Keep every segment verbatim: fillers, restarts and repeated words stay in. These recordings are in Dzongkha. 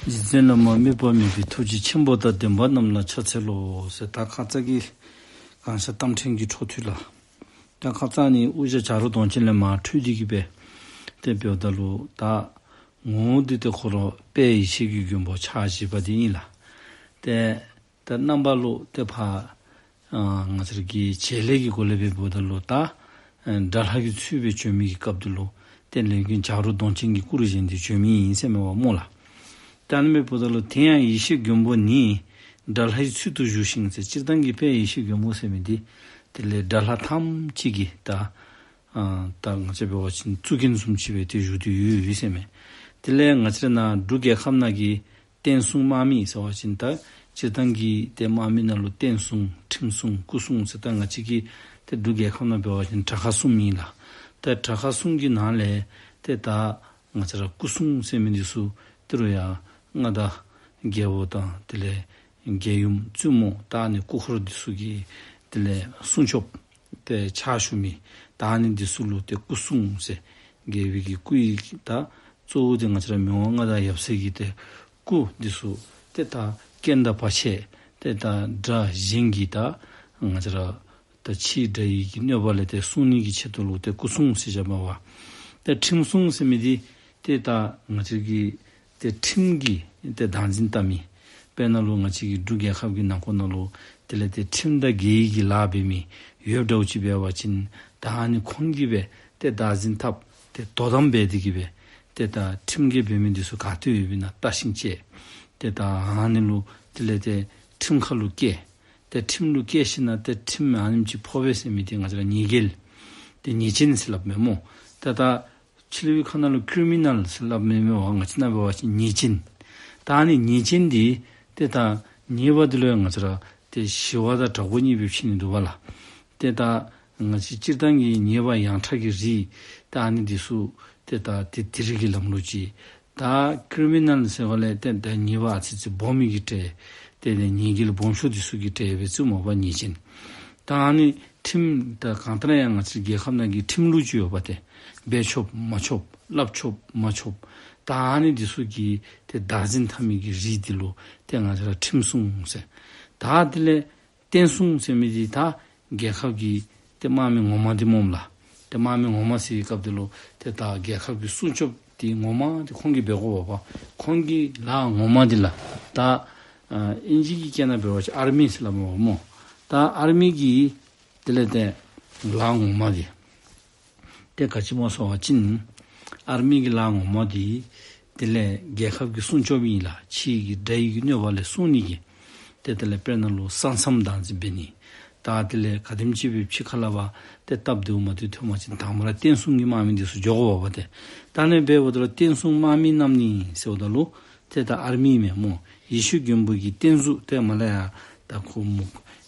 རྗེ་བཙུན་བླ་མ་དམིགས་པ་མེད་པའི་ཐུགས་རྗེ་ཆེན་པོ་དང་ལྡན་པ་རྣམས་ལ་ཕྱག་འཚལ་ལོ་ཟེར། ད་ཁ་ཙ་གི་གང་ཤར་རྟ་མགྲིན་གྱི་འཕྲོ་མཐུད་ལ། ད་ཁ་ཙ་ནི་དབུ་ཞྭ་བྱ་རོག་གདོང་ཅན་ལས་མར་འཕྲོས་ཏེ་གི་སྦེ་ཏེ་འབདཝ་ད་ལུ་ད་ངོ་བོ་འདི་ཏེ་ཁོ་ར་དཔལ་ཡེ་ཤེས་ཀྱི་མགོན་པོ་ཕྱག་བཞི་པ་འདི་ཨིན་ལགས། ཏེ་ད་རྣམ་པ་ལུ་ཏེ་ཕར་ཨ་ང་བཅས་ར་གི་བྱེད་ལས་ཀྱི་སྒོ་ལས་འབདཝ་ད་ལུ་ད་ཨ་དགྲ་ལྷ་གི་ཚུལ་སྦེ་བྱོན་མི་གི་སྐབས་འདི་ལུ་ཏེ་ལས་མགོན་བྱ་རོག་གདོང་ཅན་གྱི་སྐུ་རུ་བཞེངས་ཏེ་བྱོན་མི་ཨིན་ཟེར་མས་པ་སྨོ་ལགས། ད་ཨ་ནི་འབདཝ་ད་ལུ་དེ་ཡང་ཡེ་ཤེས་མགོན་པོ་ནི་དགྲ་ལྷའི་ཚུལ་དུ་བཞུགས་ཤིང་ཟེར། སྤྱིར་བཏང་གི་དཔལ་ཡེ་ཤེས་མགོན་པོ་ཟེར་མི་འདི་དེ་ལས་དགྲ་ལྷ་ཐམས་ཅད་ཀྱི་ད་ཨ་ད་ང་བཅས་འབད་བ་ཅིན་གཙུག་རྒྱན་བཟུམ་ཅིག་སྦེ་ཏེ་བཞུགས་ཏེ་ཡོད་ཡོད་ཟེར་མས། དེ་ལས་ང་བཅས་ར་ནཱ་འབྲུག་རྒྱལ་ཁབ་ནང་གི་བསྟན་སྲུང་དམག་མི་ཟེར་བ་ཅིན་ད་སྤྱིར་བཏང་གི་ཏེ་དམག་མི་ནང་ལུ་བསྟན་སྲུང་ཁྲིམས་སྲུང་སྐུ་སྲུང་ཟེར། ད་ང་བཅས་ཀྱི་ཏེ་འབྲུག་རྒྱལ་ཁབ་ནང་འབད་བ་ཅིན་དྲག་ཁག་གསུམ་ཨིན་ལགས། ཏེ་དྲག་ཁག་གསུམ་གྱི་ནང་ལས་ཏེ་ད་ང་བཅས་ར་སྐུ་སྲུང་ཟེར་མི་འདི་ཚུ་ཏི་རུ་ཡང་མངའ་བདག་རྒྱལ་པོ་དང་དེ་ལས་རྒྱལ་ཡུམ་བཙུན་མོ་ད་ཨ་ནི་སྐུ་འཁོར་འདི་ཚུ་གི་དེ་ལས་སྲུང་སྐྱོབ་ཏེ་ཕྱག་ཞུ་མི་ད་ཨ་ནི་འདི་ཚུ་ལུ་ཏེ་སྐུ་སྲུང་ཟེར། རྒྱལ་པོའི་གི་སྐུའི་ད་གཙོ་བོ་འདི་ང་བཅས་ར་མི་དབང་མངའ་བདག་ཡབ་སྲས་ཀྱི་ཏེ་སྐུ་འདི་ཚུ་ཏེ་ད་རྐྱེན་དང་བར་ཆད་ཏེ་ད་དགྲ་གཞན་གྱིས་ད་ང་བཅས་ར་ད་ཕྱིའི་དགྲ་ཡི་གི་གནོད་པ་ལས་ཏེ་སྲུང་ནི་གི་ཆེད་དུ་ལུ་ཏེ་སྐུ་སྲུང་ཟེར་བཞག་པ་བ། ཏེ་ཁྲིམས་སྲུང་ཟེར་མི་འདི་ཏེ་ད་ང་བཅས་ཀྱི་ཏེ་ཁྲིམས་ཀྱི་ཏེ་བདག་འཛིན་བལྟ་མི། དཔེར་ན་ལུ་ང་བཅས་ཀྱི་འབྲུག་རྒྱལ་ཁབ་ཀྱི་ནང་འཁོད་ནང་ལུ་དེ་ལས་ཏེ་ཁྲིམས་དང་འགལ་བའི་གི་ལཱ་འབད་མི་ཡོདཔ་འདྲཝ་ཅིག་འབད་བ་ཅིན་ད་ཨ་ནི་ཁོང་གིས་སྦེ་ཏེ་བདག་འཛིན་འཐབ་ཏེ་དོ་དམ་འབད་དེ་གི་སྦེ་ཏེ་ད་ཁྲིམས་འགལ་འབད་མི་འདི་ཚུ་ག་ཏེ་ཡོདཔ་ཨིན་ན་བལྟ་ཞིང་དཔྱད། ཏེ་ད་ཨ་ནི་ལུ་དེ་ལས་ཏེ་ཁྲིམས་ཁ་ལུ་བཀལ། ཏེ་ཁྲིམས་ལུ་བཀལ་ཞིནམ་ལས་ཏེ་ཁྲིམས་ཨ་ནེམ་ཅིག་ཕོག་པས་ཟེར་མི་འདི་ང་བཅས་ར་ཉེས་འགེལ་ཏེ་ཉེས་ཅན་ཟེར་སླབ་མས་སྨོ། ཏེ་ད་ཕྱི་གླིང་པའི་ཁ་ནང་ལུ་ཀྲི་མི་ནཱལ་ཟེར་སླབ་མས་སྨོ། ང་བཅས་ནང་འབད་བ་ཅིན་ཉེས་ཅན། ད་ཨ་ནི་ཉེས་ཅན་འདི་ཏེ་ད་ཉེས་པ་འདི་ལུ་ཡང་ང་བཅས་ར་ཏེ་ཞི་བ་དང་དྲག་པོ་གཉིས་སྦེ་ཕྱེ་ནི་འདུག་པ་ལགས། ཏེ་ད་ང་བཅས་སྤྱིར་བཏང་གི་ཉེས་པ་ཡང་དག་གི་རིགས་ད་ཨ་ནི་འདི་ཚུ་ཏེ་ད་ཏེ་དེ་རིགས་ཀྱི་ལམ་ལུགས་ཅིག། ད་ཀྲི་མི་ནཱལ་ཟེར་བ་ལས་ཏེ་ད་ཉེས་པ་ཨ་ཙི་ཙི་སྦོམ་མི་གི་གྲས་ཏེ་ད་ཉེས་འགེལ་སྦོམ་ཤོས་འདི་ཚུ་གི་གྲས་སྦེ་བརྩིཝ་སྨོ་པ་ཉེས་ཅན། ད་ཨ་ནི་ཁྲིམས་ད་གང་ལྟར་ཡང་ང་བཅས་རྒྱལ་ཁབ་ནང་གི་ཁྲིམས་ལུགས་ཅིག་ཡོད་པ་ཏེ་འབད་ཆོགཔ་མ་ཆོགཔ་སླབ་ཆོགཔ་མ་ཆོགཔ་ད་ཨ་ནི་འདི་ཚུ་གི་ཏེ་བདག་འཛིན་འཐབ་མི་གི་རིགས་འདི་ལུ་ཏེ་ང་བཅས་ར་ཁྲིམས་སྲུང་ཟེར། ད་དེ་ལས་བསྟན་སྲུང་ཟེར་མི་འདི་ད་རྒྱལ་ཁབ་ཀྱི་ཏེ་དམག་མི་ངོ་མ་འདི་སྨོ་ལགས། ཏེ་དམག་མི་ངོ་མ་ཟེར་བའི་སྐབས་འདི་ལུ་ཏེ་ད་རྒྱལ་ཁབ་ཀྱི་སྲུང་སྐྱོབ་འདི་ངོ་མ་འདི་ཁོང་གིས་འབད་དགོ་པ་བ། ཁོང་གི་ལཱ་ངོ་མ་འདི་ལགས། ད་ཨ་ཨིན་ཇི་གི་སྐད་ནང་འབད་བ་ཅིན་ཨར་མི་ཟེར་སླབ་མས་པ་སྨོ། ད་ཨར་མི་གི་དེ་ལས་ཏེ་ལཱ་ངོ་མ་འདི་ཏེ་ག་ཅི་སྨོ་ཟེར་བ་ཅིན་ཨར་མི་གི་ལཱ་ངོ་མ་འདི་དེ་ལས་རྒྱལ་ཁབ་ཀྱི་སྲུང་སྐྱོབ་ཨིན་ལགས། ཕྱི་གི་དགྲ་ཡི་གི་གནོད་པ་ལས་སྲུང་ནི་གི། ཏེ་དེ་ལས་དཔེར་ན་ལུ་ས་མཚམས་བདག་འཛིན་འབད་ནི། ད་དེ་ལས་ག་དེམ་ཅིག་སྦེ་ཕྱི་ཁ་ལས་ཕར་ཏེ་སྟབས་བདེཝ་མ་བདེཝ་ཐོན་པ་ཅིན་དང་པ་ར་བསྟན་སྲུང་གི་དམག་མི་འདི་ཚུ་འགྱོ་དགོ་པ་བ་ཏེ། ད་ཨ་ནི་འབདཝ་ད་ལུ་བསྟན་སྲུང་དམག་མི་རྣམས་ནི་ཟེརཝ་ད་ལུ་ཏེ་ད་ཨར་མི་མས་སྨོ། ཡེ་ཤེས་མགོན་པོ་གི་བསྟན་འཛུལ་ཏེ་མ་ལ་ཡ་ད་ཁོ་མོ་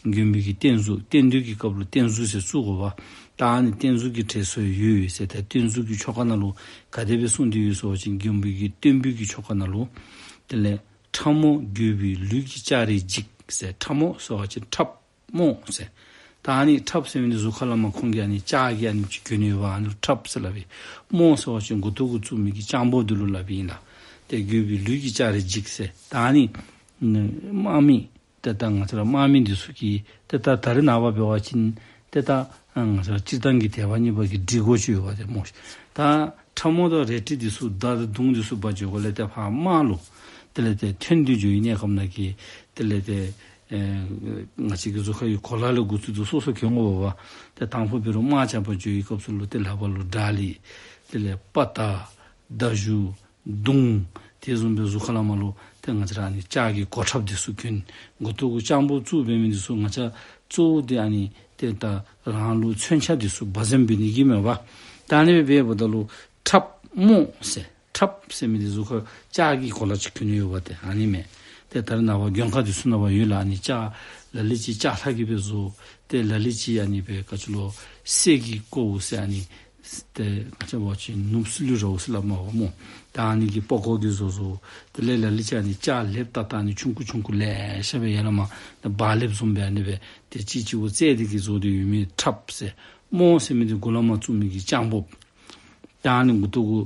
མགོན་པོ་གི་བསྟན་འཛུལ་བསྟན་འདུལ་གྱི་སྐབས་ལུ་བསྟན་འཛུལ་ཟེར་བཙུགས་དགོ་པ། ད་ཨ་ནི་བསྟན་འཛུལ་གྱི་གྲས་སུ་ཡོད་ཟེར། ད་བསྟན་འཛུལ་གྱི་ཆོ་ག་ནང་ལུ་ག་དེ་སྦེ་གསུངས་ཏེ་ཡོད་ཟེར་བ་ཅིན་མགོན་པོ་གི་བསྟན་འབུལ་གྱི་ཆོ་ག་ནང་ལུ་དེ་ལས་ཁྲབ་རྨོག་རྒྱུ་བའི་ལུས་ཀྱི་ལྕགས་རིས་འཇིགས་ཟེར། ཁྲབ་རྨོག་ཟེར་བ་ཅིན་ཁྲབ་རྨོག་ཟེར། ད་ཨ་ནི་ཁྲབ་ཟེར་མི་འདི་གཟུགས་ཁ་ལས་མར་ཁོང་གིས་ཨ་ནི་ལྕགས་ཀྱི་ཨ་ནི་ཅིག་གྱོན་ནི་ཡོད་པ། ཨ་ནི་ལུ་ཁྲབ་ཟེར་སླབ་ཨིན། རྨོག་ཟེར་བ་ཅིན་མགུ་ཏོ་གུ་བཙུགས་མི་གི་སྤྱང་པོ་འདི་ལུ་སླབ་ཨིན་ལགས། ཏེ་རྒྱུ་བའི་ལུས་ཀྱི་ལྕགས་རིས་འཇིགས་ཟེར། ད་ཨ་ནི་དམག་མི་ཏེ་ད་ང་བཅས་ར་དམག་མི་འདི་ཚུ་གིས་ཏེ་ད་ད་རེས་ནངས་པ་འབད་བ་ཅིན་ཏེ་ད་ང་བཅས་ར་སྤྱིར་བཏང་གི་དད་པ་གཉིས་པ་གི་སྒྲིག་གོ་ཅིག་ཡོད་པ་ཏེ་སྨོ། ད་ཁྲབ་རྨོག་དང་རལ་གྲི་འདི་ཚུ་མདའ་དང་མདུང་འདི་ཚུ་འབག་འགྱོ་དགོཔ་ལས་ཏེ་ཕར་དམག་ལུ་དེ་ལས་ཏེ་ཐོན་ཏེ་འགྱོ་བའི་གནས་སྐབས་ནང་གི་དེ་ལས་ཏེ་ཨེ་ང་བཅས་ཀྱི་གཟུགས་ཁ་གི་གོ་ལ་ལས་འགོ་བཙུགས་ཏེ་སོ་སོ་གྱོན་དགོ་པ་བ། ཏེ་དང་ཕུ་འབད་རུང་དམག་རྐྱབ་པར་འགྱོ་བའི་སྐབས་སུ་ལུ་ཏེ་ལག་པ་ལུ་དགྲ་ལི་དེ་ལས་དཔའ་རྟགས་མདའ་གཞུ་མདུང་དེ་བཟུམ་སྦེ་གཟུགས་ཁ་ལས་མར་ལུ་ཏེ་ང་བཅས་ར་ཨ་ནི་ལྕགས་ཀྱི་གོ་ཁྲབ་འདི་ཚུ་གྱོན། མགུ་ཏོ་གུ་སྤྱང་པོ་བཙུགས་འབད་མི་འདི་ཚུ་ང་བཅས་གཙོ་བོ་འདི་ཨ་ནི་ཏེ་ད་རང་ལུ་མཚོན་ཆ་འདི་ཚུ་འབག་འཛེམ་འབད་ནི་གི་མས་པ། ད་ཨ་ནི་སྦེ་འབདཝ་ད་ལུ་ཁྲབ་རྨོག་ཟེར། ཁྲབ་ཟེར་མི་འདི་གཟུགས་ཁར་ལྕགས་ཀྱི་གོ་ལ་ཅིག་གྱོན་ནི་ཡོད་པ་ཏེ་ཨ་ནི་མས། ཏེ་ད་རེས་ནངས་པ་མགོན་ཁང་འདི་ཚུ་ནང་ཕར་ཡོད་ལགས། ཨ་ནི་ལྕགས་ལ་ལུ་ཅིག་ལྕགས་ལྷག་གིས་སྦེ་བཟོ། ཏེ་ལ་ལུ་ཅིག་ཨ་ནི་སྦེ་ག་ཅི་ལོ་གསེར་གྱིས་བརྐོ་ཟེར། ཨ་ནི་ཏེ་ང་བཅས་འབད་བ་ཅིན་ནུབ་སི་ལུ་ར་འོ་ཟེར་སླབ་མས་པ་སྨོ། ད་ཨ་ནི་གི་པགས་ཀོ་གིས་བཟོ་བཟོ། དེ་ལས་ལ་ལུ་ཅིག་ཨ་ནི་ལྕགས་ལེབ་ཏག་ཏག་ཨ་ནི་ཆུང་ཀུ་ཆུང་ཀུ་ལེ་ཤ་སྦེ་ཡར་ལས་མར་ད་སྦ་ལེབ་བཟུམ་སྦེ་ཨ་ནི་སྦེ་ཏེ་གཅིག་གཅིག་པོ་བརྩེགས་ཏེ་གི་བཟོ་སྟེ་ཡོད་མི་ཁྲབ་ཟེར། རྨོག་ཟེར་མི་འདི་མགུ་ལས་མར་བཙུགས་མི་གི་སྤྱང་པོ། ད་ཨ་ནི་མགུ་ཏོ་གུ་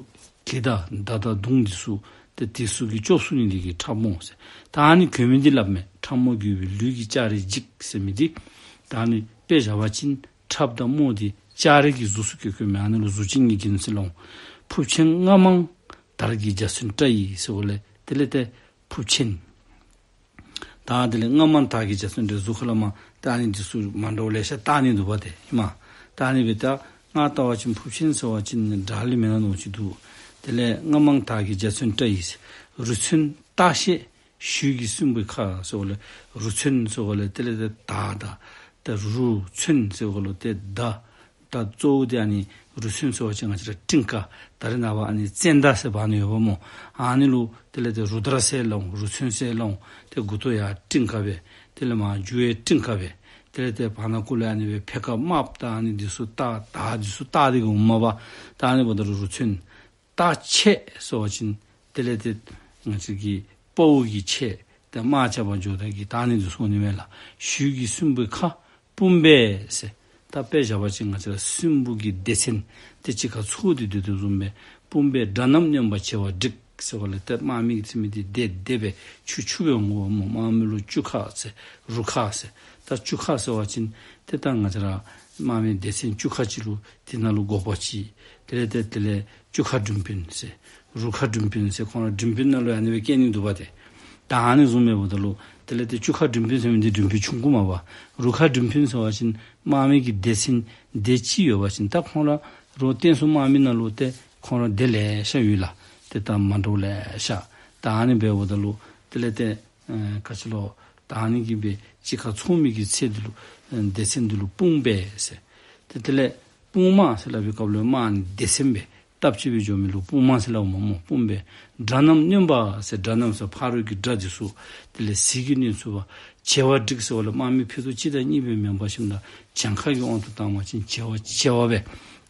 གྱི་དང་མདའ་དང་མདུང་འདི་ཚུ་ཏེ་ དེ་ཚུ་གིས་སྐྱོབ་ཚུགས་ནི་དེ་གིས་ཁྲབ་རྨོག་ཟེར། ད་ཨ་ནི་གོ་མི་འདི་སླབ་མས། ཁྲབ་རྨོག་རྒྱུ་བའི་ལུས་ཀྱི་སྐྱ་རེངས་འཇིག་ཟེར་མི་འདི། ད་ཨ་ནི་དཔེ་བཞག་པ་ཅིན་ཁྲབ་དང་རྨོག་འདི་སྐྱ་རེངས་ཀྱི་གཟུགས་སུ་བཀོད་བཀོདཔ་མས། ཨ་ནི་ལུ་གཟུགས་ཅན་གྱི་རྒྱན་ཟེར་སླབ་འོང་། ཕུབ་ཆེན་རྔ་མང་དར་གྱི་འཇའ་ཚོན་བཀྲ་ཡི་ཟེརཝ་ལས་དེ་ལས་ཏེ་ཕུབ་ཆེན། ད་དེ་ལས་རྔ་མང་དར་གྱི་འཇའ་ཚོན་འདི་གཟུགས་ཁ་ལས་མར་ད་ཨ་ནི་འདི་ཚུ་མ་འདྲཝ་ལེ་ཤ་བཏགས་ནི་འདུག་པ་ཏེ་ཨིན་མས། ད་ཨ་ནི་སྦེ་ད་ང་བལྟ་བ་ཅིན་ཕུབ་ཆེན་ཟེར་བ་ཅིན་དགྲ་ལས་མེན་ན་མནོཝ་ཅིག་འདུག། དེ་ལས་རྔ་མང་དར་གྱི་འཇའ་ཚོན་བཀྲ་ཡི་ཟེར། རུ་ཚོན་སྟག་ཤད་ཞུད་ཀྱི་སྲིན་པོའི་ཁ་ཟེརཝ་ལས་རུ་ཚོན་ཟེརཝ་ལས་དེ་ལས་ཏེ་དར་དང་ད་རུ་ཚོན་ཟེརཝ་ལས་ཏེ་དར། ད་གཙོ་བོ་དེ་ཨ་ནི་རུ་ཚོན་ཟེར་བ་ཅིན་ང་བཅས་ར་སྤྲིན་དཀར། ད་རེས་ནངས་པ་ཨ་ནི་ཙན་དན་ཟེར་འབག་ནི་ཡོདཔ་སྨོ། ཨ་ནི་ལུ་དེ་ལས་ཏེ་རུ་དར་ཟེར་སླབ་འོང་། རུ་ཚོན་ཟེར་སླབ་འོང་། ཏེ་མགུ་ཏོ་ཡང་སྤྲིན་དཀར་སྦེ། དེ་ལས་མར་མཇུག་ཡང་སྤྲིན་དཀར་སྦེ། དེ་ལས་ཏེ་བར་ན་ཀུ་ལས་ཨ་ནི་སྦེ་འཕེལ་ཁ་དམརཔོ་དང་ཨ་ནི་འདི་ཚུ་བཏགས། དར་འདི་ཚུ་བཏགས་ཏེ་གི་འོངམ་མས་པ། ད་ཨ་ནི་འབདཝ་ད་རུ་ཚོན། སྟག་ཤད་ཟེར་བ་ཅིན་དེ་ལས་ཏེ་ང་བཅས་ཀྱི་དཔའ་བོ་གི་ཆས་ཏེ་དམག་རྐྱབ་པར་འགྱོཝ་ད་གི་ད་ཨ་ནི་འདི་ཚུ་འོང་ནི་མས་ལགས། ཞུད་ཀྱི་སྲིན་པོའི་ཁ་དཔུང་སྦས་ཟེར། ད་དཔེ་བཞག་པ་ཅིན་ང་བཅས་ར་སྲིན་པོ་གི་སྡེ་ཚན་དེ་གཅིག་ཁར་ཚོགས་ཏེ་སྡོད་དོ་བཟུམ་སྦེ་དཔུང་སྦས་དགྲ་རྣམས་གནོན་པར་བྱེད་པ་འགྲིག་ཟེརཝ་ལས་ཏེ་དམག་མི་གི་ཟེར་མི་འདི་སྡེ་སྡེ་སྦེ་ཆུ་ཆུ་སྦེ་འོང་འོངམ་སྨོ། དམག་མི་ལུ་བཅུ་ཁ་ཟེར་རུ་ཁ་ཟེར། ད་བཅུ་ཁ་ཟེར་བ་ཅིན་ཏེ་ད་ང་བཅས་ར་དམག་མི་སྡེ་ཚན་བཅུ་ཁ་ཅིག་ལུ་དེ་ནང་ལུ་འགོ་པ་ཅིག། དེ་ལས་ཏེ་དེ་ལས་བཅུ་ཁ་མགྲིན་དཔོན་ཟེར་རུ་ཁ་མགྲིན་དཔོན་ཟེར་ཁོང་ར་མགྲིན་དཔོན་ནང་ལུ་ཨ་ནི་སྦེ་བཀལ་ནི་འདུག་པ་ཏེ། ད་ཨ་ནི་བཟུམ་སྦེ་འབདཝ་ད་ལུ་དེ་ལས་ཏེ་བཅུ་ཁ་མགྲིན་དཔོན་ཟེར་མི་འདི་མགྲིན་དཔོན་ཆུང་ཀུ་མས་པ། རུ་ཁ་མགྲིན་དཔོན་ཟེར་བ་ཅིན་དམག་མི་གི་སྡེ་ཚན་སྡེ་གཅིག་ཡོད་པ་ཅིན་ད་ཁོང་ར་རུ་བསྟན་སྲུང་དམག་མི་ནང་ལུ་ཏེ་ཁོང་ར་སྡེ་ལེ་ཤ་ཡོད་ལགས། ཏེ་ད་མ་འདྲཝ་ལེ་ཤ། ད་ཨ་ནི་སྦེ་འབདཝ་ད་ལུ་དེ་ལས་ཏེ་ཨེ་ག་ཅི་ལོ། ད་ཨ་ནི་གིས་སྦེ་གཅིག་ཁར་ཚོགས་མི་གི་ཚད་འདི་ལུ་ཨེ་སྡེ་ཚན་འདི་ལུ་དཔུང་སྦས་ཟེར། ཏེ་དེ་ལས་དཔུང་དམག་ཟེར་སླབ་པའི་སྐབས་ལུ་དམག་ནི་སྡེ་ཚན་སྦེ་སྟབས་གཅིག་སྦེ་འགྱོ་མི་ལུ་དཔུང་དམག་ཟེར་སླབ་འོང་སྨོ། དཔུང་སྦས། དགྲ་རྣམས་གནོན་པ་ཟེར། དགྲ་རྣམས་ཟེར་ཕ་རོལ་གྱི་དགྲ་འདི་ཚུ་དེ་ལས་ཟིལ་གྱིས་གནོན་ཚུགས་པ། བྱེ་བ་འགྲིག་ཟེརཝ་ལས་དམག་མི་ཕུད་རྡོག་གཅིག་དང་གཉིས་སྦེ་མེན་པར་ཞིནམ་ད་གྱངས་ཁ་གི་དབང་དུ་བཏང་བ་ཅིན་བྱེ་བ་བྱེ་བ་སྦེ་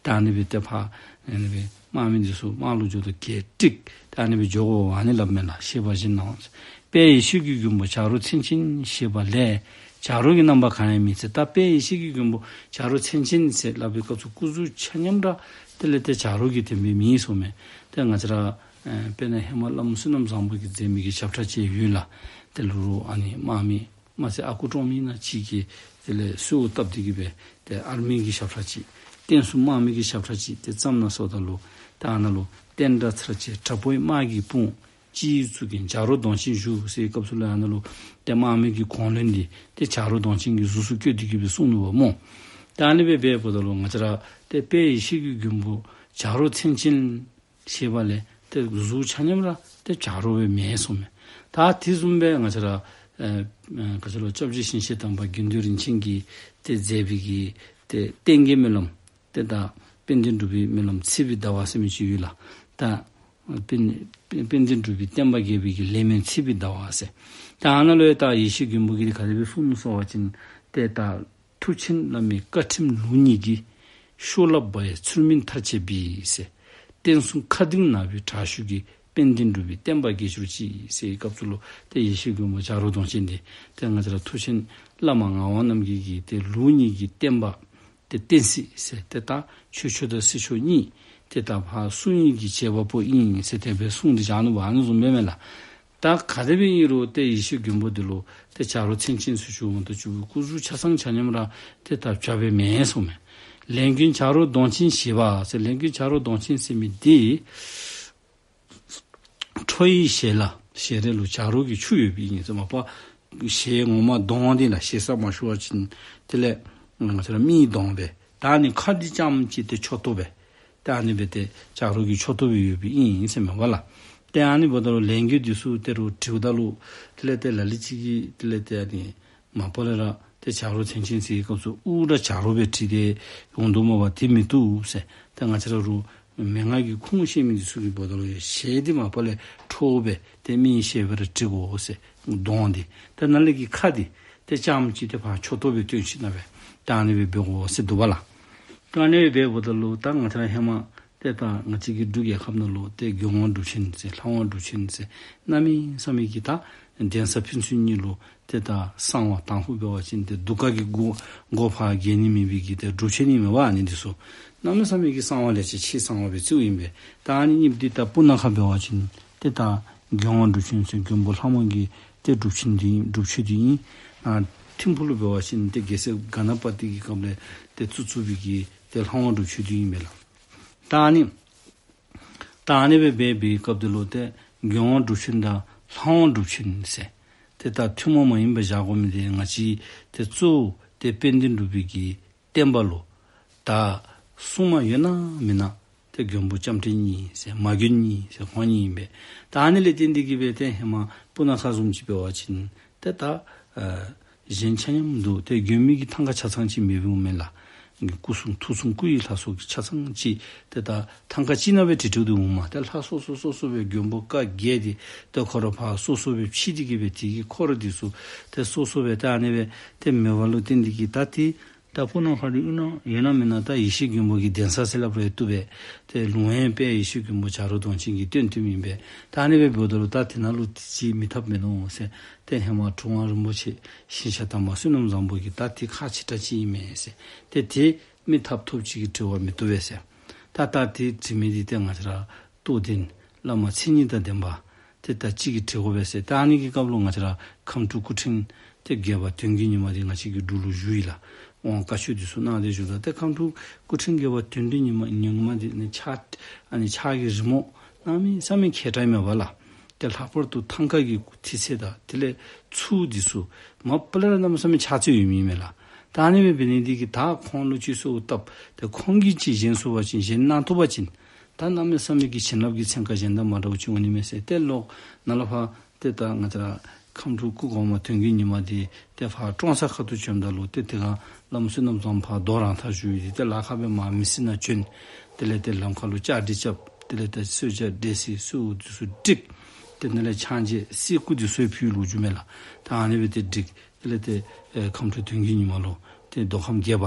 ད་ཨ་ནི་སྦེ་ཏེ་ཕར་ཨ་ནི་སྦེ་དམག་མི་འདི་ཚུ་དམག་ལུ་འགྱོཝ་ད་གྱལ་སྒྲིག་ད་ཨ་ནི་སྦེ་འགྱོ་དགོ་ཨ་ནི་སླབ་མས་ལགས། ཞེས་པ་བཞིན་ནོ། དཔལ་ཡེ་ཤེས་ཀྱི་མགོན་པོ་བྱ་རོག་མཚན་ཅན་ཞེས་པ་ལས། བྱ་རོག་གི་རྣམ་པ་གང་ཡང་མེད་ཟེར། ད་དཔལ་ཡེ་ཤེས་ཀྱི་མགོན་པོ་བྱ་རོག་མཚན་ཅན་ཟེར་སླབ་པའི་སྐབས་སུ་སྐུ་གཟུགས་ཆ་མཉམ་ར་དེ་ལས་ཏེ་བྱ་རོག་གི་དེ་སྦེ་མེད་གསུངམ་མས། ཏེ་ང་བཅས་ར་ཨེ་དཔེར་ན་ཧེ་མ་བླམ་བསོད་ནམས་བཟང་པོ་གིས་མཛད་མི་གི་ཞབས་ཁྲ་ཅིག་ཡོད་ལགས། དེ་ལུ་རུང་ཨ་ནི་དམག་མི་དམག་སྲིད་ཨ་ཁུ་ཀྲོང་མི་ནང་ཅིག་གིས་དེ་ལས་གསོལཝ་བཏབ་སྟེ་གི་སྦེ་ཏེ་ཨར་མི་གི་ཞབས་ཁྲ་ཅིག། བསྟན་སྲུང་དམག་མི་གི་ཞབས་ཁྲ་ཅིག་ཏེ་བརྩམས་ནུག་ཟེརཝ་ད་ལུ་ཏེ་ཨ་ནཱ་ལུ་བསྟན་དགྲ་ཚར་བཅད་དྲག་པོའི་དམག་གི་དཔུང་། སྤྱི་ཡི་གཙུག་རྒྱན་བྱ་རོག་གདོང་ཅན་བཞུགས་ཟེར་བའི་སྐབས་སུ་ལུ་ཨ་ནཱ་ལུ་ཏེ་དམག་མི་གི་གོ་མཚོན་འདི་ཏེ་བྱ་རོག་གདོང་ཅན་གྱི་གཟུགས་སུ་བཀོད་དེ་གི་སྦེ་གསུངས་ནུག་པ་སྨོ། ཏེ་ཨ་ནི་སྦེ་འབདཝ་ད་ལུ་ང་བཅས་ར་ཏེ་དཔལ་ཡེ་ཤེས་ཀྱི་མགོན་པོ་བྱ་རོག་མཚན་ཅན་ཞེས་པ་ལས་ཏེ་གཟུགས་ཆ་མཉམ་ར་ཏེ་བྱ་རོག་སྦེ་མེད་གསུངམ་མས། ད་དེ་བཟུམ་སྦེ་ང་བཅས་ར་ཨེ་ཨེ་ག་ཅི་ལོ་སྐྱབས་རྗེ་ཞིང་གཤེགས་དམ་པ་དགེ་འདུན་རིན་ཆེན་གྱིས་ཏེ་མཛད་པའི་གི་ཏེ་བསྟན་རྒྱས་སྨོན་ལམ་ཏེ་ད་དཔལ་ལྡན་འབྲུག་པའི་སྨོན་ལམ་ཚེས་པའི་ཟླ་བ་ཟེར་མི་ཅིག་ཡོད་ལགས། ད་དཔལ་དཔལ་ལྡན་འབྲུག་པའི་བསྟན་པ་རྒྱས་པའི་གི་ལས་སྨོན་ཚེས་པའི་ཟླ་བ་ཟེར། ད་ཨ་ནཱ་ལུ་ཡང་ད་ཡེ་ཤེས་མགོན་པོ་གིས་ག་དེ་སྦེ་གསུངས་ནུག་ཟེར་བ་ཅིན་ཏེ་ད་མཐུ་ཆེན་བླ་མའི་བཀའ་ཁྲིམས་ལུགས་གཉིས་ཀྱི། ཤོ་ལོ་ཀ་ཡི་ཚུལ་མིན་མཐར་བྱེད་པའི་ཟེར། བསྟན་སྲུང་མཁའ་ལྡིང་ནག་པོའི་དྲག་ཤུལ་གྱི། དཔལ་ལྡན་འབྲུག་པའི་བསྟན་པ་རྒྱས་གྱུར་ཅིག་ཟེར་བའི་སྐབས་སུ་ལུ་ཏེ་ཡེ་ཤེས་མགོན་པོ་བྱ་རོག་གདོང་ཅན་འདི་ཏེ་ང་བཅས་ར་མཐུ་ཆེན་བླ་མ་ངག་དབང་རྣམ་རྒྱལ་གྱི་ཏེ་ལུགས་གཉིས་ཀྱི་བསྟན་པ་ཏེ་བསྟན་སྲིད་ཟེར་ཏེ་ད་ཆོས་ཕྱོགས་དང་སྲིད་ཕྱོགས་གཉིས་ཏེ་ད་ཕར་སྲུང་ནི་གི་བྱེད་པ་པོ་ཨིན་ཟེར་དེ་སྦེ་གསུངས་ཏེ་བཞག་ནུག་པ། ཨ་ནི་བཟུམ་སྦེ་མས་ལགས། ད་ག་དེ་སྦེ་ཨིན་རུང་ཏེ་ཡེ་ཤེས་མགོན་པོ་འདི་ལུ་ཏེ་བྱ་རོག་མཚན་ཅན་ཟེར་ཞུ་འོང་དུ་བཅུག་པའི་སྐུ་གཟུགས་ཆ་ཚང་ཆ་མཉམ་ར་ཏེ་ད་བྱ་སྦེ་མེན་གསུངམ་མས། ལས་མགོན་བྱ་རོག་གདོང་ཅན་ཞེས་པ་ཟེར། ལས་མགོན་བྱ་རོག་གདོང་ཅན་ཟེར་མི་འདི་ཁྲོ་བོའི་ཞལ་ལ་ཞལ་རས་ལུ་བྱ་རོག་གི་ཆུ་ཡོད་པའི་ཨིན་ཟེར། མ་པ་ཞལ་ངོ་མ་གདོང་འདི་ལགས། ཞེ་ས་མ་ཞུ་བ་ཅིན་དེ་ལས་ང་བཅས་ར་མིའི་གདོང་སྦེ། ད་ཨ་ནི་ཁ་འདི་ཙམ་ཅིག་ཏེ་མཆུ་ཏོ་སྦེ། ཏེ་ཨ་ནི་སྦེ་ཏེ་བྱ་རོག་གི་མཆུ་ཏོ་སྦེ་ཡོད་པའི་ཨིན་ཟེར་མས་པ་ལགས། ཏེ་ཨ་ནི་འབདཝ་ད་ལུ་ལས་མགོན་འདི་ཚུ་དེ་རུ་དྲིཝ་ད་ལུ་དེ་ལས་ཏེ་ལ་ལུ་ཅིག་གིས་དེ་ལས་ཏེ་ཨ་ནི་མ་པ་ལས་ར་ཏེ་བྱ་རོག་མཚན་ཅན་ཟེར་བའི་སྐབས་སུ་དབུ་ར་བྱ་རོག་སྦེ་བྲིས་ཏེ་ཡོང་དོ་སྨོ་པ། དེ་མི་བཏུབ་ཟེར། ཏེ་ང་བཅས་ར་རུང་མན་ངག་གི་ཁུངས་ཤེས་མི་འདི་ཚུ་གིས་འབདཝ་ད་ལུ་ཡང་ཞལ་འདི་མ་པ་ལས་ཁྲོ་བོ་སྦེ་ཏེ་མིའི་ཞལ་སྦེ་ར་བྲི་དགོ་ཟེར། གདོང་འདི་ཏེ་ནཱ་ལས་ཀྱི་ཁ་འདི་ཏེ་ཙམ་ཅིག་ཏེ་ཕར་མཆུ་ཏོ་སྦེ་སྟོན་ཞིནམ་ལས་ད་ཨ་ནི་སྦེ་འབད་དགོ་ཟེར་འདུག་པ་ལགས། ད་ཨ་ནི་སྦེ་འབདཝ་ད་ལུ་ད་ང་བཅས་ར་ཧེ་མ་ཏེ་ད་ང་བཅས་ཀྱི་འབྲུག་རྒྱལ་ཁབ་ནང་ལུ་ཏེ་མགོན་དབང་སྒྲུབ་ཆེན་ཟེར་ལྷ་དབང་སྒྲུབ་ཆེན་ཟེར་གནམ་མེད་ས་མེད་ཀྱི་ད་གདན་ས་ཕན་ཚུན་གཉིས་ལུ་ཏེ་ད་གསང་བ་དང་ཕུ་འབད་བ་ཅིན་ཏེ་གདུགས་དཀར་གྱི་སྒོ་སྒོ་ཕར་འགེལ་ནི་མེད་པའི་གི་ཏེ་སྒྲུབ་ཆེན་ཨིན་མས་པ། ཨ་ནི་འདི་ཚུ་གནམ་མེད་ས་མེད་ཀྱི་གསང་བ་ལས་ཆེས་ཆེས་གསང་བ་སྦེ་བརྩིཝ་ཨིན་པས། ད་ཨ་ནི་གཉིས་འདི་ད་སྤུ་ན་ཁ་འབད་བ་ཅིན་ཏེ་ད་ མགོན་དབང་སྒྲུབ་ཆེན་ཟེར་མགོན་པོ་ལྷ་མང་གི་ཏེ་སྒྲུབ་ཆེན་འདི་ཨིན། སྒྲུབ་མཆོད་འདི་ཨིན། ཨ་ཐིམ་ཕུག་ལུ་འབད་བ་ཅིན་ཏེ་རྒྱལ་སྲས་ག་ན་པ་ཏི་གི་སྐབས་ལས་ཏེ་བཙུགས་བཙུགས་པའི་གི་ཏེ་ལྷ་དབང་སྒྲུབ་མཆོད་འདི་ཨིན་པས་ལགས། ད་ཨ་ནི་ད་ཨ་ནི་སྦེ་འབད་བའི་སྐབས་འདི་ལུ་ཏེ་མགོན་དབང་སྒྲུབ་ཆེན་དང་ལྷ་དབང་སྒྲུབ་ཆེན་ཟེར་ཏེ་ད་ཐུན་མོང་མ་ཡིན་པ་བཞག་དགོ་མི་འདི་ང་བཅས་ཏེ་གཙོ་བོ་ཏེ་དཔལ་ལྡན་འབྲུག་པའི་གི་བསྟན་པ་ལུ་ད་སྲུང་མ་ཡོད་ན་མེད་ན་ཏེ་མགོན་པོ་ལྕམ་དྲལ་གཉིས་ཟེར་མ་མགོན་གཉིས་ཟེར་ཁོང་གཉིས་ཨིན་པས། ད་ཨ་ནི་ལས་བརྟེན་ཏེ་གིས་སྦེ་ཏེ་ཧེ་མ་སྤུ་ན་ཁ་བཟུམ་ཅིག་འབད་བ་ཅིན་ཏེ་ད་ཨ་གཞན་ཆ་མཉམ་འདུག། ཏེ་མགོན་པོའི་གི་ཐང་ཀ་ཆ་ཚང་ཅིག་མེདཔ་འོང་མས་ལགས། སྐུ་གསུང་ཐུགས་གསུང་སྐུ་ཡི་ལྷ་ཚོགས་ཀྱི་ཆ་ཚང་ཅིག་ཏེ་ད་ཐང་ཀ་ཅིག་ནང་སྦེ་བྲིས་བྲིསཝ་འདུག་འོང་མས། ཏེ་ལྷ་སོ་སོ་སོ་སོ་སྦེ་མགོན་པོ་བཀའ་བརྒྱད་འདི་ཏེ་ཁོ་ར་ཕར་སོ་སོ་སྦེ་ཕྱེ་སྟེ་གིས་སྦེ་དེ་གི་འཁོར་འདི་ཚུ་ཏེ་སོ་སོ་སྦེ་ཏེ་ཨ་ནི་སྦེ་ཏེ་མེདཔ་ལུ་བརྟེན་ཏེ་གིས་ད་ཏེ་ད་སྤུ་ན་ཁ་ལུ་ཨིན་ན་ཡོད་ན་མེད་ན་ད་ཡེ་ཤེས་མགོན་པོ་གི་གདན་ས་ཟེར་སླབ་རུང་བཏུབ་པས། ཏེ་ལུང་བསྟན་དཔལ་ཡེ་ཤེས་མགོན་པོ་བྱ་རོག་གདོང་ཅན་གྱིས་བཏོན་བཏོནམ་ཨིན་པས། ད་ཨ་ནི་སྦེ་འབདཝ་ད་ལུ་ད་དེ་ནང་ལུ་ཅིག་མི་ཐབས་མེད་ནོ་ཟེར། ཏེ་ཧེ་མ་གྲུབ་དབང་རིན་པོ་ཆེ་ཞིང་གཤེགས་དམ་པ་བསོད་ནམས་བཟང་པོ་གིས་ད་དེ་ཁག་ཆེ་དྲགས་ཅིག་ཨིན་མས་ཟེར། ཏེ་དེ་མི་ཐབས་ཐོབ་ཅིག་གིས་དྲི་བ་མི་བཏུབ་པས་ཟེར། ད་ད་དེ་དྲི་མི་འདི་ཏེ་ང་བཅས་ར་རྟོགས་ལྡན་བླ་མ་མཚན་ཉིད་དང་ལྡན་པ་ཏེ་ད་ཅིག་གིས་དྲི་དགོ་པས་ཟེར། ད་ཨ་ནི་གི་སྐབས་ལུ་ང་བཅས་ར་ཁམས་སྤྲུལ་སྐུ་ཕྲེང་ཏེ་བརྒྱད་པ་དོན་བརྒྱུད་ཉི་མ་འདི་ང་བཅས་ཀྱི་འབྲུག་ལུ་བཞུགས་ཡི་ལགས། དབང་བཀའ་ཆོས་འདི་ཚུ་གནང་སྟེ་བཞུགས་ད། ཏེ་ཁམས་སྤྲུལ་སྐུ་ཕྲེང་བརྒྱད་པ་དོན་བརྒྱུད་ཉི་མ་ཉི་མ་འདི་ནི་ཕྱག་ཨ་ནི་ཕྱག་གི་རི་མོ་གནམ་མེད་ས་མེད་མཁས་དྲགས་མས་པ་ལགས། ཏེ་ལྷག་པར་དུ་ཐང་ཀ་གི་ཐིག་ཚད་དང་དེ་ལས་ཚུ་འདི་ཚུ་མ་པ་ལས་ར་གནམ་མེད་ས་མེད་ཕྱག་ཚད་ཡོད་མི་མས་ལགས། ད་ཨ་ནི་སྦེ་འབད་ནི་འདི་གིས་ད་ཁོང་ལུ་ཅིག་གསོལཝ་བཏབ། ཏེ་ཁོང་གིས་ཅིག་བཞེངས་ཚུགས་པ་ཅིན་བཞེངས་གནང་བཏུབ་པ་ཅིན་ད་གནམ་མེད་ས་མེད་ཀྱི་བྱིན་རླབས་ཀྱི་ཚན་ཁ་གཞན་དང་མ་འདྲཝ་ཅིག་འོང་ནི་མས་ཟེར། ཏེ་ལོག་ནཱ་ལས་ཕར་ཏེ་ད་ང་བཅས་ར་ཁམས་སྤྲུལ་སྐུ་གོང་མ་དོན་བརྒྱུད་ཉི་མ་འདི་ཏེ་ཕར་ཀྲོང་གསར་ཁ་ཐུག་བྱོནམ་ད་ལུ་ཏེ་དེ་སྒང་བླམ་བསོད་ནམས་བཟང་པོ་ཕར་རྡོ་རང་ཐག་བཞུགས་ཡི། ཏེ་ལ་ཁ་སྦེ་མར་མི་སེར་ནང་བྱོན། དེ་ལས་ཏེ་ལམ་ཁ་ལུ་བཅའ་སྒྲིག་རྐྱབ། དེ་ལས་ཏེ་གསོལ་ཇ་འབྲས་སིལ་སོགས་འདི་ཚུ་བསྒྲིགས། ཏེ་ནཱ་ལས་ཕྱག་མཇལ་གསེར་སྐུ་འདི་ཚུ་ཡང་ཕུལ་ལོ་རྒྱུས་མས་ལགས། ད་ཨ་ནི་སྦེ་ཏེ་བསྒྲིགས། དེ་ལས་ཏེ་ཨེ་ཁམས་སྤྲུལ་དོན་བརྒྱུད་ཉི་མ་ལུ་ཏེ་མདོ་ཁམས་བརྒྱད་པ་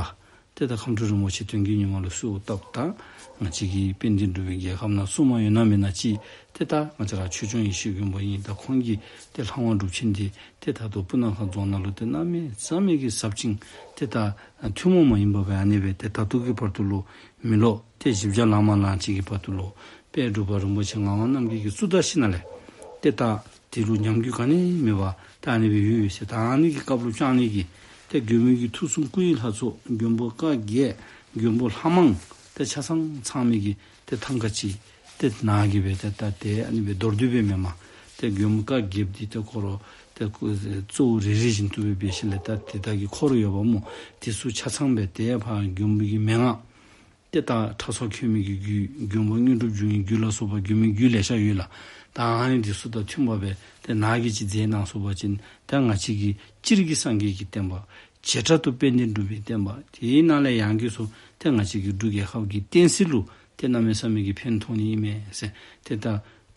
ཏེ་ད་ཁམས་སྤྲུལ་རིན་པོ་ཆེ་དོན་བརྒྱུད་ཉི་མ་ལུ་གསོལཝ་བཏབ། ད་ང་བཅས་ཀྱི་དཔལ་ལྡན་འབྲུག་པའི་རྒྱལ་ཁབ་ནང་སྲུང་མ་ཡོད་ན་མེད་ན་ཅིག་ཏེ་ད་ང་བཅས་ར་ཆོས་སྐྱོང་ཡེ་ཤེས་མགོན་པོ་ཨིན། ད་ཁོང་གིས་ཏེ་ལྷ་དབང་སྒྲུབ་ཆེན་འདི་ཏེ་ད་ལྟོ་སྤུ་ན་ཁ་རྫོང་ནང་ལུ་ཏེ་གནམ་མེད་ས་མེད་ཀྱི་ཟབ་ཅིང་ཏེ་ད་ཐུན་མོང་མ་ཡིན་པ་སྦེ་ཨ་ནི་སྦེ་ཏེ་ད་ལྟོ་གི་བར་དུ་ལུ་མི་ལོ་ཏེ་བཞི་བརྒྱ་ལང་མ་ལང་ཅིག་གི་བར་དུ་ལུ་དཔལ་འབྲུག་པ་རིན་པོ་ཆེ་ངག་དབང་རྣམ་རྒྱལ་གྱིས་གཙུག་ད་ཞིནམ་ལས་ཏེ་ད་དེ་ལུ་ཉམས་རྒུད་ག་ནི་མེད་པར་ད་ཨ་ནི་སྦེ་ཡོད་ཡོད་ཟེར། ད་ཨ་ནི་གི་སྐབས་ལུ་ཅིག་ཨ་ནི་གི་ཏེ་མགོན་པོའི་གི་ཐུགས་གསུང་སྐུ་ཡི་ལྷ་ཚོགས་མགོན་པོ་བཀའ་བརྒྱད་མགོན་པོ་ལྷ་མང་ཏེ་ཆ་ཚང་ཚང་མི་གི་ཏེ་ཐང་ཀ་ཅིག་ཏེ་ནཱ་གིས་སྦེ་ཏེ་ད་ཏེ་ཨ་ནི་སྦེ་མདོར་བསྡུས་སྦེ་མེན་པར་ཏེ་མགོན་པོ་བཀའ་བརྒྱད་འདི་ཏེ་ཁོ་ར་ཏེ་གཙོ་བོ་རེ་རེ་བཞིན་དུ་སྦེ་འབད་ཞིནམ་ལས་ད་ཏེ་ད་གི་འཁོར་ཡོདཔ་སྨོ། དེ་ཚུ་ཆ་ཚང་སྦེ་ཏེ་ཕར་མགོན་པོ་གི་མན་ངག་ཏེ་ད་ཁྲ་མཚོ་ཁོལ་མིག་གི་རྒྱུད་མགོན་པོ་དངོས་གྲུབ་འབྱུང་བའི་རྒྱུད་ལ་སོགས་པ་མགོན་པོའི་རྒྱུད་ལེ་ཤ་ཡོད་ལགས། ད་ཨ་ནི་འདི་ཚུ་དང་མཐུན་པ་སྦེ་ཏེ་ནཱ་གིས་ཅིག་མཛད་གནང་ཚུགས་པ་ཅིན་ད་ང་བཅས་ཀྱི་སྤྱིར་གྱི་སངས་རྒྱས་ཀྱི་བསྟན་པ་བྱེ་བྲག་ཏུ་དཔལ་ལྡན་འབྲུག་པའི་བསྟན་པ་དེའི་ནང་ལས་ཡང་གིས་སུ་ཏེ་ང་བཅས་ཀྱི་འབྲུག་རྒྱལ་ཁབ་ཀྱི་བསྟན་སྲིད་ལུ་ཏེ་གནམ་མེད་ས་མེད་ཀྱི་ཕན་ཐོགས་ནི་ཨིན་མས་ཟེར། ཏེ་ད་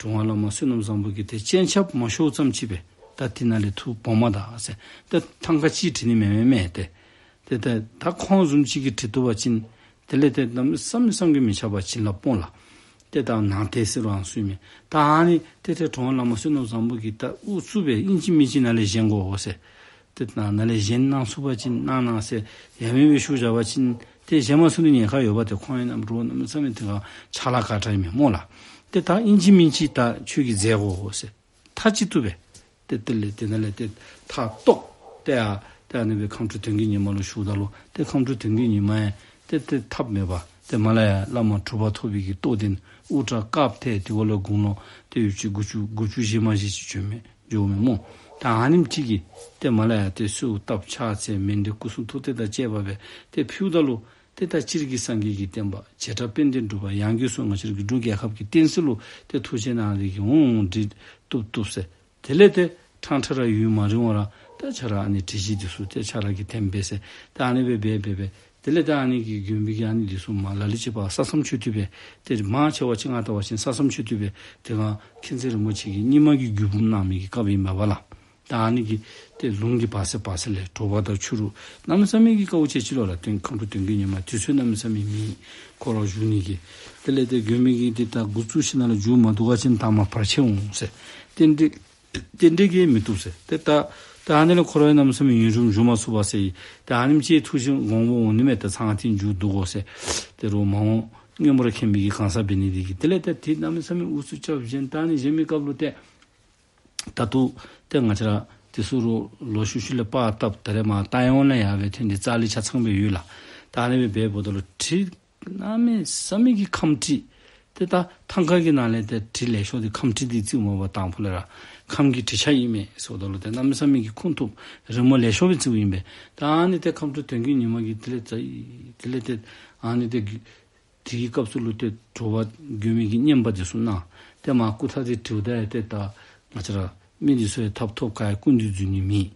གྲུབ་དབང་བླ་མ་བསོད་ནམས་བཟང་པོ་གིས་ཏེ་སྤྱན་ཆབ་མ་ཤོར་ཙམ་ཅིག་སྦེ་ད་དེ་ནང་ལས་ཐུགས་སྦོམ་མ་ད་ཟེར། ད་ཐང་ཀ་ཅིག་བྲི་ནི་མེན་མེན་མས་ཏེ། ཏེ་ད་ད་ཁོང་བཟུམ་ཅིག་གིས་བྲི་བཏུབ་པ་ཅིན་དེ་ལས་ཏེ་གནམ་མེད་ས་མེད་བསམ་གྱིས་མི་ཁྱབ་པ་བྱིན་རླབས་སྤོང་ལགས། ཏེ་ད་ནང་དེ་ཟེར་རུང་སུ་མེད། ད་ཨ་ནི་ཏེ་ཏེ་གྲུབ་དབང་བླ་མ་བསོད་ནམས་བཟང་པོ་གིས་ད་ཨུ་ཚུགས་སྦེ་ཨིན་ཅི་མིན་ཅི་ནཱ་ལས་བཞེངས་དགོ་ཟེར། ཏེ་ནཱ་ནཱ་ལས་བཞེངས་གནང་ཚུགས་པ་ཅིན་གནང་གནང་ཟེར་ཡ་མེད་སྦེ་ཞུ་བཞག་པ་ཅིན་ཏེ་བཞེངས་མ་ཚུགས་ནི་ཉེན་ཁ་ཡོདཔ་ཏེ་ཁོང་ཡང་གནམ་གྲུ་གནམ་མེད་ས་མེད་དེ་སྒང་ཕྱག་ལཱ་དཀའ་དྲགས་ཨིན་མས་སྨོ་ལགས། ཏེ་ད་ཨིན་ཅི་མིན་ཅི་ད་ཁྱོད་ཀྱིས་མཛད་དགོ་ཟེར། མཐའ་གཅིག་ཏུ་སྦེ་ཏེ་དེ་ལས་དེ་ནང་ལས་ཏེ་མཐའ་སྟོངམ་ཏེ་ཨ་ཏེ་ཨ་ནི་སྦེ་ཁམས་སྤྲུལ་དོན་བརྒྱུད་ཉི་མ་ལུ་ཞུཝ་ད་ལུ་ཏེ་ཁམས་སྤྲུལ་དོན་བརྒྱུད་ཉི་མ་ཡང་ཏེ་ཏེ་ཐབས་མེད་པར་ཏེ་མ་ལ་ཡ་བླ་མ་གྲུབ་པ་ཐོབ་པའི་གི་རྟོགས་ལྡན་དབུ་སྐྲ་དཀརཔོ་ཏེ་དེ་བ་ལས་དགུང་ལོ་ཏེ་ཡོད་ཅི་དགུ་བཅུ་དགུ་བཅུ་ཞེ་མ་ཞེ་ཅིག་བྱོན་མས་འགྱོཝ་མས་སྨོ། ད་ཨ་ནེམ་ཅིག་གིས་ཏེ་མ་ལ་ཡ་ཏེ་གསོལཝ་བཏབ་ཕྱག་འཚལ་མཎྜལ་སྐུ་གསུང་ཐུགས་རྟེན་དང་བཅས་པ་སྦེ་ཏེ་ཕུལཝ་ད་ལུ་ཏེ་ད་སྤྱིར་གྱི་སངས་རྒྱས་ཀྱི་བསྟན་པ་བྱེ་བྲག་དཔལ་ལྡན་འབྲུག་པ་ཡང་གིས་སུ་ང་བཅས་ར་གི་འབྲུག་རྒྱལ་ཁབ་ཀྱི་བསྟན་སྲིད་ལུ་ཏེ་ཐུགས་བཞེད་གནང་སྟེ་གིས་འོང་འོང་འབྲི་བཏུབ་བཏུབ་ཟེར། དེ་ལས་ཏེ་ཕྲང་ཕྲང་ར་ཡུན་མ་རིང་བར་ད་ཁྱོད་ར་ཨ་ནི་བྲིས་གཞི་འདི་ཚུ་ཏེ་ཁྱོད་ར་གིས་འཐེན་པས་ཟེར། ད་ཨ་ནི་སྦེ་འབད་འབད་འབད་དེ་ལས་ད་ཨ་ནི་གི་མགོན་པོའི་གི་ཨ་ནི་འདི་ཚུ་མར་ལ་ལུ་ཅིག་ཕར་ས་མཚམས་ཆོད་དེ་སྦེ་ཏེ་མང་ཆེ་བ་ཅིག་ང་བལྟ་བ་ཅིན་ས་མཚམས་ཆོད་དེ་སྦེ་དེ་སྒང་མཁྱེན་བརྩེ་རིན་པོ་ཆེ་གིས་རྙིང་མ་གི་བརྒྱུད་འབུམ་གནང་མི་གི་སྐབས་ཨིན་པས་ལགས། ད་ཨ་ནི་གི་ཏེ་ལུང་གི་བར་ས་བར་ས་ལས་དྲོ་པ་དང་ཕྱི་རུ་གནམ་མེད་ས་མེད་ཀྱི་དཀའཝ་སྤྱད་ཅི་ལོ་ལགས། དོན་ཁམས་སྤྲུལ་དོན་བརྒྱུད་ཉི་མ་དུས་ཚོད་གནམ་མེད་ས་མེད་མེད། ཁོ་ར་བཞུགས་ནི་གི་དེ་ལས་ཏེ་མགོན་པོའི་གི་ཏེ་ད་འགོ་བཙུགས་ཞིནམ་ལས་མཇུག་མ་བསྡུ་བ་ཅིན་ད་མར་བར་ཆད་འོང་ཟེར། རྟེན་འབྲེལ་རྟེན་འབྲེལ་གྱིས་མི་བཏུབ་ཟེར། ཏེ་ད་ད་ཨ་ནི་ལས་ཁོ་ར་ཡང་གནམ་མེད་ས་མེད་ཡུན་རིངམོ་བཞུགས་མ་ཚུགས་པས་ཟེར། ད་ཨ་ནེམ་ཅིག་ཐུགས་བཞེད་དགོངས་པ་འོང་ནི་མས། ད་ཚང་ཏེ་མཇུག་བསྡུ་དགོ་ཟེར། ཏེ་རོགས་མ་འོངས་མངོན་པར་མཁྱེན་པའི་གི་གང་ཟག་འབད་ནི་འདི་གིས་དེ་ལས་ད་ཏེ་གནམ་མེད་ས་མེད་ཨུ་ཚུགས་རྐྱབ་བཞེངས། ད་ཨ་ནི་བཞེངས་མི་སྐབས་ལུ་ཏེ་ ད་ལྟོ་ཏེ་ང་བཅས་ར་དེ་ཚུ་རུང་ལོག་ཤུལ་ཤུལ་ལས་པར་བཏབ། ད་རེས་མར་བཏང་འོང་ལས་ཡར་སྦེ་ཐོན་ཏེ་རྩ་ལས་ཆ་ཚང་སྦེ་ཡོད་ལགས། ད་ཨ་ནི་སྦེ་འབདཝ་ད་ལུ་བྲིས་གནམ་མེད་ས་མེད་ཀྱི་ཁམས་བྲིས། ཏེ་ད་ཐང་ཀ་གི་ནང་ལས་ཏེ་བྲིས་ལེགས་ཤོམ་འདི་ཁམས་བྲིས་འདི་བརྩིཝ་མས་པ། དང་ཕུ་ལས་ར་ཁམས་ཀྱི་བྲིས་ཆ་ཨིན་མས་ཟེརཝ་ད་ལུ་ཏེ་གནམ་མེད་ས་མེད་ཀྱི་ཁུངས་ཐུབ། རི་མོ་ལེགས་ཤོམ་སྦེ་བརྩིཝ་ཨིན་པས། ད་ཨ་ནི་ཏེ་ཁམས་སྤྲུལ་དོན་བརྒྱུད་ཉི་མ་གིས་དེ་ལས་ད་དེ་ལས་ཏེ་ཨ་ནི་ཏེ་དེ་གི་སྐབས་སུ་ལུ་ཏེ་དྲོ་པ་མགོན་པོ་གི་བསྙེན་པ་འདི་ཚུ་གནང་། ཏེ་མར་སྐུ་ཐང་འདི་བྲིཝ་ད་ཡང་ཏེ་ད་ང་བཅས་ར་མི་འདི་ཚུ་ཡང་ཐབ་ཐོབ་ག་ཡང་སྐུ་མདུན་འཛུལ་ནི་མེད།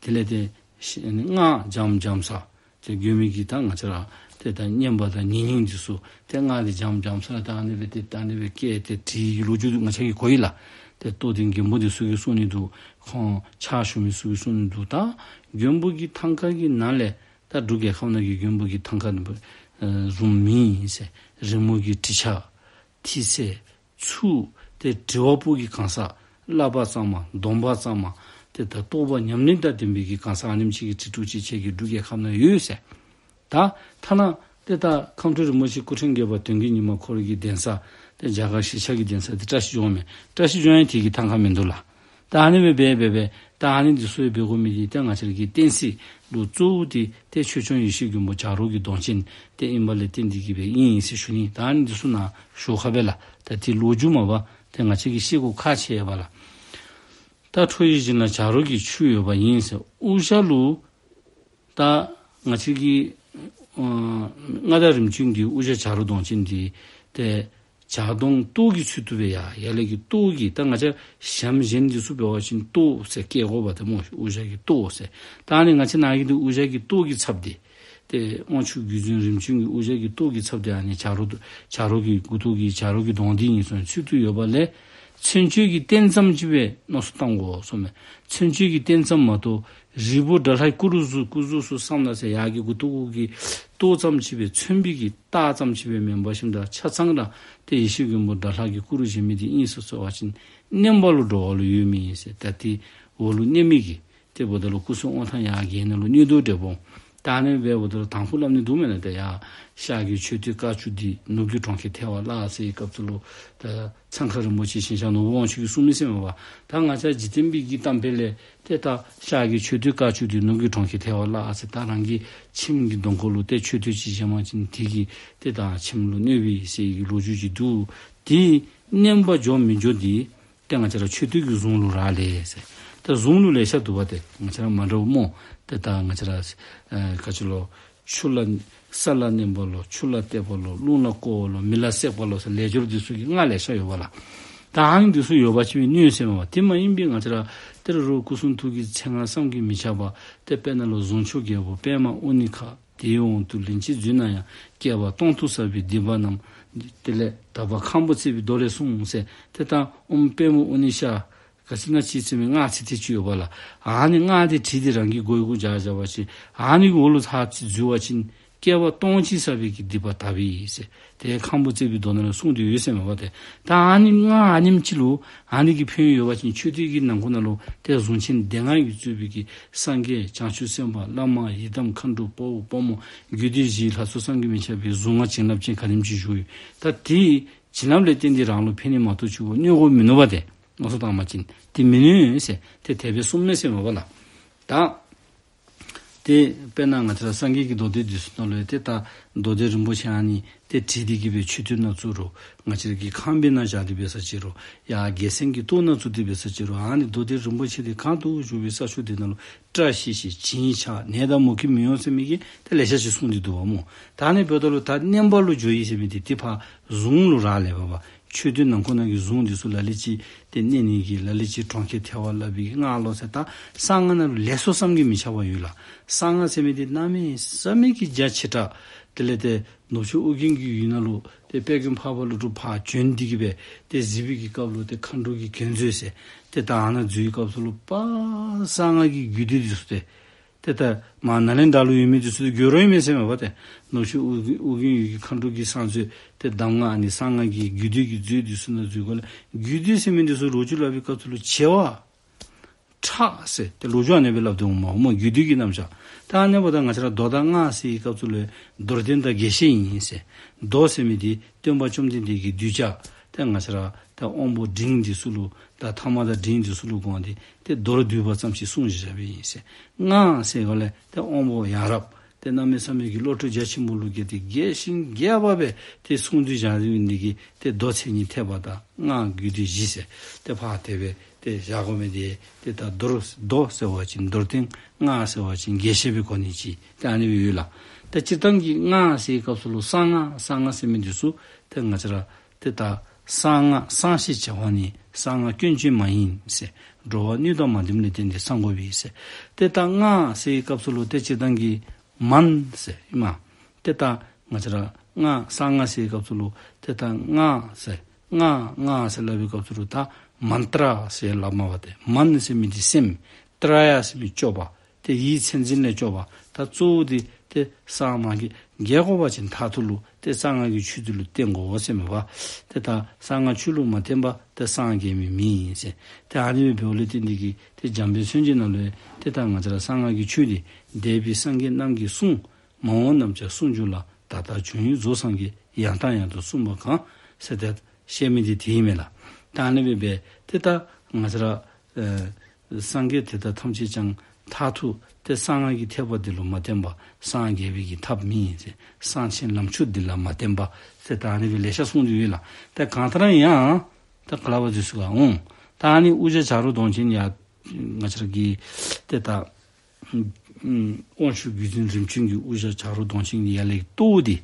དེ་ལས་ཏེ་ཤི་སྔགས་འཇམ་འཇམ་ས་ཏེ་མགོན་པོ་གི་ད་ང་བཅས་ར་ཏེ་ད་བསྙེན་པ་དང་ཉེ་སྙིང་འདི་ཚུ་ཏེ་སྔགས་འདི་འཇམ་འཇམ་ས་ད་ཨ་ནི་སྦེ་ཏེ་ད་ཨ་ནི་སྦེ་བཀལ་ཏེ་བྲིས་ཡི་ལོ་རྒྱུས་འདི་ང་བཅས་ཀྱིས་གོ་ཡི་ལགས། ཏེ་རྟོགས་ལྡན་མགོན་པོ་འདི་ཚུ་གིས་གསུང་ནི་འདུག། ཁོང་ཕྱག་ཞུ་མི་ཚུ་གིས་གསུང་ནི་འདུག། ད་མགོན་པོ་གི་ཐང་ཀ་གི་ནང་ལས་ད་འབྲུག་རྒྱལ་ཁབ་ནང་གི་མགོན་པོ་གི་ཐང་ཀ་ནི་བཟུམ་མེད་ཟེར། རི་མོ་གི་བྲིས་ཆ་ཐིག་ཚད་ཚུ་ཏེ་བྲི་བ་པོ་གི་གང་ཟག་བསླབ་པ་གཙང་མ་སྡོམ་པ་གཙང་མ་ཏེ་ད་རྟོགས་པ་ཉམས་ལེན་དང་ལྡན་པའི་གི་གང་ཟག་ཨ་ནེམ་ཅིག་གིས་བྲིས་བྲིསཝ་ཅིག་ཁྱེད་ཀྱི་འབྲུག་རྒྱལ་ཁབ་ནང་ཡོད་ཟེར། ད་ཐ་ན་ཏེ་ད་ཁམས་སྤྲུལ་རིན་པོ་ཆེ་སྐུ་ཕྲེང་བརྒྱད་པ་དོན་བརྒྱུད་ཉི་མ་ཁོ་ར་གི་གདན་ས་ཏེ་རྒྱ་གར་གཞིས་ཆགས་ཀྱི་གདན་ས་འདི་བཀྲ་ཤིས་ལྗོངས་མས། བཀྲ་ཤིས་ལྗོངས་ཡང་དེ་གི་ཐང་ཀ་མིན་འདུག་ལགས། ད་ཨ་ནི་སྦེ་འབད་འབད་འབད་ད་ཨ་ནི་འདི་ཚུ་ཡང་འབད་དགོ་མི་འདི་ཏེ་ང་བཅས་ར་གི་བསྟན་སྲིད་ལུ་གཙོ་བོ་འདི་ཏེ་ཆོས་སྐྱོང་ཡེ་ཤེས་མགོན་པོ་བྱ་རོག་གི་གདོང་ཅན་ཏེ་ཨིན་པ་ལས་བརྟེན་ཏེ་གིས་སྦེ་ཨིན་ཟེར་ཞུ་ནི། ད་ཨ་ནི་འདི་ཚུ་ནཱ་ཞོར་ཁར་སྦེ་ལགས། ད་དེ་ལོ་རྒྱུས་མས་པ། ཏེ་ང་བཅས་ཀྱིས་ཤེས་དགོཔ་ཁག་ཆེ་བས་ལགས། ད་ཁྲོ་བོའི་ཞིང་ལ་བྱ་རོག་གི་ཆུ་ཡོད་པ་ཡིན་ཟེར། དབུ་ཞྭ་ལུ་ད་ང་བཅས་ཀྱི་ཨ་མངའ་བདག་རིམ་བྱོན་གྱི་དབུ་ཞྭ་བྱ་རོག་གདོང་ཅན་འདི་ཏེ་བྱ་གདོང་ཏོག་གི་ཚུལ་དུ་སྦེ་ཡར་ཡར་ལས་ཀྱི་ཏོག་གི་ད་ང་བཅས་ཞྭམོ་གཞན་འདི་ཚུ་འབད་བ་ཅིན་ཏོག་ཟེར་བཀལ་དགོཔ་འདི་སྨོ། དབུ་ཞྭ་གི་ཏོག་ཟེར། ད་ཨ་ནི་ང་བཅས་ནཱ་གི་འདི་དབུ་ཞྭ་གི་ཏོག་གི་ཚབ་འདི་ཏེ་དབང་ཕྱུག་བརྒྱུད་འཛིན་རིམ་བྱོན་གྱི་དབུ་ཞྭ་གི་ཏོག་གི་ཚབ་འདི་ཨ་ནི་བྱ་རོག་བྱ་རོག་གི་མགུ་ཏོ་གི་བྱ་རོག་གི་གདོང་འདི་ཨིན་ཟེར་ཚུལ་དུ་ཡོད་པ་ལས་མཚོན་བྱེད་ཀྱི་རྟེན་ཙམ་ཅིག་སྦེ་མནོ་བསམ་བཏང་དགོ་གསུངམ་མས། མཚོན་བྱེད་ཀྱི་རྟེན་ཙམ་མ་གཏོགས་རིལ་བུ་དགྲ་ལྷའི་སྐུ་རུ་གཟུགས་སྐུ་གཟུགས་སུ་བསམ་ན་ཟེར་ཡར་གྱི་མགུ་ཏོ་གུ་གི་ཏོག་ཙམ་ཅིག་སྦེ་མཚོན་པའི་གི་རྟགས་ཙམ་ཅིག་སྦེ་མེན་པར་ཞིནམ་ད་ཆ་ཚང་ར་ཏེ་ཡེ་ཤེས་མགོན་པོ་དགྲ་ལྷ་གི་སྐུ་རུ་བཞེངས་མི་འདི་ཨིན་ཟེར་ཟེར་བ་ཅིན་མནན་པ་ལུ་འགྲོ་བ་ལུ་ཡོད་མི་ཨིན་ཟེར། ད་ཏེ་འོག་ལུ་མནན་མི་གི་ཏེ་འབདཝ་ད་ལུ་སྐུ་གསུང་དབང་ཐང་ཡར་རྒྱས་ནང་ལུ་མནན་དོ་འདྲ་སྦོམ། ད་ཨ་ནི་སྦེ་འབདཝ་ད་ལུ་དང་ཕུ་སླབ་ནི་འདུག་མེན་ན། ཏེ་ཡར་ཤར་གྱི་མཆོད་རྟེན་དཀར་ཆུ་འདི་ནུབ་ཀྱི་གྲོང་ཁྱེར་ཐལ་བ་བརླག་ཟེར་བའི་སྐབས་སུ་ལུ་ད་ཚང་ཁ་རིན་པོ་ཆེ་ཞིང་གཤེགས་ནོར་བུ་དབང་ཕྱུག་གིས་གསུངས་མི་ཟེར་མས་པ། ད་ང་བཅས་འཇིག་རྟེན་པའི་གི་གཏམ་དཔེ་ལས་ཏེ་ད་ཤར་གྱི་མཆོད་རྟེན་དཀར་ཆུ་འདི་ནུབ་ཀྱི་གྲོང་ཁྱེར་ཐལ་བ་བརླག་ཟེར། ད་རང་གི་ཁྱིམ་གྱི་གདོང་ཁ་ལུ་ཏེ་མཆོད་རྟེན་ཅིག་བཞེངས་པ་ཅིན་དེ་གིས་ཏེ་ད་ཁྱིམ་ལུ་གནོད་པས་ཟེར་བའི་གི་ལོ་རྒྱུས་ཅིག་འདུག། དེ་མནན་པ་འགྱོ་མི་འགྱོ་འདི་ཏེ་ང་བཅས་ར་མཆོད་རྟེན་གྱི་གཟུངས་ལུ་རག་ལས་ཟེར། ད་གཟུངས་ལུ་ལེ་ཤ་འདུག་པ། ཏེ་ང་བཅས་ར་མ་འདྲཝ་སྨོ། ཏེ་ད་ང་བཅས་ར་ཨེ་ག་ཅི་ལོ་ཆུ་ལ་ས་ལ་མནན་པ་ལོ་ཆུ་ལ་གཏད་པ་ལོ་རླུང་ལ་བསྐོར་བ་ལོ་མེ་ལ་བསྲེག་པ་ལོ་ཟེར་ལས་སྦྱོར་འདི་ཚུ་གི་སྔགས་ལེ་ཤ་ཡོད་པ་ལགས། ད་ཨ་ནི་འདི་ཚུ་ཡོད་པ་ཅིན་གནོད་ཟེར་མས་པ། དེ་མ་ཡིན་པའི་ང་བཅས་ར་ཏེ་རུང་སྐུ་གསུང་ཐུགས་ཀྱི་མཚན་སྔགས་བསམ་གྱིས་མི་ཁྱབ་པ་ཏེ་དཔེར་ན་ལུ་གཟུངས་མཆོག་རྒྱལ་པོ་པདྨ་དབུ་ནི་ཁ། དེའི་དབང་དུ་ལན་གཅིག་འཛུལ་ན་ཡང་། བསྐལ་པ་སྟོང་དུ་བསགས་པའི་སྡིག་པ་རྣམས། དེ་ལས་དག་པ་ཁང་བུ་བརྩེགས་པའི་མདོ་ལས་གསུངས་ཟེར། ཏེ་ད་ཨོཾ་པདྨ་དབུ་ནི་ཤ་ག་ཅི་ན་ཅི་ཟེར་མི་སྔགས་ཚིག་དེ་ཅིག་ཡོད་པ་ལགས། ཨ་ནི་སྔགས་དེ་བྲིས་ཏེ་རང་གི་མགུ་གུ་སྦྱར་བཞག་པ་ཅིན་ཨ་ནི་གི་འོག་ལུ་ཚར་གཅིག་འཛུལ་བ་ཅིན་བསྐལ་པ་སྟོང་གཅིག་བསགས་པའི་གི་སྡིག་པ་དག་པས་ཟེར། ཏེ་ཁང་བུ་བརྩེགས་པའི་མདོ་ནང་ལུ་གསུངས་ཏེ་ཡོད་ཟེར་མས་པ། ཏེ་ད་ཨ་ནི་སྔགས་ཨ་ནེམ་ཅིག་ལུ་ཨ་ནི་གི་ཕན་ཡོན་ཡོད་པ་ཅིན་མཆོད་རྟེན་གྱི་ནང་ཁོ་ན་ལུ་ཏེ་གཟུངས་ཆེན་སྡེ་ལྔ་གིས་གཙོས་པའི་གི་སངས་རྒྱས་བྱང་ཆུབ་སེམས་དཔའ་བླ་མ་ཡི་དམ་མཁའ་འགྲོ་དཔའ་བོ་དཔའ་མོ་རྒྱུད་སྡེ་བཞིའི་ལྷ་ཚོགས་བསམ་གྱིས་མི་ཁྱབ་པའི་གཟུངས་སྔགས་བྱིན་རླབས་ཅན་ག་དེམ་ཅིག་བཞུགས་ཡོད། ད་དེའི་བྱིན་རླབས་ལས་བརྟེན་ཏེ་རང་ལུ་ཕན་ནི་མ་གཏོགས་ཆུ་བོ་གནོད་དགོ་མི་ནུས་པ། ཏེ་མནོ་བསམ་བཏང་བ་ཅིན་དེ་མི་ནུས་ཟེར་ཏེ་དེ་སྦེ་གསུངས་མས་ཟེར་མས་པ་ལགས། ད་ཏེ་དཔེར་ན་ང་བཅས་ར་སངས་རྒྱས་ཀྱི་མདོ་སྡེ་འདི་ཚུ་ནང་ལུ་ཡང་ཏེ་ད་མདོ་སྡེ་རིན་པོ་ཆེ་ཨ་ནི་ཏེ་བྲིས་ཏེ་གི་སྦེ་མཆོད་རྟེན་ནང་བཙུགས་རུང་ང་བཅས་ར་གི་ཁང་པའི་ནང་བཞག་སྟེ་འབད་ས་ཅིག་རུང་ཡར་རྒྱལ་མཚན་གྱི་ཏོག་ནང་བཙུགས་ཏེ་འབད་ས་ཅིག་རུང་ཨ་ནི་མདོ་སྡེ་རིན་པོ་ཆེ་འདི་གང་དུ་བཞུགས་པའི་ས་ཕྱོགས་འདི་ནང་ལུ་བཀྲ་ཤིས་ཤིང་བྱིན་ཆགས་ནད་དང་མུ་གེ་མི་ཡོང་ཟེར་མི་གི་ཏེ་ལེ་ཤ་ཅིག་གསུངས་ཏེ་འདུག་པ་སྨོ། ད་ཨ་ནི་འབདཝ་ད་ལུ་ད་མནན་པ་ལུ་འགྱོ་ཡི་ཟེར་མི་འདི་ཏེ་ཕར་གཟུངས་ལུ་རག་ལས་པ་པ། མཆོད་རྟེན་ནང་ཁོ་ན་གི་གཟུངས་འདི་ཚུ་ལ་ལུ་ཅིག་ཏེ་མནན་ནི་གི་ལ་ལུ་ཅིག་གྲོང་ཁྱེར་ཐལ་བ་བརླག་པའི་གི་སྔགས་ལོ་ཟེར། ད་གསང་སྔགས་ནང་ལུ་ལེགས་སོ་བསམ་གྱིས་མི་ཁྱབ་པ་ཡོད་ལགས། གསང་སྔགས་ཟེར་མི་འདི་གནམ་མེད་ས་མེད་ཀྱི་རྒྱ་ཆེ་དྲགས། དེ་ལས་ཏེ་ནུབ་ཕྱོགས་ཨོ་རྒྱན་གྱི་ཡུལ་ནང་ལུ་ཏེ་དཔལ་མགོན་འཕགས་པ་ཀླུ་སྒྲུབ་ཕར་བྱོན་ཏེ་གི་སྦེ་ཏེ་གཟིགས་པའི་གི་སྐབས་ལུ་ཏེ་མཁའ་འགྲོ་གི་གན་མཛོད་ཟེར་ཏེ་ད་ཨ་ནཱ་འཛུལ་བའི་སྐབས་སུ་ལུ་པ་གསང་སྔགས་ཀྱི་རྒྱུད་སྡེ་འདི་ཚུ་ཏེ་ཏེ་ད་མར་ནཱ་ལེནྡྲ་ལུ་ཡོད་མི་འདི་ཚུ་ཏེ་འགྱོ་རུང་ཡོད་མི་ཟེར་མས་པ། ཏེ་ནུབ་ཕྱོགས་ཨོ་རྒྱན་ཨོ་རྒྱན་ཡུལ་གྱི་མཁའ་འགྲོ་གི་གསང་མཛོད་ཏེ་གདམས་ངག་ཨ་ནི་གསང་སྔགས་ཀྱི་རྒྱུད་སྡེ་གི་མཛོད་འདི་ཚུ་ནང་འཛུལ་དགོ་ལགས། རྒྱུད་སྡེ་ཟེར་མི་འདི་ཚུ་ལོ་རྒྱུས་སླབ་པའི་སྐབས་སུ་ལུ་བྱེ་བ་ཕྲག་ཟེར་ཏེ་ལོ་རྒྱུས་ཨ་ནི་སྦེ་སླབ་དོ་འོང་མས་སྨོ། རྒྱུད་སྡེ་གི་རྣམ་གཞག། ད་ཨ་ནི་འབདཝ་ད་ང་བཅས་ར་མདོ་དང་སྔགས་ཟེར་བའི་སྐབས་སུ་ལུ་མདོར་བསྟན་དང་རྒྱས་བཤད་ཨིན་ཟེར། མདོ་ཟེར་མི་འདི་སྟོན་པ་བཅོམ་ལྡན་འདས་ཀྱི་གདུལ་བྱ་ཏེ་ང་བཅས་ར་ ད་དབང་པོ་འབྲིང་འདི་ཚུ་ལུ་ད་ཐ་མ་དང་འབྲིང་འདི་ཚུ་ལུ་དགོངས་ཏེ་ཏེ་མདོར་བསྡུས་པ་ཙམ་ཅིག་གསུངས་བཞག་པའི་ཨིན་ཟེར། སྔགས་ཟེར་ག་ལས་ཏེ་དབང་པོ་ཡ་རབས་ཏེ་གནམ་མེད་ས་མེད་ཀྱི་བློ་གྲོས་རྒྱ་ཆེན་པོ་ལུ་བརྒྱུད་དེ་རྒྱས་ཤིང་རྒྱས་པ་སྦེ་ཏེ་གསུངས་ཏེ་བཞག་ཡོད་ནི་འདི་གིས་ཏེ་མདོ་མཚན་ཉིད་ཐེག་པ་དང་སྔགས་རྒྱུད་སྡེ་བཞི་ཟེར་ཏེ་ཕར་དེ་སྦེ་ཏེ་བཞག་དགོ་མི་འདི་ཏེ་ད་མདོར་མདོ་ཟེར་བ་ཅིན་མདོར་བསྟན། སྔགས་ཟེར་བ་ཅིན་རྒྱས་བཤད་པའི་སྒོ་ནས་ཅིག་ཏེ་ཨ་ནི་སྦེ་ཡོད་ལགས། ད་སྤྱིར་བཏང་གི་སྔགས་ཟེར་བའི་སྐབས་སུ་ལུ་གསང་སྔགས་གསང་སྔགས་ཟེར་མི་འདི་ཚུ་ཏེ་ང་བཅས་ར་ཏེ་ད་གསང་སྔགས་གསང་ཞེས་བྱ་བ་ནི། གསང་སྔགས་སྐྱོན་ཅན་མ་ཡིན་ཟེར། འགྲོ་བ་སྣོད་དང་མ་བསྡེབས་ལས་བརྟེན་ཏེ་གསང་དགོ་པས་ཟེར། ཏེ་ད་སྔགས་ཟེར་བའི་སྐབས་སུ་ལུ་ཏེ་སྤྱིར་བཏང་གི་མན་ཟེར་ཨིན་མས། ཏེ་ད་ང་བཅས་ར་སྔགས་གསང་སྔགས་ཟེར་བའི་སྐབས་སུ་ལུ་ཏེ་ད་སྔགས་ཟེར་སྔགས་སྔགས་ཟེར་སླབ་པའི་སྐབས་སུ་ལུ་ད་མནྟྲ་ཟེར་སླབ་མས་པ། ཏེ་མན་ཟེར་མི་འདི་སེམས། ཏྲ་ཡ་ཟེར་མི་སྐྱོབ་པ། ཏེ་ཡིད་མཚན་འཛིན་ལས་སྐྱོབ་པ། ད་གཙོ་བོ་འདི་ཏེ་གསང་སྔགས་ཀྱི་རྒྱས་དགོ་པ་ཅིན་མཐར་ཐུག་ལུ་ཏེ་གསང་སྔགས་ཀྱི་ཆོས་འདི་ལུ་བརྟེན་དགོ་ཟེར་མས་པ། ཏེ་ད་གསང་སྔགས་ཆོས་ལུ་མ་བརྟེན་པ་ཏེ་སངས་རྒྱས་མི་མེད་ཟེར། ཏེ་ཨ་ནི་སྦེ་འབདཝ་ལས་བརྟེན་ཏེ་གིས་ཏེ་འཇམ་དཔལ་མཚན་བརྗོད་ནང་ལུ་ཏེ་ད་ང་བཅས་ར་གསང་སྔགས་ཀྱི་ཆོས་འདི་འདས་པའི་སངས་རྒྱས་རྣམས་ཀྱིས་གསུངས། མ་འོངས་རྣམས་ཀྱང་གསུང་འགྱུར་ལ། ད་ལྟར་བྱུང་ཡོད་རྫོགས་སངས་རྒྱས། ཡང་དང་ཡང་དུ་གསུངས་པ་གང་ཟེར་ཏེ་བཤད་མི་འདི་དེ་ཨིན་མས་ལགས། ད་ཨ་ནི་སྦེ་འབད་ཏེ་ད་ང་བཅས་ར་ཨེ་སངས་རྒྱས་དེ་དག་ཐམས་ཅད་ཀྱང་མཐར་ཐུག་ཏེ་གསང་སྔགས་ཀྱི་ཐེག་པ་འདི་ལུ་མ་བརྟེན་པ་སངས་རྒྱས་པའི་གི་ཐབས་མེད་ཟེར། གསང་ཆེན་ལམ་མཆོག་འདི་ལ་མ་བརྟེན་པ་ཟེར་ད་ཨ་ནི་སྦེ་ལེ་ཤ་གསུངས་ཏེ་ཡོད་ལགས། ཏེ་གང་ལྟར་ཡང་ད་ག་ལ་བ་འདི་ཚུ་ག་འོང་། ད་ཨ་ནི་དབུ་ཞྭ་བྱ་རོག་གདོང་ཅན་ཡ་ང་བཅས་ར་གི་ཏེ་ད་དབང་ཕྱུག་བརྒྱུད་འཛིན་རིམ་བྱོན་གྱི་དབུ་ཞྭ་བྱ་རོག་གདོང་ཅན་གྱི་ཡ་ལས་ཀྱི་ལྟོ་འདི་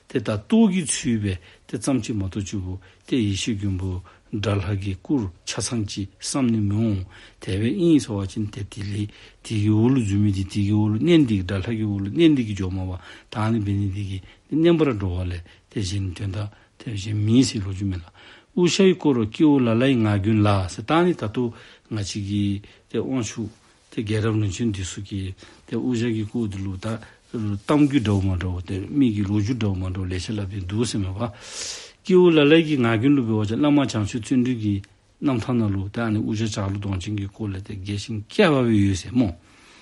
ཏེ་ད་ལྟོ་གི་ཚུལ་སྦེ་ཏེ་ཙམ་ཅིག་མ་གཏོགས་ཅིག་པོ་ཏེ་ཡེ་ཤེས་མགོན་པོ་དགྲ་ལྷ་གི་སྐུར་ཆ་ཚང་ཅིག་བསམ་ནི་མི་འོང་། དེ་སྦེ་ཨིན་ཟེར་བ་ཅིན་ཏེ་དེ་ལས་དེ་གི་འོག་ལུ་འཛུལ་མི་འདི་དེ་གི་འོག་ལུ་མནན་ཏེ་དགྲ་ལྷ་གི་འོག་ལུ་མནན་ཏེ་གིས་འགྱོཝ་མས་པ། ད་ཨ་ནི་འབད་ནི་འདི་གིས་མནན་པར་འགྲོ་བ་ལས་ཏེ་གཞན་དོན་དག་དེ་བཞིན་མེད་ཟེར་ལོ་རྒྱུས་མས་ལགས། དབུ་ཞྭའི་སྐོར་རོ་སྐྱེ་བོ་ལ་ལའི་ངག་རྒྱུན་ལ་ཟེར། ད་ནི་ད་ལྟོ་ང་བཅས་ཀྱི་ཏེ་དབང་ཕྱུག་ཏེ་རྒྱལ་རབས་རིམ་བྱོན་འདི་ཚུ་གི་ཏེ་དབུ་ཞྭ་གི་སྐོར་འདི་ལུ་ད་གཏམ་རྒྱུད་འདྲཝ་མ་འདྲཝ་ཏེ་མི་གི་ལོ་རྒྱུས་འདྲཝ་མ་འདྲཝ་ལེ་ཤ་སླབ་སྟེ་འདུག་ཟེར་མས་པ། སྐྱེ་བོ་ལ་ལའི་གི་ངག་རྒྱུན་ལུ་འབད་བ་ཅིན་བླ་མ་བྱང་ཆུབ་བརྩོན་འགྲུས་ཀྱི་རྣམ་ཐར་ནང་ལུ་ད་ཨ་ནི་དབུ་ཞྭ་བྱ་རོག་གདོང་ཅན་གྱི་སྐོར་ལས་ཏེ་རྒྱས་ཤིང་རྒྱས་པ་སྦེ་ཡོད་ཟེར་སྨོ།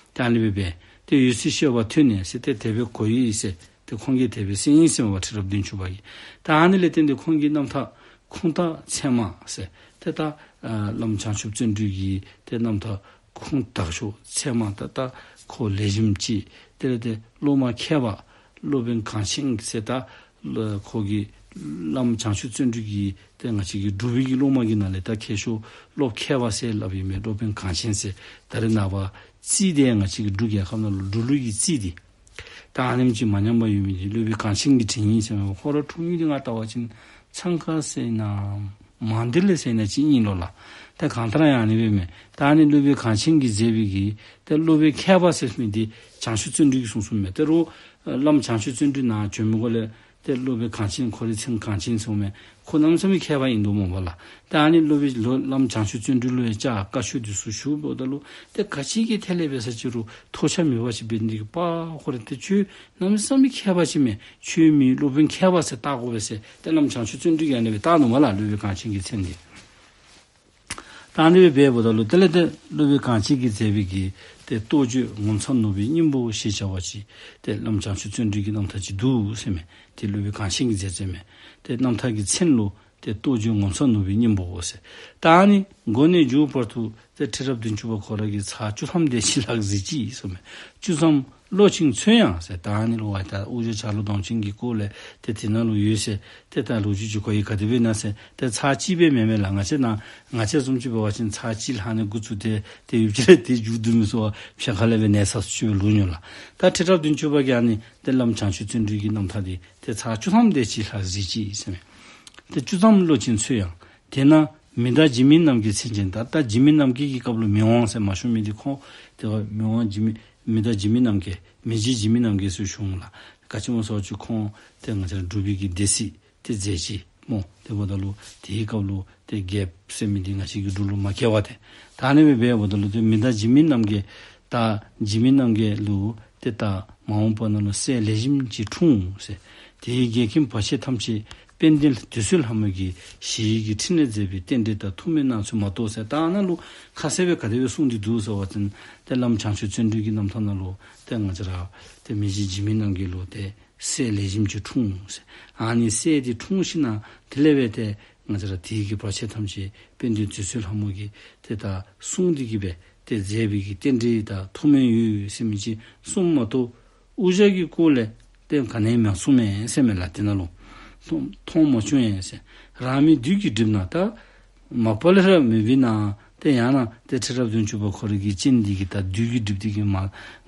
ད་ཨ་ནི་སྦེ་འབད་ཏེ་འོད་གསལ་ཤེས་པ་ཐོས་ནས་ཟེར་ཏེ་དེ་སྦེ་གོ་ཡི་ཟེར། ཏེ་ཁོང་གིས་དེ་སྦེ་གསུངས་ཡི་ཟེར་མས་པ་ཁྲི་རབས་བདུན་ཅུ་པ་གིས། ད་ཨ་ནི་ལས་བརྟེན་ཏེ་ཁོང་གི་རྣམ་ཐར་ཁུངས་དག་ཚད་མ་ཟེར་ཏེ་ད་ཨ་བླམ་བྱང་ཆུབ་བརྩོན་འགྲུས་ཀྱི་ཏེ་རྣམ་ཐར་ཁུངས་དག་ཤོས་ཚད་མ་ད་ད་ཁོ་ལེགས་ཤོམ་ཅིག་དེ་ལས་ཏེ་སློབ་མ་མཁས་པ་སློབ་དཔོན་གངས་ཅན་ཟེར་ད་ཁོ་གི་བླམ་བྱང་ཆུབ་བརྩོན་འགྲུས་ཀྱི་ཏེ་ང་བཅས་ཀྱི་འབྲུག་པའི་གི་སློབ་མ་གི་ནང་ལས་ད་མཁས་ཤོས་སློབ་མཁས་པ་ཟེར་སླབ་ཨིན་མས། སློབ་དཔོན་གངས་ཅན་ཟེར་ད་རེས་ནངས་པ་རྩིས་དེ་ང་བཅས་ཀྱི་འབྲུག་རྒྱལ་ཁབ་ནང་ལུ་འབྲུག་ལུགས་ཀྱི་རྩིས་དེ་ད་ཨ་ནེམ་ཅིག་མ་ཉམས་པར་ཡོད་མི་འདི་སློབ་དཔོན་གངས་ཅན་གྱིས་བྲིས་ཡི་ཟེར་མས། ཁོ་ར་འཁྲུངས་ཡུལ་འདི་ང་བལྟ་བ་ཅིན་ཚང་ཁ་ཟེར་ན་མང་སྡེ་ལས་ཟེར་ན་ཅིག་ཨིན་ལོ་ལགས། ད་གང་ལྟར་ཡང་ཨ་ནི་སྦེ་མས། ད་ཨ་ནི་སློབ་དཔོན་གངས་ཅན་གྱིས་མཛད་པའི་གི་ད་སློབ་དཔོན་མཁས་པ་ཟེར་མི་འདི་བྱང་ཆུབ་བརྩོན་འགྲུས་ཀྱིས་གསུངས་གསུངསམ་མས། ད་རུང་བླམ་བྱང་ཆུབ་བརྩོན་འགྲུས་ནང་བྱོན་མི་གོ་ལས་ཏེ་སློབ་དཔོན་གངས་ཅན་ཁོ་རའི་མཚན་གངས་ཅན་ཟེརཝ་མས། ཁོ་གནམ་མེད་ས་མེད་མཁས་པ་ཨིན་དོ་སྨོ་པ་ལགས། ད་ཨ་ནི་སློབ་དཔོན་ལོ་བླམ་བྱང་ཆུབ་བརྩོན་འགྲུས་ལུ་ཡང་བཅར་བཀའ་ཆོས་འདི་ཚུ་ཞུཝ་ད་ལུ་ཏེ་ག་ཅི་གི་ཐད་ལས་འབད་ས་ཅིག་རུང་ཐོགས་ཆགས་མེད་པ་ཅིག་འབད་ནི་འདི་གིས་པ་ཁོ་ར་ཏེ་ཁྱོད་གནམ་མེད་ས་མེད་མཁས་པ་ཅིག་མས། ཁྱོད་མི་སློབ་དཔོན་མཁས་པ་ཟེར་བཏགས་དགོ་པས་ཟེར་ཏེ་བླམ་བྱང་ཆུབ་བརྩོན་འགྲུས་ཀྱིས་ཨ་ནི་སྦེ་བཏགས་ནུག་སྨོ་ལགས། སློབ་དཔོན་གངས་ཅན་གྱི་མཚན་འདི། ད་ཨ་ནི་སྦེ་འབདཝ་ད་ལུ་དེ་ལས་ཏེ་སློབ་དཔོན་གངས་ཅན་གྱིས་མཛད་པའི་གི་ཏེ་རྟོགས་བརྗོད་ངོ་མཚར་ནོར་བུའི་སྙིང་པོ་ཞེས་བྱ་བ་ཅིག་ཏེ་བླམ་བྱང་ཆུབ་བརྩོན་འགྲུས་ཀྱི་རྣམ་ཐར་ཅིག་འདུག་ཟེར་མས། ཏེ་སློབ་དཔོན་གངས་ཅན་གྱིས་མཛད་མཛད་མས། ཏེ་རྣམ་ཐར་གྱི་མཚན་ལུ་ཏེ་རྟོགས་བརྗོད་ངོ་མཚར་ནོར་བུའི་སྙིང་པོ་ཟེར། ད་ཨ་ནི་འགོ་ནས་མཇུག་བར་དུ་ཏེ་ཁྲི་རབས་བདུན་ཅུ་པ་ཁོ་ར་གིས་ཚར་བཅུ་ཐམ་དེ་ཅིག་ལྷག་གཟིགས་ཅིག་ཟེར་མས། བཅུ་ཐམ་ལོ་ཅིག་འཚོལ་ཡང་ཟེར། ད་ཨ་ནི་ལུ་ཝའི་ད་དབུ་ཞྭ་བྱ་རོག་གདོང་ཅན་གྱི་སྐོར་ལས་ཏེ་དེ་ནང་ལུ་ཡོད་ཟེར། ཏེ་ད་ལོ་རྒྱུས་ཅིག་གོ་ཡི། ག་དེ་སྦེ་ཨིན་ན་ཟེར་ཏེ་ཚར་གཅིག་སྦེ་མེན་མས་ལགས། ང་བཅས་ནཱ་ང་བཅས་བཟུམ་ཅིག་འབད་བ་ཅིན་ཚར་གཅིག་ལྷག་ནི་འགོ་བཙུགས་ཏེ་ཏེ་ཡུདཔ་ཅིག་ལས་ཏེ་མཇུག་བསྡུ་མི་ཚུགས་པར་ཕྱེད་ཀ་ལས་སྦེ་ནད་ཚ་སུ་ཅིག་སྦེ་ལུས་ནུག་ལགས། ད་ཁྲི་རབས་བདུན་ཅུ་པ་གིས་ཨ་ནི་ཏེ་བླམ་བྱང་ཆུབ་བརྩོན་འགྲུས་ཀྱི་རྣམ་ཐར་འདི་ཏེ་ཚར་བཅུ་ཐམ་དེ་ཅིག་ལྷག་གཟིགས་ཅིག་ཟེར་མས། ཏེ་བཅུ་ཐམ་ལོ་ཅིག་འཚོལ་ཡང་། དེ་ན་མི་བདག་འཇིགས་མེད་རྣམ་རྒྱལ་མཚན་ཅན། ད་ད་འཇིགས་མེད་རྣམ་རྒྱལ་གྱི་སྐབས་ལུ་མི་དབང་ཟེར་མ་ཞུ་མི་འདི་ཁོང་ཏེ་མི་དབང་འཇིགས་མེད་མི་བདག་འཇིགས་མེད་རྣམ་རྒྱལ་མི་རྗེ་འཇིགས་མེད་རྣམ་རྒྱལ་ཟེར་ཞུཝ་ལགས། ག་ཅི་སྨོ་ཟེར་བ་ཅིན་ཁོང་ཏེ་ང་བཅས་ར་འབྲུག་པའི་གི་སྡེ་སྲིད་ཏེ་མཛད་ཅིག་སྨོ། དེ་འབདཝ་ད་ལུ་དེའི་སྐབས་ལུ་ཏེ་རྒྱལཔོ་ཟེར་མི་འདི་ང་བཅས་ཀྱི་འབྲུག་ལུ་མ་བཀལ་བས་ཏེ། ད་ཨ་ནི་སྦེ་འབདཝ་ད་ལུ་ཏེ་མི་བདག་འཇིགས་མེད་རྣམ་རྒྱལ་ད་འཇིགས་མེད་རྣམ་རྒྱལ་ལུ་ཏེ་ད་མ་འོངས་པ་ནང་ལུ་སྲས་ལེགས་ཤོམ་ཅིག་འཁྲུངས་ཟེར། དེའི་རྒྱལ་ཁྱིམ་བར་ཆད་ཐམས་ཅད་དཔལ་ལྡན་དུད་སོལ་ལྷ་མོ་གི་ཞི་བའི་གི་ཕྲིན་ལས་མཛད་པའི་རྟེན་འབྲེལ་དང་ཐུགས་སྨོན་གནང་ཚུལ་མ་གཏོགས་ཟེར། ད་ཨ་ནཱ་ལུ་ཁ་གསལ་སྦེ་ག་དེ་སྦེ་གསུངས་ཏེ་འདུག་ཟེར་བ་ཅིན་ཏེ་བླམ་བྱང་ཆུབ་བརྩོན་འགྲུས་ཀྱི་རྣམ་ཐར་ནང་ལུ་ཏེ་ང་བཅས་ར་ཏེ་མི་རྗེ་འཇིགས་མེད་རྣམ་རྒྱལ་ལུ་ཏེ་ སྲས་ལེགས་ཤོམ་ཅིག་འཁྲུངས་ཟེར། ཨ་ནི་སྲས་དེ་འཁྲུངས་ཞིནམ་དེ་ལས་འབད་ཏེ་ང་བཅས་ར་དེ་གི་བར་ཆད་ཐམས་ཅད་དཔལ་ལྡན་དུད་སོལ་ལྷ་མོ་གིས་ཏེ་ད་བསྲུང་སྟེ་གི་སྦེ་ཏེ་མཛད་པའི་གི་རྟེན་འབྲེལ་དང་ཐུགས་སྨོན་ཡོད་ཟེར་མི་ཅིག་གསུངམ་མ་གཏོགས་དབུ་ཞྭ་གི་སྐོར་ལས་ཏེ་ག་ནི་ཡང་མ་གསུངམ་མས་ཟེར་མས་ལགས། དེ་ནང་ལུ་མཐོང་མཐོང་མ་བྱུང་ཡང་ཟེར། རང་མི་བདུད་ཀྱིས་བསྒྲིབས་ན་ད་མ་པ་ལས་ར་མེདཔ་ཨིན་ན། ཏེ་ཡང་ན་ཏེ་ཁྲི་རབས་བདུན་ཅུ་པ་ཁོ་རའི་གི་སྤྱན་འདི་གིས་ད་བདུད་ཀྱིས་བསྒྲིབས་ཏེ་གི་མ་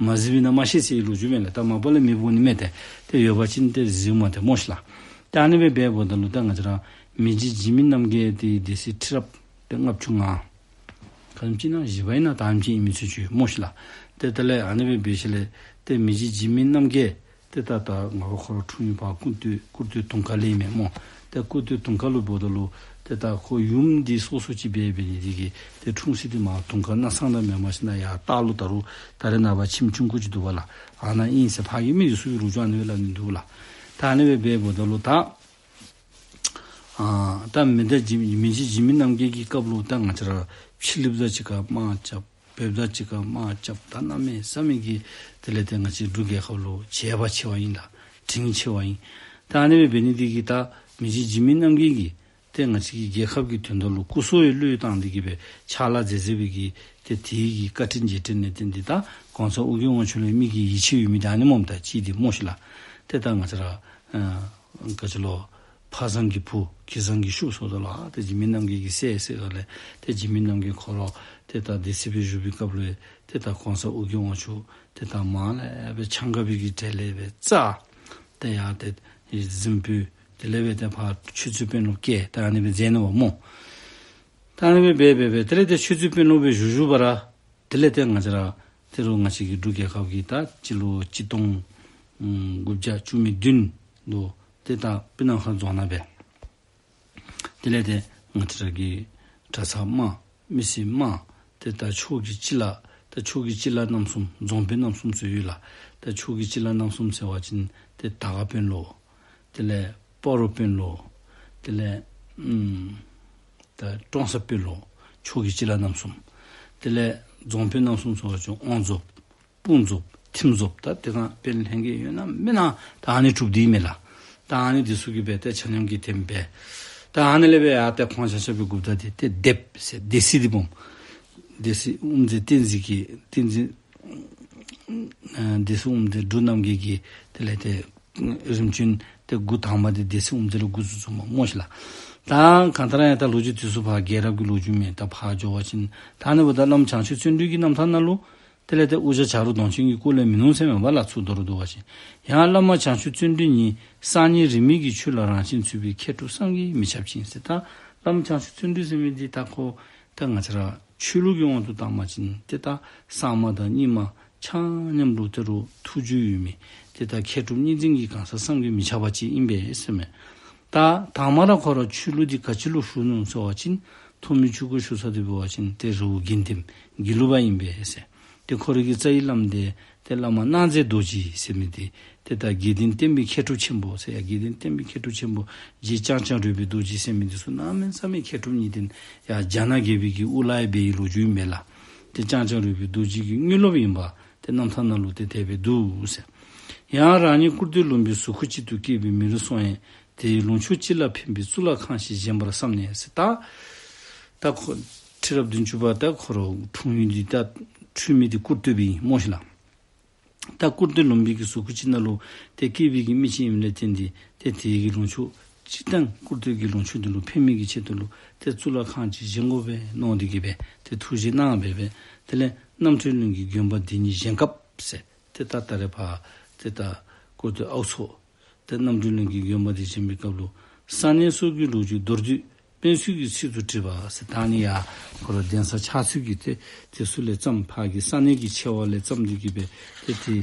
མ་གཟིགསཔ་ཨིན་ན་མ་ཤེས་ཟེར་ལོ་རྒྱུས་མས་ལགས། ད་མ་པ་ལས་མེདཔ་འོང་ནི་མས་ཏེ། ཏེ་ཡོད་པ་ཅིན་ཏེ་གཟིགསཔ་མས་ཏེ་སྨོ་ཤི་ལགས། ཏེ་ཨ་ནི་སྦེ་འབདཝ་ད་ལུ་ད་ང་བཅས་ར་མི་རྗེ་འཇིགས་མེད་རྣམ་རྒྱལ་དེ་སྡེ་སྲིད་ཁྲི་རབས་ཏེ་ལྔ་བཅུ་ང་ག་དེམ་ཅིག་ཨིན་ན་བཞི་པ་ཨིན་ན་ད་དེམ་ཅིག་ཨིན་མི་ཚུ་ཅིག་སྨོ་ཤི་ལགས། ཏེ་དེ་ལས་ཨ་ནི་སྦེ་འབད་ཞིནམ་ལས་ཏེ་མི་རྗེ་འཇིགས་མེད་རྣམ་རྒྱལ་ཏེ་ད་ད་ང་བཅས་ཁོ་ར་འཁྲུངས་ཡུལ་ཕར་ཀུར་སྟོད་ཀུར་སྟོད་དུང་དཀར་ལས་མས་སྨོ། ཏེ་ཀུར་སྟོད་དུང་དཀར་ལུ་འབདཝ་ད་ལུ་ཏེ་ད་ཁོ་ཡུམ་འདི་སོ་སོ་ཅིག་འབད་འབད་ནི་དེ་གིས་ཏེ་འཁྲུངས་ས་འདི་མར་དུང་དཀར་སྣར་ཐང་དང་མེན་པར་ཞིནམ་ཡར་ལྟག་ལུ་ད་རུང་ད་རེས་ནངས་པ་ཁྱིམ་ཆུང་ཀུ་ཅིག་འདུག་པ་ལགས། ཨ་ནཱ་ཨིན་ཟེར་ཕར་གྱི་མི་འདི་ཚུ་གིས་ལོ་རྒྱུས་ཨ་ནི་སྦེ་སླབ་ནི་འདུག་ལགས། ད་ཨ་ནི་སྦེ་འབདཝ་ད་ལུ་ད་ཨ་ད་མི་ད་འཇིགས་མི་རྗེ་འཇིགས་མེད་རྣམ་རྒྱལ་གྱི་སྐབས་ལུ་ད་ང་བཅས་ར་ཕྱི་གླིངཔ་དང་གཅིག་ཁར་དམག་རྐྱབ། བོདཔ་དང་གཅིག་ཁར་དམག་རྐྱབ། ད་གནམ་མེད་ས་མེད་ཀྱི་དེ་ལས་ཏེ་ང་བཅས་འབྲུག་རྒྱལ་ཁབ་ལུ་བྱེད་པ་ཆེ་བ་ཨིན་ལགས། དྲིན་ཆེ་བ་ཨིན། ད་ཨ་ནི་སྦེ་འབད་ནི་དེ་གིས་ད་མི་རྗེ་འཇིགས་མེད་རྣམ་རྒྱལ་གྱིས་ཏེ་ང་བཅས་ཀྱི་རྒྱལ་ཁབ་ཀྱི་དོན་དག་ལུ་སྐུ་སྲོག་ཡང་བློས་བཏང་སྟེ་གི་སྦེ་ཕྱག་ལཱ་མཛད་མཛད་པའི་གི་ཏེ་དེ་གི་བཀའ་དྲིན་རྗེས་དྲན་ལས་བརྟེན་ཏེ་ད་གོང་ས་ཨོ་རྒྱན་དབང་ཕྱུག་ལུ་མི་གི་ཡིད་ཆེས་ཡོད་མི་ད་ཨ་ནི་སྨོ་ད་ཅི་འདི་སྨོ་ཤི་ལགས། ཏེ་ད་ང་བཅས་ར་ཨ་ག་ཅི་ལོ། ཕ་བཟང་གི་བུ་ཁྱི་བཟང་གི་ཤུགས་ཟེརཝ་ད་ལུ་ཨ་ཏེ་འཇིགས་མེད་རྣམ་རྒྱལ་གྱི་སྲས་ཟེར་ག་ལས་ཏེ་འཇིགས་མེད་རྣམ་རྒྱལ་ཁོ་ར་ཏེ་ད་སྡེ་སྲིད་སྦེ་བཞུགས་པའི་སྐབས་ལུ་ཏེ་ད་གོང་ས་ཨོ་རྒྱན་དབང་ཕྱུག་ཏེ་ད་མར་ལས་སྦེ་ཆང་ཁ་བའི་གི་གྲལ་ལས་སྦེ་བཙགས། ཏེ་ཡར་ཏེ་གཟིམ་དཔོན་དེ་ལས་སྦེ་ཏེ་ཕར་ཆོས་རྩེ་དཔོན་སློབ་བཀལ། ད་ཨ་ནི་སྦེ་མཛད་ནུག་པ་སྨོ། ད་ཨ་ནི་སྦེ་འབད་འབད་འབད་དེ་ལས་ཏེ་ཆོས་རྩེ་དཔོན་སློབ་སྦེ་བཞུགས་བཞུགས་པ་ར་དེ་ལས་ཏེ་ང་བཅས་ར་ད་རུང་ང་བཅས་ཀྱི་འབྲུག་རྒྱལ་ཁབ་ཀྱི་ད་སྤྱི་ལོ་གཅིག་སྟོང་ཨམ་དགུ་བརྒྱ་བཅུ་མེད་བདུན་ལུ་ཏེ་ད་སྤུ་ན་ཁ་རྫོང་ནང་སྦེ་དེ་ལས་ཏེ་ང་བཅས་ར་གི་གྲྭ་ཚང་དམངས་མི་སེར་དམངས་ཏེ་ད་ཕྱོགས་ཀྱི་སྤྱི་བླ་ད་ཕྱོགས་ཀྱི་སྤྱི་བླ་རྣམ་གསུམ་རྫོང་དཔོན་རྣམ་གསུམ་ཚུ་ཡོད་ལགས། ད་ཕྱོགས་ཀྱི་སྤྱི་བླ་རྣམ་གསུམ་ཟེར་བ་ཅིན་ཏེ་དར་དཀར་དཔོན་སློབ། དེ་ལས་སྤ་རོ་དཔོན་སློབ། དེ་ལས་ཨམ་ད་ཀྲོང་གསར་དཔོན་སློབ། ཕྱོགས་ཀྱི་སྤྱི་བླ་རྣམ་གསུམ། དེ་ལས་རྫོང་དཔོན་རྣམ་གསུམ་ཟེར་བ་ཅིན་དབང་རྫོངཔ་དཔུང་རྫོངཔ་ཐིམ་རྫོངཔ། ད་དེ་སྒང་དཔོན་ལྷན་རྒྱས་ཡོད་ན་མེད་ན་ད་ཨ་ནི་གྲུབ་སྟེ་ཨིན་མས་ལགས། ད་ཨ་ནི་འདི་ཚུ་གིས་སྦེ་ཏེ་ཆ་མཉམ་གྱིས་ཐེམ་སྦེ། ད་ཨ་ནི་ལས་སྦེ་ཡར་ཏེ་ཁོང་ཆ་ཁྱབ་ཀྱི་འགོ་བདག་འདི་ཏེ་སྡེཔ་ཟེར་སྡེ་སྲིད་འདི་སྦོམ། སྡེ་སྲིད་དབུ་མཛད་བསྟན་འཛིན་གྱིས་བསྟན་འཛིན་ཨ་སྡེ་སྲིད་དབུ་མཛད་འབྲུག་རྣམ་རྒྱལ་གྱིས་དེ་ལས་ཏེ་རིམ་བྱོན་ཏེ་འགོ་དང་པ་འདི་སྡེ་སྲིད་དབུ་མཛད་ལས་འགོ་བཙུགས་བཙུགསཔ་སྨོ་ཤི་ལགས། ད་གང་ལྟར་ཡང་ད་ལོ་རྒྱུས་འདི་ཚུ་ཕར་རྒྱལ་རབས་ཀྱི་ལོ་རྒྱུས་མས། ད་ཕར་འགྱོ་བ་ཅིན་ད་ཨ་ནི་འབདཝ་ད་བླམ་བྱང་ཆུབ་བརྩོན་འགྲུས་ཀྱི་རྣམ་ཐར་ནང་ལུ་དེ་ལས་ཏེ་དབུ་ཞྭ་བྱ་རོག་གདོང་ཅན་གྱི་སྐོར་ལས་མིན་ནུག་ཟེར་མས་པ་ལགས། ཚུར་མདོར་བསྡུ་བ་ཅིན་ཡང་བླ་མ་བྱང་ཆུབ་བརྩོན་འགྲུས་ཉིད། གསར་རྙིང་རིས་མེད་ཀྱི་ཆོས་ལ་རང་བཞིན་འཚོལ་བའི་མཁས་གྲུབ་བསམ་གྱིས་མི་ཁྱབ་ཅིང་ཟེར། ད་བླམ་བྱང་ཆུབ་བརྩོན་འགྲུས་ཟེར་མི་འདི་ད་ཁོ་ད་ང་བཅས་ར་ཆོས་ལུགས་ཀྱི་དབང་དུ་བཏང་བ་ཅིན་ཏེ་ད་གསར་མ་དང་རྙིང་མ་ཆ་མཉམ་ལུ་ད་རུང་ཐུགས་རྒྱུས་ཡོད་མི་ཏེ་ད་མཁས་གྲུབ་གཉིས་འཛིན་གྱི་གང་ཟག་བསམ་གྱིས་མི་ཁྱབ་པ་ཅིག་ཨིན་པས་ཟེར་མས། ད་དང་པ་ར་ཁོ་ར་ཆོས་ལུགས་འདི་ག་ཅི་ལུ་ཞུགས་ནུག་ཟེར་བ་ཅིན་ཐོག་མའི་ཆོས་སྐོར་ཞུ་ས་འདི་འབད་བ་ཅིན་ཏེ་རི་བོ་དགེ་ལྡན་དགེ་ལུགས་པ་ཨིན་པས་ཟེར། ཏེ་ཁོ་རའི་གི་རྩ་བའི་བླམ་འདི་ཏེ་བླ་མ་སྣང་མཛད་རྡོ་རྗེ་ཟེར་མི་འདི་ཏེ་ད་དགེ་ལྡན་བསྟན་པའི་མཁས་གྲུབ་ཆེན་པོ་ཟེར་ཡ་དགེ་ལྡན་བསྟན་པའི་མཁས་གྲུབ་ཆེན་པོ་རྗེ་ལྕང་སྐྱ་རོལ་པའི་རྡོ་རྗེ་ཟེར་མི་འདི་ཚུ་གནམ་མེད་ས་མེད་མཁས་གྲུབ་གཉིས་ལྡན་ཡ་རྒྱ་ནག་རྒྱལ་པོའི་གི་དབུ་བླ་ཡང་འབད་བའི་ལོ་རྒྱུས་ཨིན་པས་ལགས། ཏེ་ལྕང་སྐྱ་རོལ་པའི་རྡོ་རྗེ་གི་དངོས་སློབ་ཨིན་པ་ཏེ་རྣམ་ཐར་ནང་ལུ་ཏེ་དེ་སྦེ་འདུག་ཟེར། ཡང་རང་ཉིད་ཀུར་སྟོད་ལུང་པའི་གཟུགས་སྐུ་གཅིག་ཏུ་སྐྱེས་པའི་མི་རུ་སོང་ཡང་དེའི་ལུང་ཕྱོགས་སྤྱི་བླ་འཕེན་པའི་གཙུག་ལག་ཁང་ཞིག་བཞེངས་པར་བསམ་ནས་ཟེར། ད་ད་ཁོ་ཁྲི་རབས་བདུན་ཅུ་པ་ད་ཁོ་ར་འཁྲུངས་ཡུལ་འདི་ད་འཁྲུངས་མི་འདི་ཀུར་སྟོད་པའི་སྨོ་ཤི་ལགས། ད་ཀུར་སྟོད་ལུང་པའི་གི་གཟུགས་སྐུ་ཅིག་ནང་ལུ་ཏེ་སྐྱེས་པའི་གི་མི་ཅིག་ཨིནམ་ལས་བརྟེན་ཏེ་ཏེ་དེའི་གི་ལུང་ཕྱོགས་སྤྱིར་བཏང་ཀུར་སྟོད་ཀྱི་ལུང་ཕྱོགས་འདི་ལུ་འཕེན་མི་གི་ཆེད་དུ་ལུ་ཏེ་གཙུག་ལག་ཁང་ཅིག་བཞེངས་དགོ་པས་མནོ་སྟེ་གི་སྦེ་ཏེ་ཐུགས་བཞེད་གནང་སྦེ་སྦེ་དེ་ལས་རྣམ་གྲོལ་གླིང་གི་དགོན་པ་འདི་ཉིད་བཞེངས་སྐབས་ཟེར། ཏེ་ད་ད་རེས་ཕར་ཏེ་ད་ཀུར་སྟོད་ཨའུ་མཚོ་ཏེ་རྣམ་གྲོལ་གླིང་གི་དགོན་པ་འདི་བཞེངས་པའི་སྐབས་ལུ་ས་གནས་སོགས་ཀྱི་ལོ་རྒྱུས་མདོར་བསྡུས་དཔོན་ཚུལ་གྱི་ཚུལ་དུ་བྲིས་པ་ཟེར། ད་ནི་ཡ་ཁོ་ར་གདན་ས་ཆགས་ཚུལ་གྱི་ཏེ་དེ་ཚུ་ལས་བརྩམས། ཕར་གྱི་ས་གནས་ཀྱི་ཆེ་བ་ལས་བརྩམས་ཏེ་གི་སྦེ་ཏེ་དེ་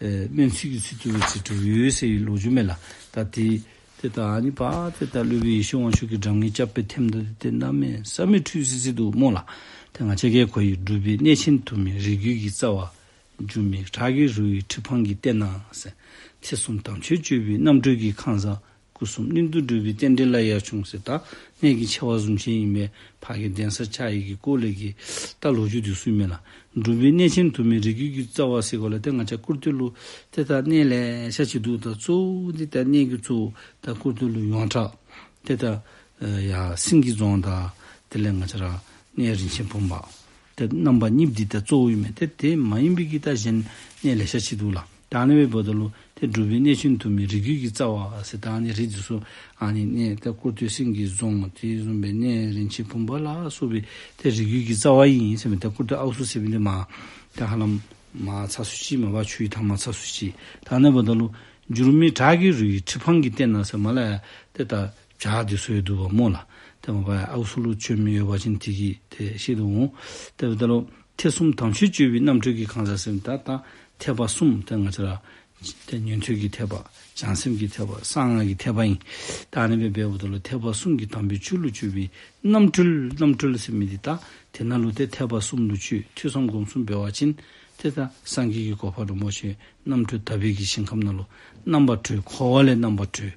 ཨེ་དཔོན་ཚུལ་གྱི་ཚུལ་དུ་སྦེ་བྲིས་བྲིསཝ་ཡོད་ཟེར་བའི་ལོ་རྒྱུས་མས་ལགས། ད་དེ་ཏེ་ད་ཨ་ནི་པ་ཏེ་ད་སློབ་དཔོན་ཡེ་ཤེས་དབང་ཕྱུག་གི་སྒྲ་སྙན་རྐྱབ་སྦེ་ཐེམ་ད་ཏེ་གནམ་མེད་ས་མེད་འཁྲུལ་སི་སི་འདུག་སྨོ་ལགས། ཏེ་ང་བཅས་ཀྱིས་གོ་ཡི། སྒྲུབ་པའི་གནས་ཆེན་དུ་མའི་རིགས་རྒྱུད་ཀྱི་རྩ་བ། སྒྱུ་མའི་བྲག་གི་རི་བོའི་ཁྲི་འཕང་གི་སྟེང་ན་ཟེར། ཐེ་ཚོམ་དམ་ཆོས་སྤྱོད་པའི་རྣམ་གྲོལ་གྱི་ཁང་བཟང་ སྐུ་གསུམ་གླིང་དུ་སྒྲུབ་པའི་རྟེན་འབྲེལ་ལ་ཡར་བྱུང་ཟེར། ད་གནས་ཀྱི་ཆེ་བ་བཟུམ་ཅིག་ཨིན་པས། ཕར་གི་གདན་ས་ཆགས་ཡི་གི་སྐོར་ལས་ཀྱི་ད་ལོ་རྒྱུས་འདི་ཚུ་ཨིན་མས་ལགས། སྒྲུབ་པའི་གནས་ཆེན་དུ་མའི་རིགས་རྒྱུད་ཀྱི་རྩ་བ་ཟེར་གོ་ལགས། ཏེ་ང་བཅས་ཀུར་སྟོད་ལུ་ཏེ་ད་གནས་ལེ་ཤ་ཅིག་འདུག། ད་གཙོ་བོ་འདི་ད་གནས་ཀྱི་གཙོ་བོ་ད་ཀུར་སྟོད་ལུ་ཡོངས་གྲགས། ཏེ་ད་ཡར་སེང་གེ་རྫོང་དང་དེ་ལས་ང་བཅས་ར་གནས་རིན་ཆེན་བུམ་པ། ཏེ་རྣམ་པ་གཉིས་འདི་ད་གཙོ་བོ་ཨིན་མས། ཏེ་དེ་མ་ཡིན་པའི་གི་ད་གཞན་གནས་ལེ་ཤ་ཅིག་འདུག་ལགས། ད་ཨ་ནི་སྦེ་འབདཝ་ད་ལུ་ཏེ་སྒྲུབ་པའི་གནས་ཆེན་དུ་མའི་རིགས་རྒྱུད་ཀྱི་རྩ་བ་ཟེར། ད་ཨ་ནི་རིགས་འདི་ཚུ་ཨ་ནི་གནས་ད་ཀུར་སྟོད་སེང་གེ་རྫོང་དེ་བཟུམ་སྦེ་གནས་རིན་ཆེན་བུམ་པ་ལ་སོགས་པའི་ཏེ་རིགས་རྒྱུད་ཀྱི་རྩ་བ་ཨིན་ཟེར་མི་ད་ཀུར་སྟོད་ཨའུ་སུ་ཟེར་མི་འདི་མར་ད་ཧ་ལམ་མར་ཚ་སུ་ཅིག་མས་པ། ཆུའི་མཐའ་མར་ཚ་སུ་ཅིག། ད་ཨ་ནི་འབདཝ་ད་ལུ་འགྱུར་མེད་བྲག་གི་རི་ཡི་ཁྲི་འཕང་གི་སྟེང་ན་ཟེར་མར་ལས་ཏེ་ད་བྱག་འདི་ཚུ་ཡང་འདུག་པ་སྨོ་ལགས། ཏེ་མ་པ་ཨའུ་སུ་ལུ་བྱོན་མི་ཡོད་པ་ཅིན་དེ་གིས་ཏེ་ཤེས་དོ་འོང་། ཏེ་འབདཝ་ད་ལུ་ཐེག་གསུམ་དམ་ཆོས་སྤྱོད་པའི་རྣམ་གྲོལ་གྱི་ཁང་བཟང་ཟེར་མི་ད་ད་ཐེག་པ་གསུམ་ཏེ་ང་བཅས་ར་ཏེ་ཉན་ཐོས་ཀྱི་ཐེག་པ་བྱང་སེམས་ཀྱི་ཐེག་པ་གསང་སྔགས་ཀྱི་ཐེག་པ་ཨིན། ད་ཨ་ནི་སྦེ་འབདཝ་ད་ལུ་ཐེག་པ་གསུམ་གྱི་དམ་པའི་ཆོས་ལུ་སྤྱོད་པའི་རྣམ་གྲོལ། རྣམ་གྲོལ་ཟེར་མི་འདི་ད་དེ་ནང་ལུ་ཏེ་ཐེག་པ་གསུམ་ལུ་སྤྱོད་ཐོས་བསམ་སྒོམ་གསུམ་འབད་བ་ཅིན་ཏེ་ད་སངས་རྒྱས་ཀྱི་གོ་འཕང་རིན་པོ་ཆེ་རྣམ་གྲོལ་དག་པའི་གི་ཞིང་ཁམས་ནང་ལུ་རྣམ་པར་གྲོལ། འཁོར་བ་ལས་རྣམ་པར་གྲོལ།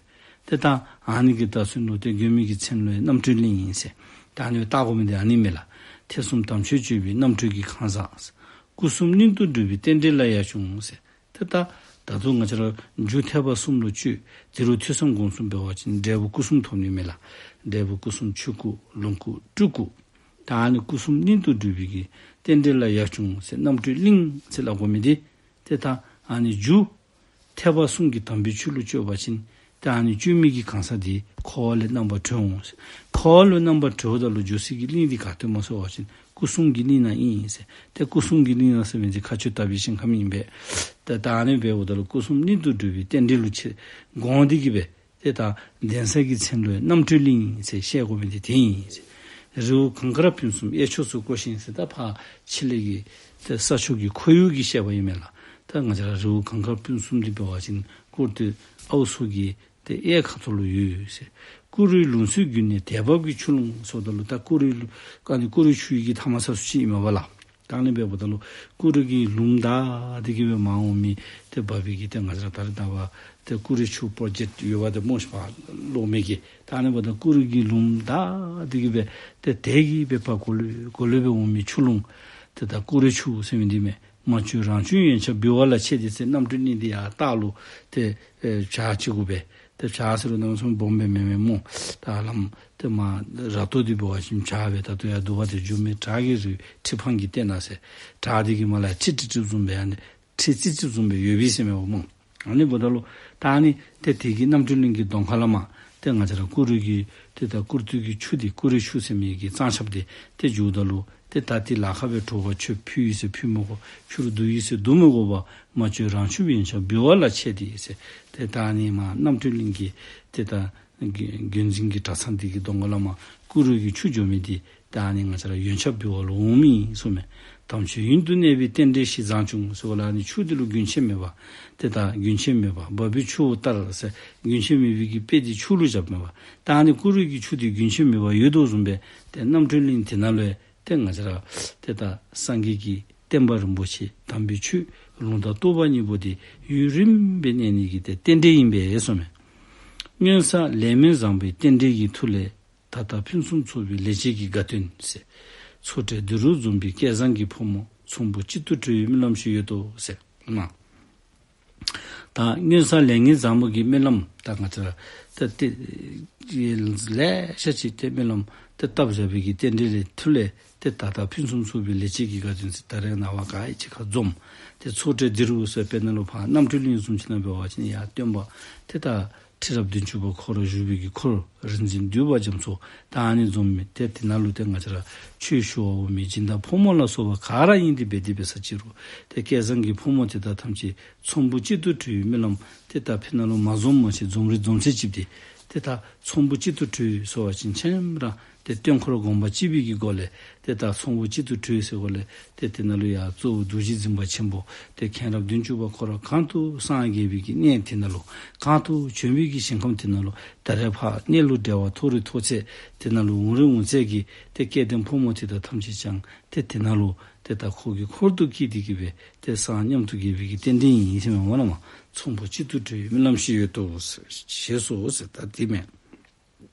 ཏེ་ད་ཨ་ནི་གི་ད་ཚུན་ལུ་ཏེ་མགོན་པོའི་གི་མཚན་ལུ་རྣམ་གྲོལ་གླིང་ཨིན་ཟེར། ད་ཨ་ནི་བཏགས་དགོ་མི་འདི་ཨ་ནི་མས་ལགས། ཐེག་གསུམ་དམ་ཆོས་སྤྱོད་པའི་རྣམ་གྲོལ་གྱི་ཁང་བཟང་། སྐུ་གསུམ་གླིང་དུ་སྒྲུབ་པའི་རྟེན་འབྲེལ་ལ་ཡར་བྱུང་ཟེར། ཏེ་ད་ད་དུང་ང་བཅས་ར་རྒྱུ་ཐེག་པ་གསུམ་ལུ་སྤྱོད། དེ་རུ་ཐོས་བསམ་སྒོམ་གསུམ་འབད་བ་ཅིན་འབྲས་བུ་སྐུ་གསུམ་ཐོབ་ནི་མས་ལགས། འབྲས་བུ་སྐུ་གསུམ་ཆོས་སྐུ་ལོངས་སྐུ་སྤྲུལ་སྐུ། ད་ཨ་ནི་སྐུ་གསུམ་གླིང་དུ་སྒྲུབ་པའི་གི་རྟེན་འབྲེལ་ལ་ཡར་བྱུང་ཟེར་རྣམ་གྲོལ་གླིང་ཟེར་སླབ་དགོ་མི་འདི་ཏེ་ད་ཨ་ནི་རྒྱུ་ཐེག་པ་གསུམ་གྱི་དམ་པའི་ཆོས་ལུ་སྤྱོད་པ་ཅིན་ཏེ་ཨ་ནི་སྤྱོད་མི་གི་གང་ཟག་འདི་འཁོར་བ་ལས་རྣམ་པར་གྲོལ་འོང་ཟེར། འཁོར་བ་ལས་རྣམ་པར་གྲོལཝ་ད་ལུ་འགྱོ་སའི་གི་གླིང་འདི་ག་ཏེ་སྨོ་ཟེར་བ་ཅིན་སྐུ་གསུམ་གྱི་གླིང་ནང་ཨིན་ཟེར། ཏེ་སྐུ་གསུམ་གྱི་གླིང་ནང་ཟེར་མི་འདི་མཁའ་སྤྱོད་དག་པའི་ཞིང་ཁམས་ཨིན་པས། ཏེ་ད་ཨ་ནི་འབདཝ་ད་ལུ་སྐུ་གསུམ་གླིང་དུ་སྒྲུབ་པའི་རྟེན་འབྲེལ་ལུ་ཆེ་དགོངས་འདི་གིས་སྦེ་ཏེ་ད་གདན་ས་གི་མཚན་ལུ་རྣམ་གྲོལ་གླིང་ཟེར་བཤད་དགོ་མི་འདི་དེ་ཨིན་ཟེར། རི་བོ་གངས་དཀར་སྤུན་གསུམ་གཡས་ཕྱོགས་སུ་བསྐོར་ཞིང་ཟེར། ད་ཕར་ཕྱི་ལས་ཀྱི་ཏེ་ས་ཕྱོགས་ཀྱི་ཁོར་ཡུག་གི་བཤད་པ་ཨིན་མས་ལགས། ད་ང་བཅས་ར་རི་བོ་གངས་དཀར་སྤུན་གསུམ་འདི་འབད་བ་ཅིན་ཀུར་སྟོད་ཨའུ་སུ་གི་ཏེ་གཡས་ཁ་ཐུག་ལུ་ཡོད་ཟེར། ཀུ་རུའི་ལུང་བསུས་རྒྱུད་ནས་དལ་འབབ་ཀྱི་ཆུ་ཀླུང་ཟེརཝ་ད་ལུ་ད་ཀུ་རུའི་ལུ་ཨ་ནི་ཀུ་རུའི་ཆུ་ཡི་གི་མཐའ་མ་ས་སུ་ཅིག་ཨིན་མས་པ་ལགས། ད་ཨ་ནི་འབདཝ་ད་ལུ་ཀུ་རུ་གི་ལུངམ་དག་སྟེ་གིས་སྦེ་མར་འོང་མི་ཏེ་འབབ་པའི་གི་ཏེ་ང་བཅས་ར་ད་རེས་ནངས་པ་ཏེ་ཀུ་རུའི་ཆུ་པྲོ་ཇེཀཊ་ཡོདཔ་འདི་སྨོ་ཤེས་པ་ལོག་མི་གི། ད་ཨ་ནི་འབདཝ་ད་ཀུ་རུ་གི་ལུངམ་དག་སྟེ་གིས་སྦེ་ཏེ་དལ་གྱིས་སྦེ་ཕར་གོ་ལེ་གོ་ལེ་སྦེ་འོང་མི་ཆུ་ཀླུང་ཏེ་ད་ཀུ་རུའི་ཆུ་ཟེར་མི་འདི་མས། མ་བཅོས་རང་བྱུང་ཡོན་ཆབ་འབུལ་བ་ལ་ཆས་ཏེ་ཟེར། རྣམ་གྲོལ་གླིང་འདི་ཡར་ལྟག་ལུ་ཏེ་ཨེ་བྱག་ཅིག་གུ་སྦེ་ཏེ་བྱག་ཟེར་རུང་གནམ་མེད་ས་མེད་སྦོམ་སྦེ་མེན་མས་སྨོ། ད་ལམ་ཏེ་མར་ར་ཏོ་འདི་འབད་བ་ཅིན་བྱག་སྦེ་ད་ལྟོ་ཡར་འདུག་པ། ཏེ་འགྱུར་མེད་བྲག་གི་རི་ཁྲི་འཕང་གི་སྟེང་ན་ཟེར། བྲག་འདི་གི་མར་ལས་ཁྲི་ཁྲི་ཁྲི་བཟུམ་སྦེ་ཨ་ནི་ཁྲི་ཙི་ཙི་བཟུམ་སྦེ་ཡོད་པས་ཟེར་མས་པ་སྨོ། ཨ་ནི་འབདཝ་ད་ལུ་ད་ཨ་ནི་ཏེ་དེ་གི་རྣམ་གྲོལ་གླིང་གི་གདོང་ཁ་ལས་མར་ཏེ་ང་བཅས་ར་ཀུ་རུ་གི་ཏེ་ད་ཀུར་སྟོད་ཀྱི་ཆུ་འདི་ཀུ་རུའི་ཆུ་ཟེར་མི་གི་གཙང་ཆབ་འདི་ཏེ་འགྱོཝ་ད་ལུ་ཏེ་ད་འདི་ལ་ཁ་སྦེ་དྲོ་པ་ཆུ་ཕུལ་ཡི་ཟེར་ཕུལ་མི་དགོ། ཕྱི་རུ་བསྡུ་ཡི་ཟེར་བསྡུ་མི་དགོ་པར་མ་བཅོས་རང་བྱུང་ཡོན་ཆབ་འབུལ་བ་ལ་ཆས་ཏེ་ཟེར། ཏེ་ད་ཨ་ནི་མར་རྣམ་གྲོལ་གླིང་གི་ཏེ་ད་བརྒྱུད་འཛིན་གྱི་གྲྭ་ཚང་འདི་གི་གདོང་ཁ་ལས་མར་ཀུ་རུ་གི་ཆུ་འགྱོ་མི་འདི་ད་ཨ་ནི་ང་བཅས་ར་ཡོན་ཆབ་འབུལ་བ་ལུ་འོང་མི་ཨིན་གསུངམ་མས། དམ་ཆོས་ཡུན་དུ་གནས་པའི་རྟེན་འབྲེལ་ཞི་བཟང་བྱུང་ཟེར་བ་ལས་ཨ་ནི་ཆུ་འདི་ལུ་རྒྱུན་ཆད་མེད་པ་ཏེ་ད་རྒྱུན་ཆད་མེད་པ་འབབ་པའི་ཆུ་བོ་ལྟར་ཟེར་རྒྱུན་ཆད་མེད་པའི་གི་དཔེ་འདི་ཆུ་ལུ་བཞགཔ་མས་པ། ད་ཨ་ནི་ཀུ་རུ་གི་ཆུ་འདི་རྒྱུན་ཆད་མེད་པ་ཡོད་དོ་བཟུམ་སྦེ་ཏེ་རྣམ་གྲོལ་གླིང་འདི་ནང་ལུ་ཡང་ཏེ་ང་བཅས་ར་ཏེ་ད་སངས་རྒྱས་ཀྱི་བསྟན་པ་རིན་པོ་ཆེ་དམ་པའི་ཆོས་ལུང་དང་རྟོགས་པ་གཉིས་པོ་འདི་ཡུན་རིངམོ་སྦེ་གནས་ནི་གི་ཏེ་རྟེན་འབྲེལ་ཨིན་པས་གསུངམ་མས། སྔོན་བསགས་ལས་སྨོན་བཟང་པོའི་རྟེན་འབྲེལ་གྱི་མཐུ་ལས། ད་ལྟ་ཕུན་སུམ་ཚོགས་པའི་ལེགས་སྤྱད་ཀྱི་དགའ་སྟོན་ཟེར། ཚོགས་གྲལ་འདི་རུ་འཛོམས་པའི་སྐལ་བཟང་གི་ཕོ་མོ་ཚོམ་བུ་གཅིག་ཏུ་གྲོལ་བའི་སྨོན་ལམ་ཞིག་ཡོད་དོ་ཟེར། ད་སྔོན་བསགས་ལས་ངན་བཟང་པོ་གི་སྨོན་ལམ་ད་ང་བཅས་ར་ད་ཏེ་ལེ་ཤ་ཅིག་ཏེ་སྨོན་ལམ་ཏེ་བཏབ་བཞག་པའི་གི་རྟེན་འབྲེལ་ལས་མཐུ་ལས་ཏེ་ད་ལྟ་ཕུན་སུམ་ཚོགས་པའི་ལེགས་སྤྱད་ཀྱི་དགའ་སྟོན་ཟེར་ད་རེས་ནངས་པ་ག་ཡི་གཅིག་ཁར་འཛོམས། ཏེ་ཚོགས་གྲལ་འདི་རུ་ཟེར་དཔེར་ན་ལུ་ཕར་རྣམ་གྲོལ་གླིང་བཟུམ་ཅིག་ནང་འབད་བ་ཅིན་ཡར་སྟོན་པ་ཏེ་ད་ཁྲི་རབས་བདུན་ཅུ་པ་ཁོ་ར་བཞུགས་པའི་གི་འཁོར་རིག་འཛིན་འདུས་པ་རྒྱ་མཚོ་ད་ཨ་ནི་འཛོམས་མི་ཏེ་དེ་ནང་ལུ་ཏེ་ང་བཅས་ར་ཆོས་ཞུ་བར་འོང་མི་སྦྱིན་བདག་ཕོ་མོ་ལ་སོགས་པ་ག་ར་ཨིན་ཏེ་འབད་དེ་འབད་ས་ཅིག་རུང་ཏེ་སྐལ་བཟང་གི་ཕོ་མོ་དེ་དག་ཐམས་ཅད་ཚོམ་བུ་གཅིག་ཏུ་གྲོལ་བའི་སྨོན་ལམ་ཏེ་ད་ཕར་ནང་ལུ་མ་འཛོམས་མ་ཅིག་འཛོམས་རིགས་འཛོམས་ཚད་ཅིག་འདི་ཏེ་ད་ཚོམ་བུ་གཅིག་ཏུ་གྲོལ་ཟེར་བ་ཅིན་ཆེམ་ར་ ཏེ་སྟོན་འཁོར་དགོངས་པ་གཅིག་པའི་གི་སྒོ་ལས་ཏེ་ད་ཚོམ་བུ་གཅིག་ཏུ་གྲོལ་ཟེར་སྒོ་ལས་ཏེ་དེ་ནང་ལུ་ཡང་གཙོ་བོ་རྡོ་རྗེ་འཛིན་པ་ཆེན་པོ་ཏེ་མཁྱེན་རབ་བདུན་ཅུ་པ་ཁོ་ར་གང་དུ་སངས་རྒྱས་པའི་གི་གནས་དེ་ནང་ལུ་གང་དུ་བྱོན་པའི་གི་ཞིང་ཁམས་དེ་ནང་ལུ་ད་རེས་ཕར་གནས་ལུགས་འབྲེལ་བ་མཐོ་རིས་མཐོ་ཚད་དེ་ནང་ལུ་འོང་རིགས་འོང་ཚད་ཀྱི་ཏེ་སྐལ་ལྡན་ཕོ་མོ་དེ་དག་ཐམས་ཅད་ཀྱང་ཏེ་དེ་ནང་ལུ་ཏེ་ད་ཁོ་གི་འཁོར་དུ་སྐྱེས་ཏེ་གི་སྦེ་ཏེ་སངས་མཉམ་དུ་རྒྱས་པའི་གི་རྟེན་འབྲེལ་ཨིན་ཟེར་མས་སྨོ་ལགས། མ་ཚོམ་བུ་གཅིག་ཏུ་གྲོལ་བའི་རྨི་ལམ་ཞིག་ཡོད་དོ་ཞེས་སོ་ཟེར། ད་དེ་མས།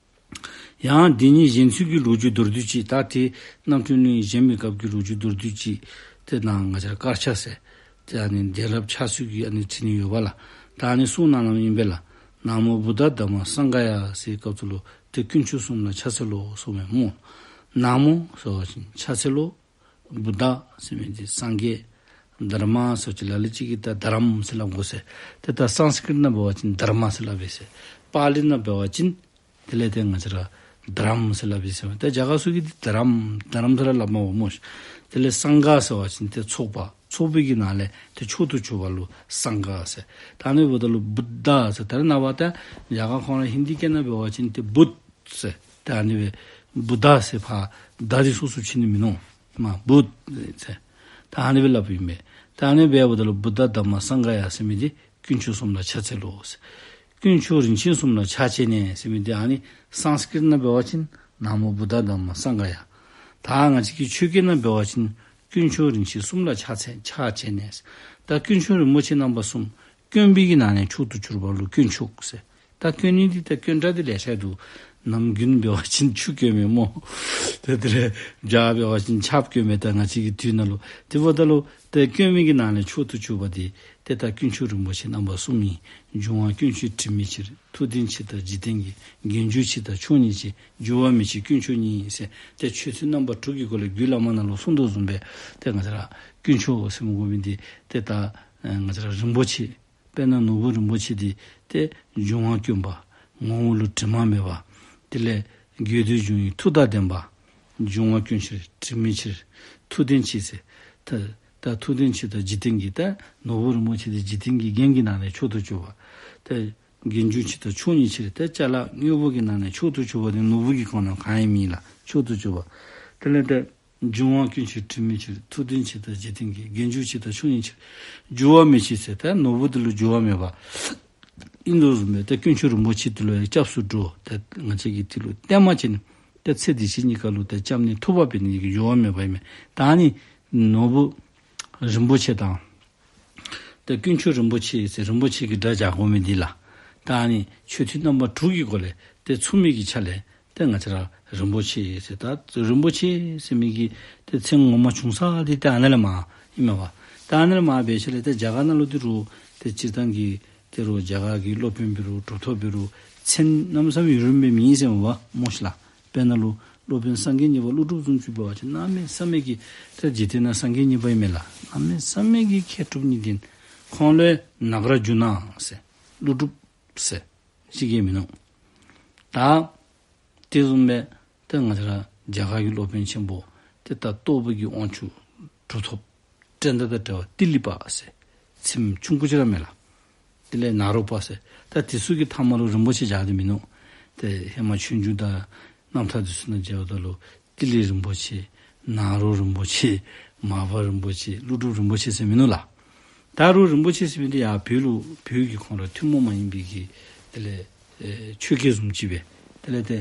ཡང་དེ་ཉིད་གཞན་ཚུལ་གྱི་ལོ་རྒྱུས་མདོར་བསྡུས་ཅིག། ད་དེ་རྣམ་འཕྲུལ་གླིང་བཞེངས་པའི་སྐབས་ཀྱི་ལོ་རྒྱུས་མདོར་བསྡུས་ཅིག་ཏེ་ནཱ་ང་བཅས་ར་དཀར་ཆག་ཟེར་ཏེ་ཨ་ནི་གདན་རབས་ཆགས་ཚུལ་གྱི་ཨ་ནི་བྲིས་ནི་ཡོད་པ་ལགས། ད་ཨ་ནི་གསུང་གནང་གནངམ་ཨིན་པས་ལགས། ན་མོ་བུདྡྷ་དྷརྨ་སངྒྷ་ཡ་ཟེར་སྐབས་སུ་ལུ་ཏེ་དཀོན་མཆོག་གསུམ་ལ་ཕྱག་འཚལ་ལོ་གསུངམ་མས་སྨོ། ན་མོ་ཟེར་བ་ཅིན་ཕྱག་འཚལ་ལོ། བུདྡྷ་ཟེར་མི་འདི་སངས་རྒྱས། དྷརྨ་ཟེར་བ་ཅིན་ལ་ལུ་ཅིག་གིས་ད་དྷ་རམ་ཟེར་སླབ་དགོ་ཟེར། ཏེ་ད་སཾསྐྲྀཏ་ནང་འབད་བ་ཅིན་དྷརྨ་ཟེར་སླབ་པས་ཟེར། པཱ་ལི་ནང་འབད་བ་ཅིན་དེ་ལས་ཏེ་ང་བཅས་ར་དྷ་རམ་ཟེར་སླབ་པས་ཟེར། ཏེ་རྒྱ་གར་ཚུ་གིས་འདི་དྷ་རམ་དྷ་རམ་ཟེར་སླབ་མ་པ་སྨོ་ཤིག། དེ་ལས་སངྒྷ་ཟེར་བ་ཅིན་ཏེ་ཚོགས་པ་ཚོགས་པའི་གི་ནང་ལས་ཏེ་མཆོག་ཏུ་གྱུར་པ་ལུ་སངྒྷ་ཟེར། ད་ཨ་ནི་འབདཝ་ད་ལུ་བུདྡྷ་ཟེར་ད་རེས་ནངས་པ་ད་རྒྱ་གར་ཁོང་ར་ཧིན་དི་སྐད་ནང་འབད་བ་ཅིན་ཏེ་བུདྡྷ་ཟེར། ད་ཨ་ནི་སྦེ་བུདྡྷ་ཟེར་ཕར་ད་འདི་སོ་སོ་ཕྱེ་ནི་མིན་ནུག། མ་བུདྡྷ་ཟེར། ད་ཨ་ནི་སྦེ་སླབ་ཨིན་པས། ད་ཨ་ནི་སྦེ་འབདཝ་ད་ལུ་བུདྡྷ་དྷརྨ་སངྒྷ་ཡ་ཟེར་མི་འདི་དཀོན་མཆོག་གསུམ་ལ་ཕྱག་འཚལ་ལོ་ཟེར། དཀོན་མཆོག་རིན་ཆེན་གསུམ་ལ་ཕྱག་བྱས་ནས་ཟེར་མི་འདི་ཨ་ནི་སཾསྐྲྀཏ་ནང་འབད་བ་ཅིན་ན་མོ་བུདྡྷ་དྷརྨ་སངྒྷ་ཡ། ད་ང་བཅས་ཀྱི་ཆོས་སྐད་ནང་འབད་བ་ཅིན་དཀོན་མཆོག་རིན་ཆེན་གསུམ་ལ་ཕྱག་འཚལ་ཕྱག་བྱས་ནས། ད་དཀོན་མཆོག་རིན་པོ་ཆེ་རྣམ་པ་གསུམ། དཀོན་པའི་གི་ནང་ནས་མཆོག་ཏུ་གྱུར་པ་ལུ་དཀོན་མཆོག་ཟེར། ད་དཀོན་ནི་འདི་ད་དཀོན་དྲགས་འདི་ལེ་ཤ་འདུག། ནམ་རྒྱུན་འབད་བ་ཅིན་ཆུ་དཀོན་མས་སྨོ། ཏེ་དེ་ལས་བྱཱར་འབད་བ་ཅིན་ཆརཔ་དཀོན་མས། ད་ང་བཅས་ཀྱི་དུས་ནང་ལུ་དེ་འབདཝ་ད་ལུ་ཏེ་དཀོན་མི་གི་ནང་ནས་མཆོག་ཏུ་གྱུར་པ་འདི་ཏེ་ད་དཀོན་མཆོག་རིན་པོ་ཆེ་རྣམ་པ་གསུམ་ཨིན། འབྱུང་བ་དཀོན་མཆོག་དྲི་མེད་ཕྱིར། མཐུ་ལྡན་ཕྱིར་དང་འཇིག་རྟེན་གྱི། རྒྱན་གྱུར་ཕྱིར་དང་མཆོག་ཉིད་ཕྱིར། འགྱུར་བ་མེད་ཕྱིར་དཀོན་མཆོག་ཉིད་ཟེར། ཏེ་མཆོད་བསྟོད་རྣམ་པ་དྲུག་གི་སྒོ་ལས་རྒྱུད་བླ་མ་ནང་ལུ་གསུངས་དོ་བཟུམ་སྦེ་ཏེ་ང་བཅས་ར་དཀོན་མཆོག་ཟེར་མི་གོ་མི་འདི་ཏེ་ད་ང་བཅས་ར་རིན་པོ་ཆེ། དཔེར་ན་ནོར་བུ་རིན་པོ་ཆེ་འདི་ཏེ་འབྱུང་བ་དཀོན་པ། ངོ་བོ་ལུ་དྲི་མ་མེད་པ། དེ་ལས་དགོས་འདོད་འབྱུང་བའི་མཐུ་དང་ལྡན་པ། འབྱུང་བ་དཀོན་ཕྱིར་དྲི་མེད་ཕྱིར། མཐུ་ལྡན་ཕྱིར་ཟེར། ད་ད་མཐུ་ལྡན་ཕྱིར་དང་འཇིག་རྟེན་གྱི། ད་ནོར་བུ་རིན་པོ་ཆེ་འདི་འཇིག་རྟེན་གྱི་རྒྱན་གྱི་ནང་ནས་མཆོག་ཏུ་གྱུར་པ། ད་རྒྱན་གྱུར་ཕྱིར་དང་མཆོག་ཉིད་ཕྱིར། ད་ཅ་ལ་དངོས་པོ་གི་ནང་ནས་མཆོག་ཏུ་གྱུར་པ་འདི་ནོར་བུ་གི་ཁོངས་ནང་གང་ཡིན་མིན་ལགས། མཆོག་ཏུ་གྱུར་པ། དེ་ལས་ད་འབྱུང་བ་ཀུན་ཕྱིར་དྲི་མེད་ཕྱིར། མཐུ་ལྡན་ཕྱིར་དང་འཇིག་རྟེན་གྱི། རྒྱན་གྱུར་ཕྱིར་དང་མཆོག་ཉིད་ཕྱིར། འགྱུར་བ་མེད་ཕྱིར་ཟེར། ད་ནོར་བུ་འདི་ལུ་འགྱུར་བ་མེད་པ་ཨིན་དོ་བཟུམ་སྦེ་ད་དཀོན་མཆོག་རིན་པོ་ཆེ་འདི་ལུ་ཡང་སྐྱབས་སུ་འགྲོ། ད་ང་བཅས་ཀྱིས་འདི་ལུ་བསྟེན་པ་ཅིན་ད་ཚེ་འདི་ཕྱི་གཉིས་ཀ་ལུ་ད་སྐྱབས་གནས་ཐོབ་པ་འབད་ནི་གི་འགྱུར་བ་མེད་པ་ཨིན་མས། ད་ཨ་ནི་ནོར་བུ་རིན་པོ་ཆེ་དང་ད་དཀོན་མཆོག་རིན་པོ་ཆེ་ཟེར་རིན་པོ་ཆེ་གི་སྒྲ་སྦྱར་དགོ་མི་འདི་ལགས། ད་ཨ་ནི་མཆོད་བསྟོད་རྣམ་པ་དྲུག་གི་སྒོ་ལས་ཏེ་མཚུངས་མེད་ཀྱི་ཆ་ལས་ཏེ་ང་བཅས་ར་རིན་པོ་ཆེ་ཟེར། ད་རིན་པོ་ཆེ་ཟེར་མི་གི་ཏེ་མཚན་ངོ་མ་བྱུང་ས་འདི་ཏེ་ཨ་ནཱ་ལས་མར་ཨིན་མས་པ། ད་ཨ་ནཱ་ལས་མར་འབད་ཞིནམ་ལས་ཏེ་རྒྱ་གར་ནང་ལུ་འདི་རུང་ཏེ་སྤྱིར་བཏང་གི་ཏེ་རུང་རྒྱ་གར་གྱི་སློབ་དཔོན་འབད་རུང་གྲུབ་ཐོབ་འབད་རུང་མཚན་གནམ་མེད་ས་མེད་ཡུན་རིངམོ་སྦེ་མེད་ཟེར་མས་པ་སྨོ་ཤིག་ལགས། དཔེར་ན་ལུ་སློབ་དཔོན་སངས་རྒྱས་གཉིས་པ་ཀླུ་སྒྲུབ་བཟུམ་ཅིག་འབད་བ་ཅིན་གནམ་མེད་ས་མེད་ཀྱི་ཏེ་འཇིག་རྟེན་ནང་སངས་རྒྱས་གཉིས་པ་ཨིན་མས་ལགས། གནམ་མེད་ས་མེད་ཀྱི་མཁས་གྲུབ་གཉིས་ལྡན། ཁོང་ལུ་ནཱ་ག་ར་ཇུ་ན་ཟེར་ཀླུ་སྒྲུབ་ཟེར་ཅིག་གིས་མིན་ནུག། ད་དེ་བཟུམ་སྦེ་ཏེ་ང་བཅས་ར་རྒྱ་གར་གྱི་སློབ་དཔོན་ཆེན་པོ་ཏེ་ད་རྟོགས་པའི་གི་དབང་ཕྱུག་གྲུབ་ཐོབ་འགྲན་ཟླ་དང་བྲལ་བ་ཏི་ལི་པ་ཟེར་མཚན་ཆུང་ཀུ་ཅིག་ར་མས་ལགས། དེ་ལས་ནཱ་རོ་པ་ཟེར། ད་དེ་ཚུ་གི་མཐའ་མ་ལུ་རིན་པོ་ཆེ་སྦྱར་ཏེ་མིན་ནུག། ཏེ་ཧེ་མ་ཆོས་འབྱུང་དང་རྣམ་ཐར་དེ་ཚུ་ནང་མཇལཝ་ད་ལུ་ཏི་ལི་རིན་པོ་ཆེ། ནཱ་རོ་རིན་པོ་ཆེ། མར་པ་རིན་པོ་ཆེ། ཀླུ་སྒྲུབ་རིན་པོ་ཆེ་ཟེར་མིན་ནུག་ལགས། ད་རུང་རིན་པོ་ཆེ་ཟེར་མི་འདི་ཡང་བོད་ལུ་བོད་ཀྱི་ཁོང་ར་ཐུན་མོང་མ་ཡིན་པའི་གི་དེ་ལས་ཨེ་ཆོས་སྐད་བཟུམ་ཅིག་སྦེ་དེ་ལས་ཏེ་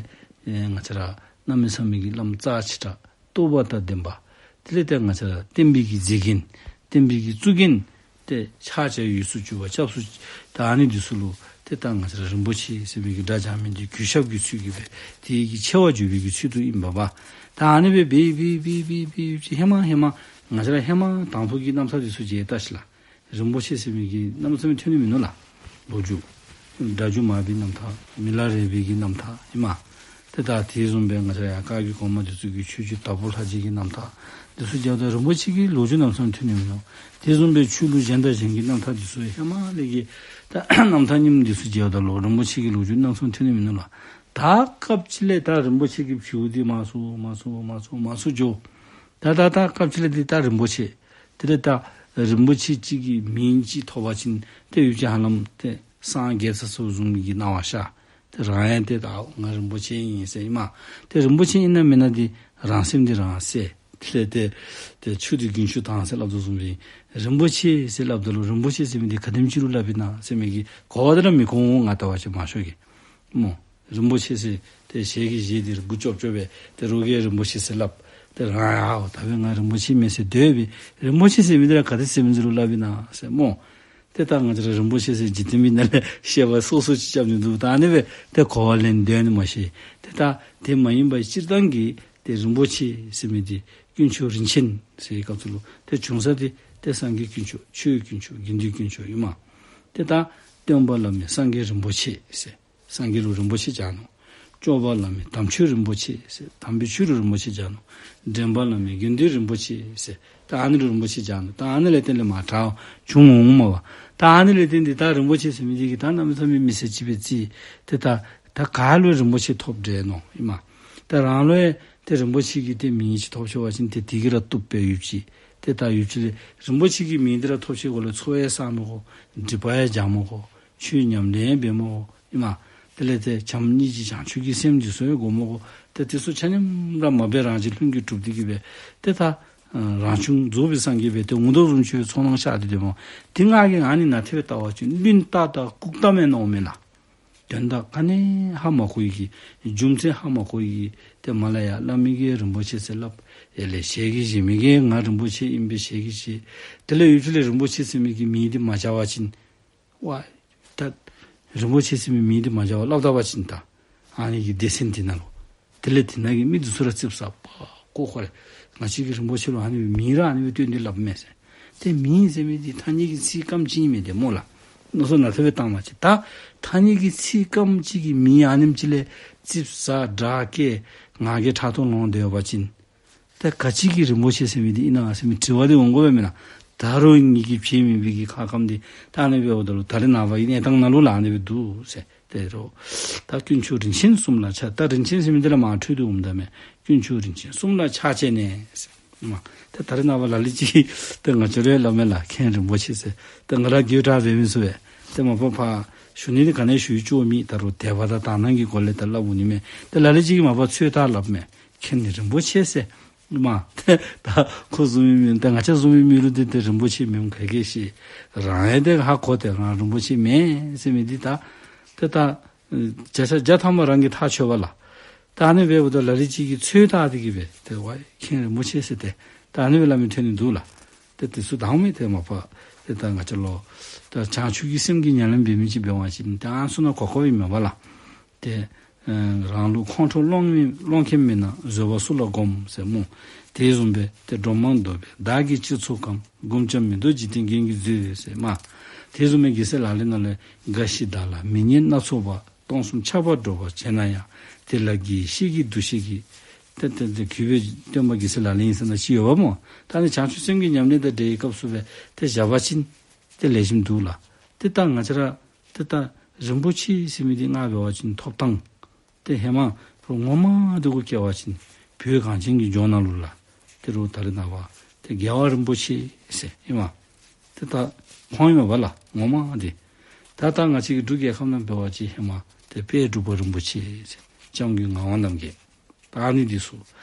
ཨེ་ང་བཅས་ར་གནམ་མེད་ས་མེད་ཀྱི་བླམ་རྩ་ཆེ་དྲགས་རྟོགས་པ་དང་ལྡན་པ། དེ་ལས་ཏེ་ང་བཅས་ར་བསྟན་པའི་གི་མཛེས་རྒྱན། བསྟན་པའི་གི་གཙུག་རྒྱན། ཏེ་ཕྱག་བྱ་འོས་སུ་གྱུར་པ་སྐྱབས་སུ། ད་ཨ་ནི་འདི་ཚུ་ལུ་ཏེ་ད་ང་བཅས་ར་རིན་པོ་ཆེ་ཟེར་བའི་གི་སྒྲ་སྦྱར་མི་འདི་གུས་ཞབས་ཀྱི་ཚུལ་གྱིས་སྦེ་དེ་གི་ཆེ་བ་བརྗོད་པའི་གི་ཚུལ་དུ་ཨིན་པས་པ། ད་ཨ་ནི་སྦེ་འབད་འབད་འབད་འབད་ཧེ་མ་ཧེ་མ་ང་བཅས་ར་ཧེ་མ་དང་ཕུ་གི་རྣམ་ཐར་འདི་ཚུ་མཇལ་ལྟ་ཤིག་ལགས། རིན་པོ་ཆེ་ཟེར་མི་གི་རྣམ་ཐར་ཐོན་ནི་མིན་ནུག་ལགས། ལོ་རྒྱུས། སྒྲ་སྒྱུར་མར་པའི་རྣམ་ཐར། མི་ལ་རས་པའི་གི་རྣམ་ཐར་ཨིན་མས། ཏེ་ད་དེ་བཟུམ་སྦེ་ང་བཅས་ཡང་བཀའ་བརྒྱུད་གོང་མ་འདི་ཚུ་གི་ཆོས་རྗེ་དྭགས་པོ་ལྷ་རྗེ་གི་རྣམ་ཐར་འདི་ཚུ་མཇལཝ་ད་རིན་པོ་ཆེ་གི་ལོ་རྒྱུས་རྣམ་ཐར་ཐོན་ནི་མིན་ནུག། དེ་བཟུམ་སྦེ་ཆོས་ལུགས་གཞན་དང་གཞན་གྱི་རྣམ་ཐར་འདི་ཚུ་ཧེ་མ་ལས་ཀྱི་ད་རྣམ་ཐར་རྙིངམ་འདི་ཚུ་མཇལཝ་ད་ལུ་རིན་པོ་ཆེ་གི་ལོ་རྒྱུས་རྣམ་ཐར་ཐོན་ནི་མིན་ནུག་ལགས། ད་སྐབས་ཅིག་ལས་ད་རིན་པོ་ཆེ་གི་བྱུས་འདི་མར་སོང་མར་སོང་མར་སོང་མར་སོང་འགྱོ། ད་ད་ད་སྐབས་ཅིག་ལས་འདི་ད་རིན་པོ་ཆེ། དེ་ལས་ད་རིན་པོ་ཆེ་གཅིག་གི་མིང་ཅིག་ཐོབ་པ་ཅིན་ཏེ་ཡུལ་གྱི་ཧ་ལམ་ཏེ་སངས་རྒྱས་ཚར་སོ་བཟུམ་གྱི་སྣང་བ་ཤར། ཏེ་རང་ཡང་ཏེ་ད་ང་རིན་པོ་ཆེ་ཨིན་ཟེར་ཨིན་མས། ཏེ་རིན་པོ་ཆེ་ཨིན་ན་མེན་ན་འདི་རང་སེམས་འདི་རང་གསལ། དེ་ལས་ཏེ་ཏེ་ཆུ་འདི་རྒྱུན་ཆུ་དྭངས་ཟེར་སླབ་དོ་བཟུམ་སྦེ་རིན་པོ་ཆེ་ཟེར་སླབ་ད་ལུ་རིན་པོ་ཆེ་ཟེར་མི་འདི་ག་དེམ་ཅིག་ལུ་སླབ་ཨིན་ན་ཟེར་མི་གི་གོ་བ་འདི་ར་མི་གོ་འོང་ང་བལྟ་བ་ཅིན་མང་ཤོས་ཀྱིས་སྨོ། རིན་པོ་ཆེ་ཟེར་ཏེ་ཞལ་གྱིས་བཞེས་ཏེ་མགུ་ཅོབ་ཅོབ་སྦེ་ཏེ་རོགས་ཀྱིས་རིན་པོ་ཆེ་ཟེར་སླབ། ཏེ་རང་ཡང་ཨའོ་ད་འབདན་ང་རིན་པོ་ཆེ་མེན་ཟེར་སྡོད་པའི་རིན་པོ་ཆེ་ཟེར་མི་འདི་ར་ག་དེ་ཟེར་མི་འདི་ལུ་སླབ་ཨིན་ན་ཟེར་སྨོ། ཏེ་ད་ང་བཅས་ར་རིན་པོ་ཆེ་ཟེར་འཇིག་རྟེན་པའི་ནང་ལས་བཤད་པ་སོ་སོ་ཅིག་རྐྱབ་ནི་འདུག། ད་ཨ་ནི་སྦེ་ཏེ་གོ་བ་ལེན་སྡོད་ནི་མ་ཤེས། ཏེ་ད་དེ་མ་ཡིན་པ་སྤྱིར་བཏང་གི་ཏེ་རིན་པོ་ཆེ་ཟེར་མི་འདི་དཀོན་མཆོག་རིན་ཆེན་ཟེར་བའི་སྐབས་སུ་ལུ་ཏེ་བྱུང་ས་འདི་ཏེ་སངས་རྒྱས་དཀོན་མཆོག་ཆོས་དཀོན་མཆོག་དགེ་འདུན་དཀོན་མཆོག་ཨིན་མས། ཏེ་ད་སྟོན་པ་བླ་མའི་སངས་རྒྱས་རིན་པོ་ཆེ་ཟེར། སངས་རྒྱས་ལུ་རིན་པོ་ཆེ་སྦྱར་ནུག། སྐྱོབ་པ་བླ་མའི་དམ་ཆོས་རིན་པོ་ཆེ་ཟེར། དམ་པའི་ཆོས་ལུ་རིན་པོ་ཆེ་སྦྱར་ནུག། འདྲེན་པ་བླ་མའི་དགེ་འདུན་རིན་པོ་ཆེ་ཟེར། ད་ཨ་ནི་ལུ་རིན་པོ་ཆེ་སྦྱར་ནུག། ད་ཨ་ནི་ལས་བརྟེན་ཏེ་མར་དྲག་བྱུང་འོང་མས་པ། ད་ཨ་ནི་ལས་བརྟེན་ཏེ་ད་རིན་པོ་ཆེ་ཟེར་མི་འདི་གིས་ད་གནམ་མེད་ས་མེད་མི་སེར་ཅིག་སྦེ་བརྩི། ཏེ་ད་ད་ག་ལུ་རིན་པོ་ཆེ་ཐོབ་འདྲས་ནོ་ཨིན་མས། ད་རང་ལུ་ཡང་ཏེ་རིན་པོ་ཆེ་གི་ཏེ་མིང་ཅིག་ཐོབ་ཤོར་བ་ཅིན་ཏེ་དེ་གིས་ར་བཏུབ་པས་ཡོདཔ་ཅིག། ཏེ་ད་ཡོདཔ་ཅིག་ལས་རིན་པོ་ཆེ་གི་མིང་འདི་ར་ཐོབ་ཤེས་གོ་ལས་ཚོགས་ཡང་བསག་མི་དགོ། སྒྲིབ་པ་ཡང་སྦྱང་མི་དགོ། ཆོས་ཉམས་ལེན་འབད་མི་དགོ་ཨིན་མས། དེ་ལས་ཏེ་བྱམས་སྙིང་རྗེ་བྱང་ཆུབ་ཀྱི་སེམས་འདི་ཚུ་ཡང་སྒོམ་མི་དགོ། ཏེ་དེ་ཚུ་ཆ་མཉམ་ར་མ་འབད་རང་བཞིན་ལྷུན་གྱིས་གྲུབ་སྟེ་གིས་སྦེ་ཏེ་ད་རང་བྱུང་རྫོགས་པའི་སངས་རྒྱས་སྦེ་ཏེ་འོང་དོ་བཟུམ་ཅིག་སྦེ་ཚོར་སྣང་ཤར་ཏེ་སྡོད་མི་འདི་ང་གིས་ཨ་ནི་ནང་ཐེབས་བལྟ་བ་ཅིན་བླུན་རྟགས་དང་ལྐུགས་རྟགས་མེན་ནོ་མེན་ལགས། དོན་དག་ག་ནི་ཧ་མ་གོ་བའི་གི་རྒྱུ་མཚན་ཧ་མ་གོ་བའི་གི་ཏེ་མར་ལས་ཡར་སླབ་མི་གིས་རིན་པོ་ཆེ་ཟེར་སླབ། ཡར་ལས་ཞལ་གྱིས་བཞེས་མི་གིས་ང་རིན་པོ་ཆེ་ཨིན་པས་ཞལ་གྱིས་བཞེས། དེ་ལས་ཡུལ་ཕྱོགས་ལས་རིན་པོ་ཆེ་ཟེར་མི་གི་མིང་འདི་མ་སྦྱར་བ་ཅིན་ཝ་ད་རིན་པོ་ཆེ་ཟེར་མི་མིང་འདི་མ་སྦྱར་བར་སླབ་ད་པ་ཅིན་ད་ཨ་ནི་གི་སྡེ་ཚན་འདི་ནང་ལུ་དེ་ལས་དེ་ནང་གི་མི་འདི་ཚུ་ར་ཙིགཔ་ཟ་པ་ཀོ་ཁོ་རེ། ང་བཅས་ཀྱིས་རིན་པོ་ཆེ་ལུ་ཨ་ནི་སྦེ་མིང་ར་ཨ་ནི་སྦེ་བཏོན་ཏེ་སླབ་མས་ཟེར། ཏེ་མིང་ཟེར་མི་འདི་ཐ་སྙད་ཀྱི་ཚིག་སྐམ་ཅིག་ཨིན་མས་ཏེ་སྨོ་ལགས། མནོ་བསམ་ནང་ཐེབས་སྦེ་བཏང་བ་ཅིན་ད་ཐ་སྙད་ཀྱི་ཚིག་སྐམ་ཅིག་གི་མིང་ཨ་ནེམ་ཅིག་ལས་ཙིགཔ་ཟ་དྲག་སྐད་ང་རྒྱལ་ཕྲག་དོག་ལང་སྡོད་པ་ཅིན་ད་ག་ཅི་གི་རིན་པོ་ཆེ་ཟེར་མི་འདི་ཨིན་ན་ཟེར་མི་དྲི་བ་འདི་འོང་དགོ་པས་མེན་ན། ད་རུང་ངེ་གི་བྱེད་མི་འབད་གི་ཁ་སྐམ་འདི་ད་ཨ་ནི་སྦེ་འབདཝ་ད་ལུ་ད་རེས་ནངས་པ་གི་གནས་སྟངས་ནང་ལུ་ལགས་ཨ་ནི་སྦེ་འདུག་ཟེར། ཏེ་རོགས་ད་དཀོན་མཆོག་རིན་ཆེན་གསུམ་ལ་ཕྱག། ད་རིན་ཆེན་ཟེར་མི་འདི་ལས་མར་འཕྲོས་ཏེ་འོངམ་ད་མས། དཀོན་མཆོག་རིན་ཆེན་གསུམ་ལ་ཕྱག་བྱས་ནས་ཟེར། མ་ཏེ་ད་རེས་ནངས་པ་ལ་ལུ་ཅིག་ཏེ་ང་བཅས་ར་སླབ་མས་ལགས་མཁན་རིན་པོ་ཆེ་ཟེར། ཏེ་ང་ར་དགོད་བྲ་རེ་མི་ཚུགས་པས། ཏེ་མ་པ་ཕར་ཞུ་ནི་འདི་ག་ནི་ཞུ་ཡི་ཅོག་མེད། ད་རུང་དད་པ་དང་དག་སྣང་གི་སྒོ་ལས་ད་སླབ་འོང་ནི་མས། ཏེ་ལ་ལུ་ཅིག་གིས་མ་པ་ཚོད་ལྟ་སླབ་མས། མཁན་རིན་པོ་ཆེ་ཟེར། མ་ཏེ་ད་ཁོ་བཟུམ་མའི་མི་ད་ང་བཅས་བཟུམ་མའི་མི་ལུ་འདི་ཏེ་རིན་པོ་ཆེ་མེནམ་ག་གིས་ཤེས། རང་ཡང་ཏེ་ཧ་གོ་སྟེ་རང་རིན་པོ་ཆེ་མེན་ཟེར་མི་འདི་ད་ཏེ་ད་བརྒྱ་ཆ་བརྒྱ་ཐམ་པ་རང་གིས་ཐག་ཆོད་པས་ལགས། ད་ཨ་ནི་སྦེ་འབདཝ་ད་ལ་ལུ་ཅིག་གིས་ཚོད་ལྟ་སྟེ་གིས་སྦེ་ཏེ་ཝའི་མཁན་རིན་པོ་ཆེ་ཟེར་ཏེ་ད་ཨ་ནི་སྦེ་སླབ་མི་ཐོན་ནི་འདུག་ལགས། ཏེ་དེ་ཚུ་དང་མེད་ཏེ་མ་པ་ཏེ་ད་ང་བཅས་ལུ་ད་བྱང་ཆུབ་ཀྱི་སེམས་ཀྱི་ཉམས་ལེན་འབད་མི་ཅིག་འབད་བ་ཅིན་ད་ཨ་ནི་ཚུ་ནང་གོ་གོཝ་ཨིན་མས་པ་ལགས། ཏེ་ཨ་རང་ལུགས་ཁོང་ཁྲོ་སློང་མི་སློང་མཁན་མེད་ན་བཟོད་པ་སུ་ལ་སྒོམ་ཟེར་སྨོ། དེ་བཟུམ་སྦེ་ཏེ་སྒྲོལ་མ་མདོ་སྦེ་བདག་གིས་ཅི་ཚུགས་ཀྱང་། སྒོམ་བྱ་མི་འདོར་འཇིག་རྟེན་རྒྱན་གྱིས་མཛོད་ཟེར་མས། དེ་བཟུམ་སྦེ་རྒྱལ་སྲས་ལག་ལེན་ནང་ལས་རྒ་ཤི་བདག་ལ་མི་སྙན་སྣ་ཚོགས་པ། སྟོང་གསུམ་ཁྱབ་པར་སྒྲོག་པར་བྱེད་ན་ཡང་། དེ་ལ་དགེ་བཤེས་ཀྱི་འདུ་ཤེས་ཀྱིས། ཏེ་ཏེ་ཏེ་གུས་པས་སྟོན་པ་རྒྱལ་སྲས་ལག་ལེན་ཨིན་ཟེར་ནང་ཅིག་ཡོདཔ་སྨོ། ད་ཨ་ནི་བྱང་ཆུབ་སེམས་ཀྱི་ཉམས་ལེན་དང་འབྲེལ་བའི་སྐབས་སུ་སྦེ་ཏེ་བཞག་པ་ཅིན་ཏེ་ལེགས་ཤོམ་འདུག་ལགས། ཏེ་ད་ང་བཅས་ར་ཏེ་ད་རིན་པོ་ཆེ་ཟེར་མི་འདི་ང་འབད་བ་ཅིན་ཐོབ་ཐངས་ཏེ་ཧེ་མ་རོགས་ངོ་མ་འདི་གུ་སྐྱེ་བ་ཅིན་བོད་གངས་ཅན་གྱི་ལྗོངས་ནང་ལུ་ལགས། ཏེ་རོགས་ད་རེས་ནངས་པ་ཏེ་རྒྱལ་བ་རིན་པོ་ཆེ་ཟེར་ཨིན་མས། ཏེ་ད་ཁོང་ཨིན་མས་པ་ལགས་ངོ་མ་འདི། ད་ད་ང་བཅས་ཀྱི་འབྲུག་རྒྱལ་ཁབ་ནང་འབད་བ་ཅིན་ཧེ་མ་ཏེ་དཔལ་འབྲུག་པ་རིན་པོ་ཆེ་ཟེར་སྐྱབས་མགོན་ངག་དབང་རྣམ་རྒྱལ། ད་ཨ་ནི་འདི་ཚུ་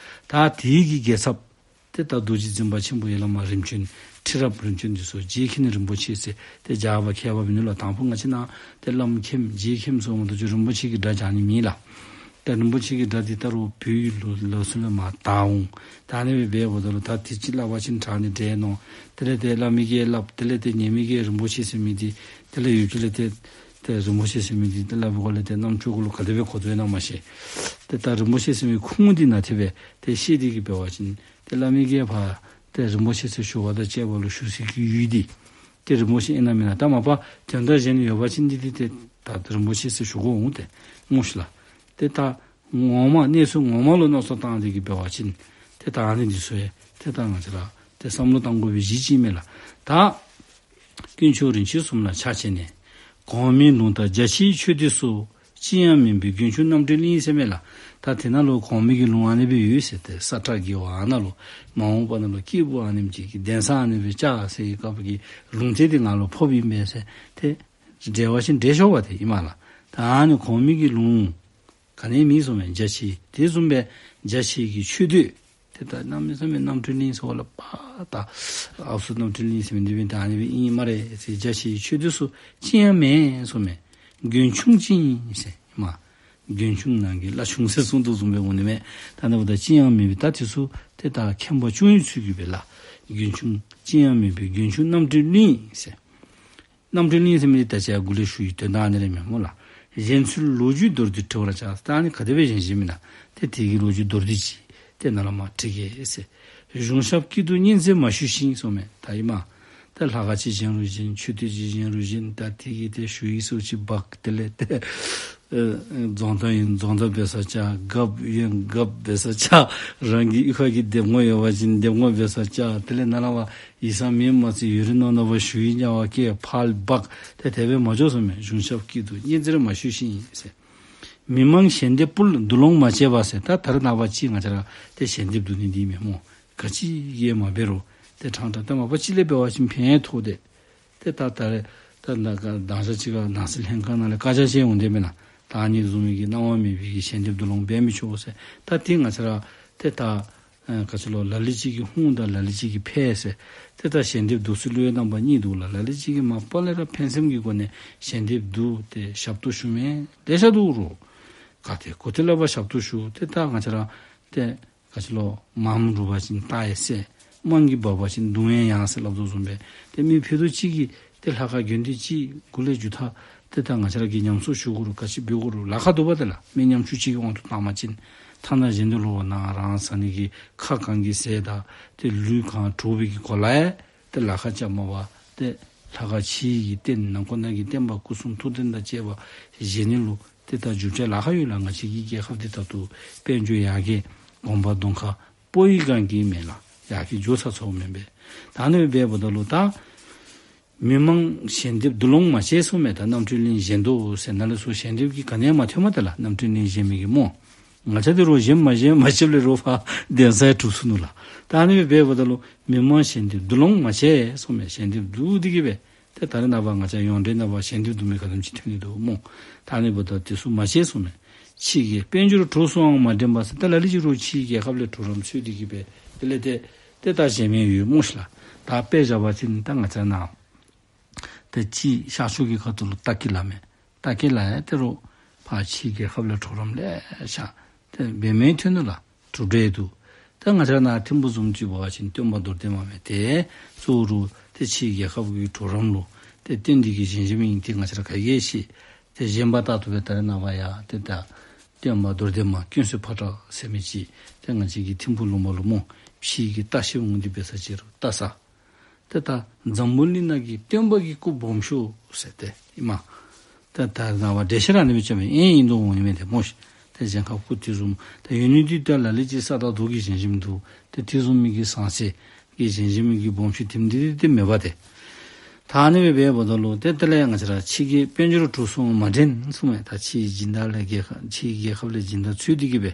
ད་དེ་གི་རྒྱལ་ཚབ་ཏེ་ད་རྡོ་རྗེ་འཛིན་པ་ཆེན་པོ་ཡར་ལས་མར་རིམ་བྱོན་ཁྲི་རབས་རིམ་བྱོན་འདི་ཚུ་རྗེ་མཁན་རིན་པོ་ཆེ་ཟེར་ཏེ་རྒྱ་བོད་ཁྱད་པར་མེད་ནུག་ལགས། དང་ཕུ་ང་བཅས་ནང་ཏེ་བླམ་མཁན་རྗེ་མཁན་ཟེར་འོང་དོ་ཅིག་རིན་པོ་ཆེ་གི་སྒྲ་སྦྱར་ནི་མེད་ལགས། ད་རིན་པོ་ཆེ་གི་སྒྲ་འདི་ད་རུང་བོད་ཡུལ་ལུ་ལོགས་སུ་ལས་མར་དར་འོང་། ད་ཨ་ནི་སྦེ་འབདཝ་ད་ལུ་ད་དེ་ཅིག་སླབ་པ་ཅིན་དྲག་ནི་འདྲས་མནོ། དེ་ལས་ཏེ་སླབ་མི་གིས་སླབ། དེ་ལས་ཏེ་ཉན་མི་གིས་རིན་པོ་ཆེ་ཟེར་མི་འདི་དེ་ལས་ཡུལ་གྱི་ལས་ཏེ་ཏེ་རིན་པོ་ཆེ་ཟེར་མི་འདི་ཏེ་སླབ་པའི་སྒོ་ལས་ཏེ་རྣམ་ཅོ་གུ་ལུ་ག་དེ་སྦེ་གོ་དོ་ཨིན་ན་མ་ཤེས། ཏེ་ད་རིན་པོ་ཆེ་ཟེར་མི་ཁུངས་འདི་ནང་ཐེབས་སྦེ་ཏེ་ཤེས་ཏེ་གིས་འབད་བ་ཅིན་ཏེ་སླབ་མི་གིས་ཕར་ཏེ་རིན་པོ་ཆེ་ཟེར་ཞུ་བ་དང་བཅས་པ་ལུ་ཞུ་སའི་གི་ཡུལ་འདི་ཏེ་རིན་པོ་ཆེ་ཨིན་ན་མེན་ན། ད་མ་པ་དོན་དག་གཞན་ཡོད་པ་ཅིན་འདི་འདི་ཏེ་ད་རིན་པོ་ཆེ་ཟེར་ཞུ་དགོ་འོང་ཏེ་སྨོ་ཤི་ལགས། ཏེ་ད་ངོ་མ་གནས་ཚུལ་ངོ་མ་ལུ་མནོ་བསམ་བཏང་སྟེ་གིས་འབད་བ་ཅིན་ཏེ་ད་ཨ་ནི་འདི་ཚུ་ཡང་ཏེ་ད་ང་བཅས་ར་ཏེ་བསམ་བློ་བཏང་དགོ་པའི་གཞི་ཅིག་མས་ལགས། ད་དཀོན་མཆོག་རིན་ཆེན་གསུམ་ལ་ཕྱག་བྱས་ནས། གོང་མའི་ལུང་དང་རྒྱ་ཆེའི་ཆོས་སྡེ་སོགས། ཅི་ཡང་མིན་པའི་རྒྱུན་ཆུང་རྣམ་འགྲེལ་གླིང་ཟེར་མས་ལགས། ད་དེ་ནང་ལུ་གོང་མའི་གི་ལུང་ཨ་ནི་སྦེ་ཡོད་ཟེར་ཏེ་ས་ཁྲ་གི་བ་ཨ་ནཱ་ལུ་མ་འོངས་པ་ནང་ལུ་སྐྱེས་བུ་ཨ་ནེམ་ཅིག་གིས་གདན་ས་ཨ་ནི་སྦེ་བཅག་ཟེར་བའི་སྐབས་ཀྱི་ལུང་བསྟན་འདི་ང་ལུ་ཕོགཔ་ཨིན་པས་ཟེར་ཏེ་འགྲེལ་བ་ཅིན་འགྲེལ་ཆོག་པ་དེ་ཨིན་མས་ལགས། ད་ཨ་ནི་གོང་མའི་གི་ལུང་ག་ནི་མེད་གསུངམ་མས། འཇའ་ཆི་དེ་བཟུམ་སྦེ་འཇའ་ཆི་གི་ཆོས་སྡེ་དེ་ད་གནམ་མེད་ས་མེད་རྣམ་གྲོལ་གླིང་ཟེར་བ་ལ་པ་ད་ཨ་སུ་རྣམ་གྲོལ་གླིང་ཟེར་མི་འདི་སྦེ་ད་ཨ་ནི་སྦེ་ཨིན་སྨ་རེ་ཟེར། འཇའ་ཆི་ཆོས་སྡེ་ཚུ་ཅི་ཡང་མེད་གསུངམ་མས། དགོན་ཆུང་ཅིག་ཨིན་ཟེར་མ། དགོན་ཆུང་ནང་གི་བླ་ཆུང་ཟེར་གསུངས་དོ་བཟུམ་སྦེ་འོང་ནི་མས། ད་ནི་འབདཝ་ད་ཅི་ཡང་མེད་པའི་ད་དེ་ཚུ་དེ་ད་མཁན་པོ་ཅུང་ཡི་ཚུལ་གྱིས་སྦེ་ལ། དགོན་ཆུང་ཅི་ཡང་མེད་པའི་དགོན་ཆུང་རྣམ་གྲོལ་གླིང་ཟེར། རྣམ་གྲོལ་གླིང་ཟེར་མི་འདི་ད་ཅི་ཡར་གུ་ལས་ཞུ་ཡི་དོན་དག་ཨ་ནི་ར་མེན་སྨོ་ལགས། གཞན་ཚུལ་ལོ་རྒྱུས་མདོར་བསྡུས་བྲི་བར་བྱ། ད་ཨ་ནི་ག་དེ་སྦེ་བཞེངས་བཞེངསམ་ཨིན་ན་ཏེ་དེ་གི་ལོ་རྒྱུས་མདོར་བསྡུས་ཅིག་ཏེ་ནཱ་ལས་མར་བྲི་གེ་ཟེར། གཞུང་ཞབས་སྐྱིད་སྡུག་གཉིས་མཛད་མ་ཞུས་ཤིང་གསུངམ་མས། ད་ཨིན་མས། ད་ལྷ་ཁང་ཅིག་བཞེངས་རུང་བཞེངས། མཆོད་རྟེན་ཅིག་བཞེངས་རུང་བཞེངས། ད་དེ་གི་ཏེ་ཞུ་ཡིག་ཚུ་ཅིག་འབག། དེ་ལས་ཏེ་ཨེ་རྫོང་བདག་ཨིན་རྫོང་བདག་འབད་ས་བཅར། རྒཔོ་ཨིན་རྒཔོ་འབད་ས་བཅར། རང་གི་གཡུས་ཁ་གི་སྡེ་དཔོན་ཡོད་པ་ཅིན་སྡེ་དཔོན་འབད་ས་བཅར། དེ་ལས་ནཱ་ལས་མར་ཡིག་ཚང་མེད་མ་ཚད་ཡུན་རིང་ནང་ན་བ་ཞུ་ཡིག་ཉར་བར་བསྐྱལ། ཕར་འབག། ཏེ་དེ་སྦེ་མ་འགྱོ་གསུངམ་མས། གཞུང་ཞབས་སྐྱིད་སྡུག་གཉིས་མཛད་མ་ཞུས་ཤིང་ཟེར། མི་མང་ཞལ་འདེབས་ཕུལ་བསྡུ་སློང་མ་བྱས་པ་ཟེར། ད་ད་རེས་ནངས་པ་ཅིག་ང་བཅས་ར་ཏེ་ཞལ་འདེབས་བསྡུ་ནི་འདི་མེན་སྨོ། ག་ཅི་གིས་མ་འབད་རུང་ཏེ་ཕྲང་ཕྲང་ཏེ་མ་པ་ཅིག་ལས་འབད་བ་ཅིན་ཕན་ཐོགས་ཏེ། ཏེ་ད་ད་རེས་ད་ནཱ་ག་དང་ཞག་ཅིག་ཁར་ནང་སྲིད་ལྷན་ཁག་ནང་ལས་བཀའ་རྒྱ་ཅིག་འོང་དེས་མེན་ན། ད་ཨ་ནི་བཟུམ་མའི་གི་གནང་བ་མེད་པའི་གི་ཞལ་འདེབས་བསྡུ་སློང་འབད་མི་ཆོག་ཟེར། ད་དེ་ང་བཅས་ར་ཏེ་ད་ཨ་ག་ཅི་ལོ་ལ་ལུ་ཅིག་གིས་ཧུང་དང་ལ་ལུ་ཅིག་གིས་ཕན་ཟེར། ཏེ་ད་ཞལ་འདེབས་བསྡུ་ཚུལ་ལུ་ཡང་རྣམ་པ་གཉིས་འདུག་ལགས། ལ་ལུ་ཅིག་གིས་མ་པ་ལས་ར་ཕན་སེམས་ཀྱི་སྒོ་ནས་ཞལ་འདེབས་བསྡུ་སྟེ་ཞབས་ཏོག་ཞུ་མི་ལེ་ཤ་འདུག་རུང་ག་ཏེ་གོ་ཏེ་ལས་ཕར་ཞབས་ཏོག་ཞུ། ཏེ་ད་ང་བཅས་ར་ཏེ་ག་ཅི་ལོ་མངམ་རུལ་བ་ཅིན་རྟ་ཡང་བསད། རྨང་གིས་འབག་པ་ཅིན་མདུང་ཡང་ཡང་ཟེར་སླབ་དོ་བཟུམ་སྦེ་ཏེ་མི་ཕུད་རྡོག་གཅིག་གིས་ཏེ་ལྷ་ཁང་དགོན་སྡེ་གཅིག་གུ་ལས་མཇུག་མཐའ་ཏེ་ད་ང་བཅས་ར་གིས་ཉམས་གསོ་ཞུ་དགོ་རུང་ག་ཅི་འབད་དགོ་རུང་ལཱ་ཁག་འདུག་པ། ཏེ་ལགས་མི་ཉམ་ཆུང་གཅིག་གི་དབང་དུ་བཏང་པ་ཅིན་ཐ་ན་གཞན་དོན་ལུ་འོ་ན་རང་ཟ་ནི་གི་ཁ་གང་གིས་ཟས་དང་ཏེ་ལུས་གང་དྲོ་བའི་གི་གོ་ལ་ཡང་ཏེ་ལཱ་ཁག་རྐྱབ་མ་པ་ཏེ་ལྷ་ཁང་ཕྱི་གི་རྟེན་ནང་ཁོ་ན་གི་བསྟན་པ་སྐུ་གསུང་ཐུགས་རྟེན་དང་བཅས་པ་བཞེངས་ནི་ལུ་ཏེ་ད་རྒྱུ་ཆ་ལཱ་ཁག་ཡོད་ལགས། ང་བཅས་ཀྱི་རྒྱལ་ཁབ་འདི་ད་ལྟོ་དཔལ་འབྱོར་ཡར་རྒྱས་གོང་འཕེལ་གཏོང་ཁར་སྤོ་ཡི་གང་གིས་མེད་ལགས། ཡར་རྒྱས་འགྱོ་ཚར་ཚརཝ་མེན་པས། ད་ཨ་ནི་སྦེ་འབདཝ་ད་ལུ་ད་མི་མང་ཞལ་འདེབས་བསྡུ་སློང་མ་བྱས་གསུངམ་མས། ད་རྣམ་གྲོལ་གླིང་བཞེངས་དོ་ཟེར་ནཱ་ལས་ཚུར་ཞལ་འདེབས་ཀྱིས་ག་ནི་ཡང་མ་ཐོན་མས། ཏེ་ལགས་རྣམ་གྲོལ་གླིང་བཞེངས་མི་གིས་སྨོ། ང་བཅས་འདི་རུང་བཞེངས་མ་བཞེངས་མ་ཤེསཔ་ལས་རོགས་ཕར་གདན་ས་ཡང་གྲུབ་སོ་ནུག་ལགས། ད་ཨ་ནི་སྦེ་འབདཝ་ད་ལུ་མི་མང་ཞལ་འདེབས་བསྡུ་སློང་མ་བྱས་གསུངམ་མས། ཞལ་འདེབས་བསྡུ་སྟེ་གིས་སྦེ་ཏེ་ད་རེས་ནངས་པ་ང་བཅས་ཡོངས་འབྲེལ་ནང་པ་ཞལ་འདེབས་བསྡུ་མི་ག་དེམ་ཅིག་ཐོན་ནི་འདུག་སྨོ། ད་ཨ་ནི་འབདཝ་ད་དེ་ཚུ་མ་བྱས་གསུངམ་མས། ཕྱིའི་དཔལ་འབྱོར་གྲོགས་སུའང་མ་འགྲན་པ་ཟེར། ད་ལ་ལུ་ཅིག་རུང་ཕྱིའི་རྒྱལ་ཁབ་ལས་གྲོགས་རམ་འཚོལ་ཏེ་གིས་སྦེ་དེ་ལས་ཏེ་ཏེ་ད་བཞེངས་མི་ཡོད་སྨོ་ཤིག་ལགས། ད་དཔེ་བཞག་པ་ཅིན་ད་ང་བཅས་ནཱ་ཏེ་ཕྱི་ཤར་ཕྱོགས་ཀྱི་ཁ་ཐུག་ལུ་ཏ་ཀི་ལ་མས། ཏ་ཀི་ལ་ཡང་ཏེ་རུང་ཕར་ཕྱིའི་རྒྱལ་ཁབ་ལས་གྲོགས་རམ་ལེ་ཤ་ཏེ་འབད་མི་ཐོན་ནུག་ལགས། གྲུབ་འབྲས་འདུག། ད་ང་བཅས་ནཱ་ཐིམ་ཕུག་བཟུམ་ཅིག་འབད་བ་ཅིན་སྟོན་པ་རྡོར་གདན་མ་མས། ཏེ་གཙོ་བོ་ར་ཏེ་ཕྱིའི་རྒྱལ་ཁབ་ཀྱི་གྲོགས་རམ་ལུ་ཏེ་བརྟེན་ཏེ་གིས་བཞེངས་བཞེངསམ་ཨིན། ཏེ་ང་བཅས་ར་ག་གིས་ཤེས། ཏེ་བཞེངས་པ་ལྟར་དུ་སྦེ་ད་རེས་ནངས་པ་ཡང་ཏེ་ད་སྟོན་པ་རྡོར་གདན་མ་ཀུན་གསལ་ཕོ་བྲང་ཟེར་མི་ཅིག་ཏེ་ང་བཅས་ཀྱི་ཐིམ་ཕུག་ལུང་པ་ལུ་སྨོ། ཕྱིའི་ལྟ་བཤལཔ་འོང་སྟེ་འབད་ས་ཅིག་རུང་ལྟ་ས། ཏེ་ད་འཛམ་བུ་གླིང་ནང་གི་སྟོན་པ་གི་སྐུ་སྦོམ་ཤོས་ཟེར་ཏེ་ཨིན་མས། ཏེ་ད་ནངས་པ་འགྲེལ་བཤད་ར་ཨ་ནི་སྦེ་རྐྱབ་མི་ཨིན་དོ་འོང་ནི་མས། ཏེ་སྨོ་ཤིག། ཏེ་གཞན་ཁར་སྐུ་དེ་བཟུམ་ད་ཡོད་ནི་འདི་ད་ལ་ལུ་ཅིག་ས་དང་རྡོ་གིས་བཞེངས་བཞེངསམ་འདུག། ཏེ་དེ་བཟུམ་མའི་གི་ཟངས་གསེར་གྱིས་བཞེངས་བཞེངསམ་གི་སྦོམ་ཤོས་དེམ་འདི་ཏེ་མེད་པ་ཏེ། ད་ཨ་ནི་སྦེ་འབདཝ་ད་ལུ་ཏེ་དེ་ལས་ང་བཅས་ར་ཕྱི་རྒྱལ་དཔལ་འབྱོར་གྲོགས་སུའང་མ་འགྲན་གསུངམ་མས། ད་ཕྱིའི་སྦྱིན་བདག་ལས་རྒྱལ་ཁབ་ཕྱིའི་རྒྱལ་ཁབ་ལས་སྦྱིན་བདག་འཚོལ་ཏེ་གིས་སྦེ།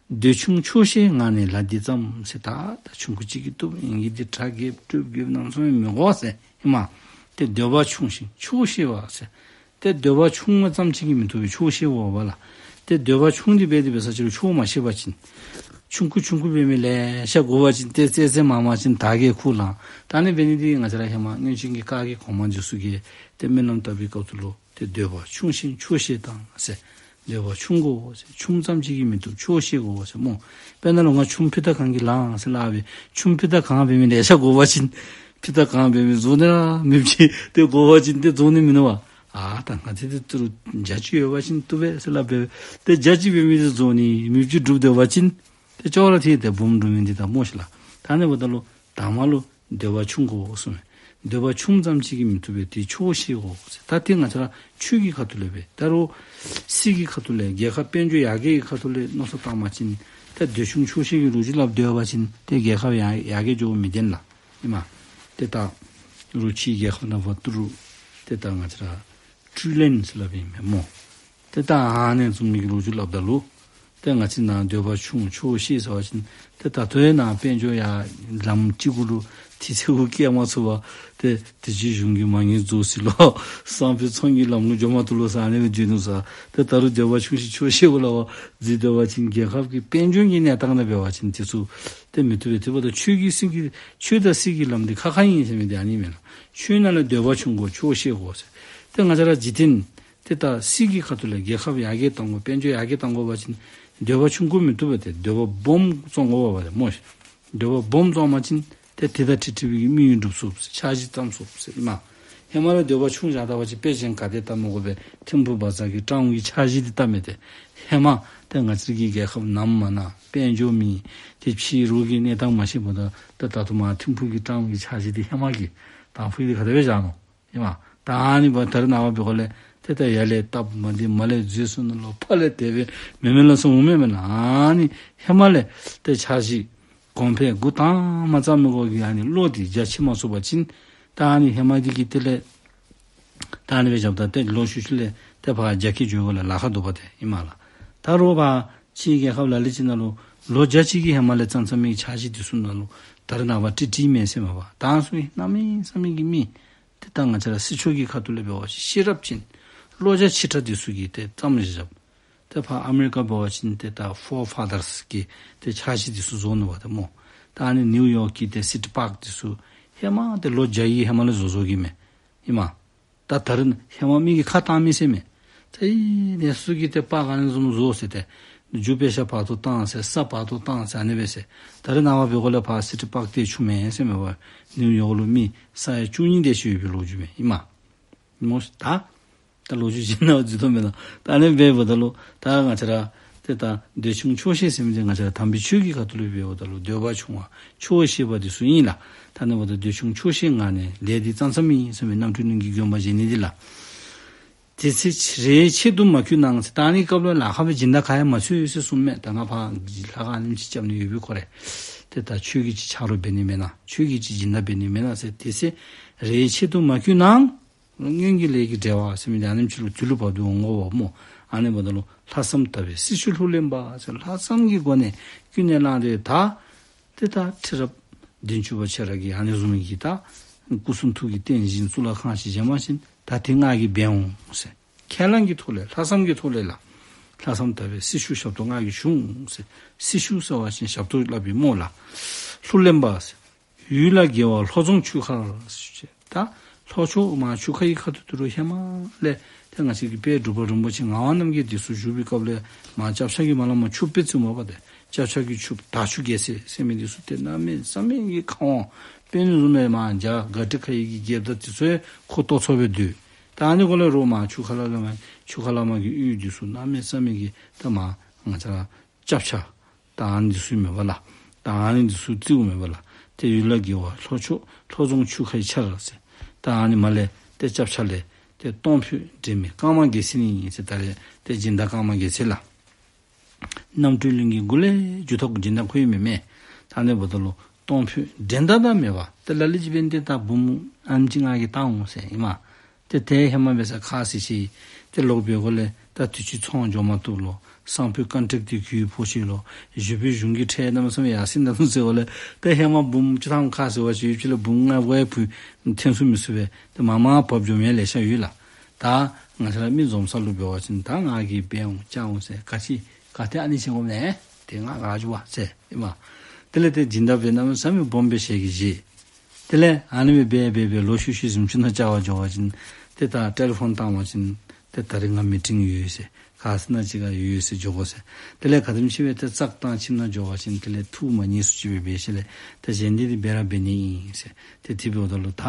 འདོད་ཆུང་ཆོག་ཤེས་ངང་ནས་ལག་འདི་བརྩམས་ཟེར། ད་ད་ཆུང་ཀུ་ཅིག་གིས་བཏུབ། ཨིན་གྱི་འདི་དྲག་གེ་སྤྲོད་དགོ་ནམ་སོང་ཡང་མི་དགོ་ཟེར་ཨིན་མས། ཏེ་འདོད་པ་ཆུང་ཞིང་ཆོག་ཤེས་པ་ཟེར། ཏེ་འདོད་པ་ཆུང་བ་ཙམ་ཅིག་གིས་མི་བཏུབ་པས། ཆོག་ཤེས་དགོ་པས་ལགས། ཏེ་འདོད་པ་ཆུང་སྟེ་འབད་དེ་འབད་ས་ཅིག་རུང་ཆོག་མ་ཤེས་པ་ཅིན་ཆུང་ཀུ་ཆུང་ཀུ་འབད་མི་ལེ་ཤ་དགོ་པ་ཅིན་ཏེ་ཙེ་ཙེ་མ་མ་ཅིན་དར་གྱི་ཁུག་ལངས། ད་ཨ་ནི་འབད་ནི་འདི་ང་བཅས་ར་ཧེ་མ་སྔོན་བྱོན་གྱི་བཀའ་བརྒྱུད་གོང་མ་འདི་ཚུ་གིས་ཏེ་སྨོན་ལམ་བཏབ་པའི་སྐབས་སུ་ལུ་ཏེ་འདོད་པ་ཆུང་ཞིང་ཆོག་ཤེས་དང་ཟེར། འདོད་པ་ཆུང་དགོ་ཟེར། ཆུང་ཙམ་ཅིག་གིས་མི་བཏུབ། ཆོག་ཤེས་དགོ་ཟེར་སྨོ། དཔེར་ན་ལུ་ང་ཆུམ་ཕུད་ད་གང་གིས་ལང་ཟེར་སླབ་པས། ཆུམ་ཕུད་ད་གང་འབད་མི་ལེ་ཤ་དགོ་པ་ཅིན་ཕུད་ད་གང་འབད་མི་བཟོ་ནི་ར་མེདཔ་ཅིག་ཏེ་དགོ་པ་ཅིན་ཏེ་བཟོ་ནི་མིན་ནུག་པ། ཨ་ད་ང་བཅས་འདི་ཏི་རུ་བརྒྱ་ཅིག་ཡོད་པ་ཅིན་བཏུབ་པས་ཟེར་སླབ་པས། ཏེ་བརྒྱ་ཅིག་འབད་མི་འདི་བཟོ་ནི་མེདཔ་ཅིག་སྒྲུབ་སྡོད་པ་ཅིན་ཏེ་ཅོག་ར་འཐད་དེ་སྦོམ་འགྱོ་མི་འདི་ད་སྨོ་ཤིག་ལགས། ད་ཨ་ནི་འབདཝ་ད་ལུ་དང་པ་ལུ་འདོད་པ་ཆུང་དགོ་གསུངམ་མས། འདོད་པ་ཆུང་ཙམ་ཅིག་གིས་མི་བཏུབ་པས། ཏེ་ཆོག་ཤེས་དགོ་ཟེར། ད་ཏེ་ང་བཅས་ར་ཆོས་ཀྱི་ཁ་ཐུག་ལས་འབད། ད་རུང་སྲིད་ཀྱི་ཁ་ཐུག་ལས་རྒྱལ་ཁབ་དཔལ་འབྱོར་ཡར་རྒྱས་ཀྱི་ཁ་ཐུག་ལས་མནོ་བསམ་བཏང་པ་ཅིན་ཏེ་འདོད་ཆུང་ཆོག་ཤེས་ཀྱི་ལོ་རྒྱུས་སླབ་སྡོད་པ་ཅིན་ཏེ་རྒྱལ་ཁབ་ཡར་ཡར་རྒྱས་འགྱོ་མི་བདེན་ལགས། ཨིན་མས། ཏེ་ད་རུང་ཕྱིའི་རྒྱལ་ཁབ་ནང་འབདཝ་ད་རུང་ཏེ་ད་ང་བཅས་ར་ཀྲུ་ལེན་ཟེར་སླབ་ཨིན་མས་སྨོ། ཏེ་ད་ཨ་ནི་བཟུམ་མའི་གི་ལོ་རྒྱུས་སླབ་ད་ལུ་ ཏེ་ང་བཅས་ནཱ་འདོད་པ་ཆུང་ཆོག་ཤེས་ཟེར་བ་ཅིན་ཏེ་ད་ལྟོ་ཡང་ནཱ་དཔལ་འབྱོར་ཡར་ལམ་གཅིག་གུ་ལུ་དུས་ཚོད་གུ་བཀལ་མ་ཚུགས་པར་ཏེ་དུས་ཅི་གཞུང་གི་མ་དངུལ་རྫོགས་ཟེར་ལོ། སང་ཕོད་ཚོང་གི་ལམ་ལུ་འགྱོ་མ་བཏུབ་ལོ་ཟེར་ཨ་ནི་སྦེ་བརྗོད་ནུག་ཟེར། ཏེ་ད་རུང་འདོད་པ་ཆུང་ཞིང་ཆོག་ཤེས་གུ་སླབ་པ་ཟེར། འདོད་པ་ཅིན་རྒྱལ་ཁབ་ཀྱི་དཔལ་འབྱོར་གྱི་གནས་སྟངས་ནང་འབད་བ་ཅིན་དེ་ཚུ་ཏེ་མི་བཏུབ་པས། དེ་འབདཝ་ད་ཆོས་ཀྱི་སྲིད་ཀྱི་ཆོས་དང་སྲིད་ཀྱི་ལམ་འདི་ཁ་ཁ་ཨིན་ཟེར་མི་འདི་ཨ་ནི་མེན་ན། ཆོས་ནང་ལས་འདོད་པ་ཆུང་དགོ་ཆོག་ཤེས་དགོ་ཟེར། ཏེ་ང་བཅས་ར་འཇིག་རྟེན་ཏེ་ད་སྲིད་ཀྱི་ཁ་ཐུག་ལས་རྒྱལ་ཁབ་ཡར་རྒྱས་གཏང་དགོ་དཔལ་འབྱོར་ཡར་རྒྱས་གཏང་དགོ་པ་ཅིན་འདོད་པ་ཆུང་དགོ་མི་བཏུབ་པས། ཏེ་འདོད་པ་སྦོམ་བཙོང་དགོ་པས་སྨོ། འདོད་པ་སྦོམ་བཙོང་པ་ཅིན་ཏེ་དེ་དང་འཁྲིལ་འཁྲིལ་བའི་གི་དམིགས་ཡུལ་འགྲུབ་ཚུགས་ཟེར། འཆར་གཞི་བརྩམ་ཚུགས་ཟེར་ཨིན་མས། ཧེ་མ་ལས་འདོད་པ་ཆུང་བཞག་ད་པ་ཅིན་དཔེ་གཞན་ག་ཏེ་བལྟ་མི་དགོ་པས། ཐིམ་ཕུག་བ་ཛར་གྱི་ཀྲང་གི་འཆར་གཞི་འདི་བལྟ་མས། ཏེ་ཧེ་མ་ཏེ་ང་བཅས་ཀྱི་རྒྱལ་ཁབ་ནམ་མ་ན་དཔལ་འབྱོར་མེད། ཏེ་ཕྱི་རོལ་གྱི་གནས་སྟངས་མ་ཤེས་པ་དང་ཏེ་ད་ལྟོ་མར་ཐིམ་ཕུག་གི་ཀྲང་གི་འཆར་གཞི་འདི་ཧེ་མ་གི་དང་ཕུ་འདི་ག་དེ་སྦེ་བཞག་ནུག་ཨིན་མས། ད་ཨ་ནི་འབདཝ་ད་རེས་ནངས་པ་འབད་དགོ་ལས་ཏེ་ད་ཡར་ལས་སྟབས་མ་བདེ་མར་ལས་འཛོལ་སོང་ནུག་ལོ། ཕར་ལས་དེ་སྦེ་མེན་མེན་ལ་སོང་འོང་མེན་མེན་ན། ཨ་ནི་ཧེ་མ་ལས་ཏེ་འཆར་གཞི་གོང་འཕེལ་འགོ་དང་པ་བརྩམ་མི་དགོ་གི་ཨ་ནི་བློ་འདི་རྒྱ་ཆེ་མ་སོང་པ་ཅིན་ད་ཨ་ནི་ཧེ་མ་འདི་གི་དེ་ལས་ད་ཨ་ནི་སྦེ་རྐྱབ་ད་ཏེ་ལོག་ཤུལ་ཤུལ་ལས་ཏེ་ཕར་རྒྱ་སྐྱེད་འགྱོ་དགོ་ལས་ལཱ་ཁག་འདུག་པ་ཏེ་ཨིན་མས་ལགས། ད་རུང་ཕར་ཕྱིའི་རྒྱལ་ཁབ་ལ་ལུ་ཅིག་ནང་ལུ་ལོ་བརྒྱ་ཅིག་གི་ཧེ་མ་ལས་བརྩམས་བརྩམས་མི་འཆར་གཞི་འདི་ཚུ་ནང་ལུ་ད་རེས་ནངས་པ་ཏིག་ཏིག་མེད་ཟེར་མས་པ། ད་ཚུ་གནམ་མེད་ས་མེད་ཀྱི་མི་ཏེ་ད་ང་བཅས་ར་སྲིད་ཕྱོགས་ཀྱི་ཁ་ཐུག་ལས་འབད་བ་ཅིན་ཤེས་རབ་ཅན་བློ་རྒྱ་ཆེ་དྲགས་འདི་ཚུ་གིས་ཏེ་བརྩམས་བཞག་བཞགཔ། ཏེ་ཕར་ཨ་མི་རི་ཀ་འབད་བ་ཅིན་ཏེ་ད་ཕོར་ཕ་དརས་ཀྱི་ཏེ་འཆར་གཞི་འདི་ཚུ་བཟོ་ནུག་པ་ཏེ་སྨོ། ད་ཨ་ནི་ནིའུ་ཡོག་གི་ཏེ་སི་ཊི་པཱརཀ་འདི་ཚུ་ཧེ་མ་ཏེ་ལོ་བརྒྱ་ཡི་ཧེ་མ་ལས་བཟོ་བཟོ་གི་མས་ཨིན་མས། ད་ད་རེས་ཧེ་མ་མི་གིས་ཁ་བཏང་མི་ཟེར་མས། ཏེ་ཨེ་ནེ་ཚུ་གིས་ཏེ་པཱརཀ་ཨ་ནི་བཟུམ་བཟོ་ཟེར་ཏེ་རྒྱུ་དཔེ་ཤ་བར་དུ་བཏང་ཟེར་ས་བར་དུ་བཏང་ཟེར་ཨ་ནི་སྦེ་ཟེར། ད་རེས་ནངས་པ་འབད་དགོ་ལས་ཕར་སི་ཊི་པཱརཀ་འདི་ཆུང་མས་ཟེར་མས་པ། ནིའུ་ཡོག་ལུ་མི་ས་ཡ་བཅུ་གཉིས་དེ་ཅིག་ཡོད་པའི་ལོ་རྒྱུས་མས་ཨིན་མས། མོ་ད་ད་ལོ་རྒྱུས་ཅིག་ནང་འཛུལ་དོ་མེན་ན། ད་ཨ་ནི་སྦེ་འབདཝ་ད་ལུ་ད་ང་བཅས་ར་ཏེ་ད་འདོད་ཆུང་ཆོག་ཤེས་ཟེར་མི་འདི་ང་བཅས་ར་དམ་པའི་ཆོས་ཀྱི་ཁ་ཐུག་ལུ་འབདཝ་ད་ལུ་འདོད་པ་ཆུང་བ་ཆོག་ཤེས་པ་འདི་ཚུ་ཨིན་ལགས། ད་ཨ་ནི་འབདཝ་ད་འདོད་ཆུང་ཆོག་ཤེས་ངང་ནས་ལས་འདི་བརྩམ་བརྩམ་ཨིན་ཟེར་མི་རྣམ་གྲོལ་གླིང་གི་དགོན་པ་བཞེངས་ནི་འདི་ལགས། དེ་ཚེ་རེ་ཆེད་དུ་མ་གྱུར་ནའང་ཟེར། ད་ཨ་ནི་སྐབས་ལུ་ལཱ་ཁག་སྦེ་སྦྱིན་བདག་ག་ཡང་མ་འཚོལ་ཡོད་ཟེར་གསུངམ་མས། ད་ང་ཕར་ལྷ་ཁང་ཨ་ནེམ་ཅིག་རྐྱབ་ནི་ཡོད་པའི་ཁོ་རེ། ཏེ་ད་ཆོས་ཀྱི་ཅིག་ཆ་རོགས་འབད་ནི་མེན་ན། ཆོས་ཀྱི་ཅིག་སྦྱིན་བདག་འབད་ནི་མེན་ན་ཟེར། དེ་ཚེ་རེ་ཆེད་དུ་མ་གྱུར་ནའང་སྔོན་གྱི་ལས་ཀྱི་འབྲེལ་བ་ཟེར་མི་འདི་ཨ་ནེམ་ཅིག་ལུ་དུས་ལུ་བབ་སྟེ་འོང་དགོཔ་སྨོ། ཨ་ནི་འབདཝ་ད་ལུ་ལྷག་བསམ་དག་པའི་སྲི་ཞུ་ལྷུར་ལེན་པ་ཟེར། ལྷག་བསམ་གྱི་སྒོ་ནས་ཀུན་ནས་བསླངས་ཏེ་ད་ཏེ་ད་ཁྲི་རབས་བདུན་ཅུ་པ་ཁྱེད་ར་གིས་ཨ་ནི་བཟུམ་གྱི་ད་སྐུ་གསུང་ཐུགས་ཀྱི་རྟེན་བཞེངས་གཙུག་ལག་ཁང་ཅིག་བཞེངས་པ་ཅིན་ད་དེ་ང་གིས་འབད་འོང་ཟེར། ཁས་བླངས་ཀྱི་ཐོག་ལས་ལྷག་བསམ་གྱི་ཐོག་ལས་ལགས། ལྷག་བསམ་དག་པའི་སྲི་ཞུ་ཞབས་ཏོག་ང་གིས་ཞུ་འོང་ཟེར། སྲི་ཞུ་ཟེར་བ་ཅིན་ཞབས་ཏོག་སླབ་པའི་སྨོ་ལགས། ལྷུར་ལེན་པ་ཟེར། ཡུལ་ལ་དགེ་བ་ལྷོ་རྫོང་ཆུ་ཁར་ཟེར། ད་ལྷོ་ཕྱོགས་མར་ཆུ་ཁ་གི་ཁ་ཐུག་ཏུ་རུ་ཧེ་མ་ལས་ཏེ་ང་བཅས་ཀྱི་དཔལ་འབྲུག་པ་རིན་པོ་ཆེ་ངག་དབང་རྣམ་རྒྱལ་འདི་ཚུ་བཞུགས་པའི་སྐབས་ལས་མར་སྐྱབས་ཆ་གི་མར་ལས་མར་ཆུ་དཔེ་བཙུགས་མས་པ་ཏེ། སྐྱབས་ཆ་གི་ཆུ་དར་ཆུ་རྒྱལ་མཚན་ཟེར་མི་འདི་ཚུ་ཏེ་གནམ་མེད་ས་མེད་ཀྱི་ཁ་དབང་དཔེ་ནི་བཟུམ་མའི་མར་རྒྱ་གར་ཁྲི་ཁ་ཡི་གི་རྒྱལཔོ་དང་འདི་ཚུ་ཡང་ཁོ་ལྟོ་ཚོ་སྦེ་སྡོད། ད་ཨ་ནི་གུ་ལས་རུང་མར་ཆུ་ཁ་ལ་ལ་མར་ཆུ་ཁ་ལ་མར་གྱི་ཡུལ་འདི་ཚུ་གནམ་མེད་ས་མེད་ཀྱི་ད་མར་ང་བཅས་ར་སྐྱབས་ཆ་ད་ཨ་ནི་འདི་ཚུ་མས་པ་ལགས། ད་ཨ་ནི་འདི་ཚུ་བརྩིཝ་མས་པ་ལགས། ཏེ་ཡུལ་ལ་དགེ་བ་ལྷོ་ཕྱོགས་ལྷོ་རྫོང་ཆུ་ཁའི་ཆར་ཟེར། ད་ཨ་ནི་མར་ལས་ཏེ་སྐྱབས་ཆ་ལས་ཏེ་གཏོང་ཕོད་འདྲེས་མའི་རྐང་མ་རྒྱལ་མཚན་ཡིན་ཟེར། ད་རེས་ཏེ་སྦྱིན་བདག་རྐང་མ་རྒྱལ་མཚན་ལགས། རྣམ་གྲོལ་གླིང་གི་མགུ་ལས་མཇུག་ཐོག་སྦྱིན་བདག་ཁོ་ཨིན་མས་མས། ད་ཨ་ནི་འབདཝ་ད་ལུ་གཏོང་ཕོད་འགྲན་ཟླ་དང་མེད་པ། ཏེ་ལ་ལུ་ཅིག་འབད་ནི་ཏེ་ད་འབུམ་ཨ་ནེམ་ཅིག་ང་གིས་བཏང་འོང་ཟེར་ཨིན་མས། ཏེ་དེ་ཧེ་མ་འབད་ས་ཁ་བཟེད་ཅི། ཏེ་ལོག་འབད་དགོ་ལས་ད་དུས་ཅི་ཚོང་འགྱོ་མ་བཏུབ་ལོ། སང་ཕོད་ཀོན་ཊེཀཊ་འདི་གུ་ཕོག་ཅི་ལོ། གཞུག་པའི་གཞུང་གི་ཁྲལ་གནམ་མེད་ས་མེད་ཡར་སེང་ད་ནུག་ཟེར་དགོ་ལས་ཏེ་ཧེ་མ་འབུམ་བཅུ་ཐམ་ཁ་བཟེད་པ་ཅིན་ཡུདཔ་ཅིག་ལས་འབུམ་ལྔ་དགུ་ཡང་ཕུལ་ཐོན་ཚུགས་མི་ཚུགས་པས། ཏེ་མར་མར་བབས་འགྱོ་མི་ལེ་ཤ་ཡོད་ལགས། ད་ང་བཅས་ར་མི་འཛོམས་ས་ལུ་འབད་བ་ཅིན་ད་ང་གིས་འབད་འོང་བཅའ་འོང་ཟེར་ག་ཅི་ག་ཏེ་ཨ་ནི་བྱེད་དགོ་མེན་ན། ཏེ་ང་ག་འགྱོ་བ་ཟེར་ཨིན་མས། དེ་ལས་ཏེ་སྦྱིན་བདག་འབད་གནམ་མེད་ས་མེད་སྦོམ་སྦེ་ཞལ་གྱིས་བཞེས། དེ་ལས་ཨ་ནི་སྦེ་འབད་འབད་འབད་ལོག་ཤུལ་ཤུལ་གཟིམ་ཅུང་ནང་བཅར་བར་འགྱོ་བ་ཅིན་ཏེ་ད་ཊེ་ལི་ཕོན་བཏང་བ་ཅིན་ཏེ་ད་རིས་ང་མི་ཊིང་ཡོད་ཟེར། ག་ས་ན་ཅིག་ཁར་ཡོད་ཟེར་འགྱོ་དགོ་ཟེར། དེ་ལས་ག་དེམ་ཅིག་སྦེ་ཏེ་ཙག་བཏང་ཁྱིམ་ནང་འགྱོ་བ་ཅིན་དེ་ལས་ཐུགས་མ་མཉེས་སུ་ཅིག་སྦེ་འབད་ཞིནམ་ལས་ཏེ་གཞན་འདི་འདི་འབད་ར་འབད་ནི་ཨིན་ཟེར། ཏེ་དེ་འབདཝ་ད་ལུ་ད་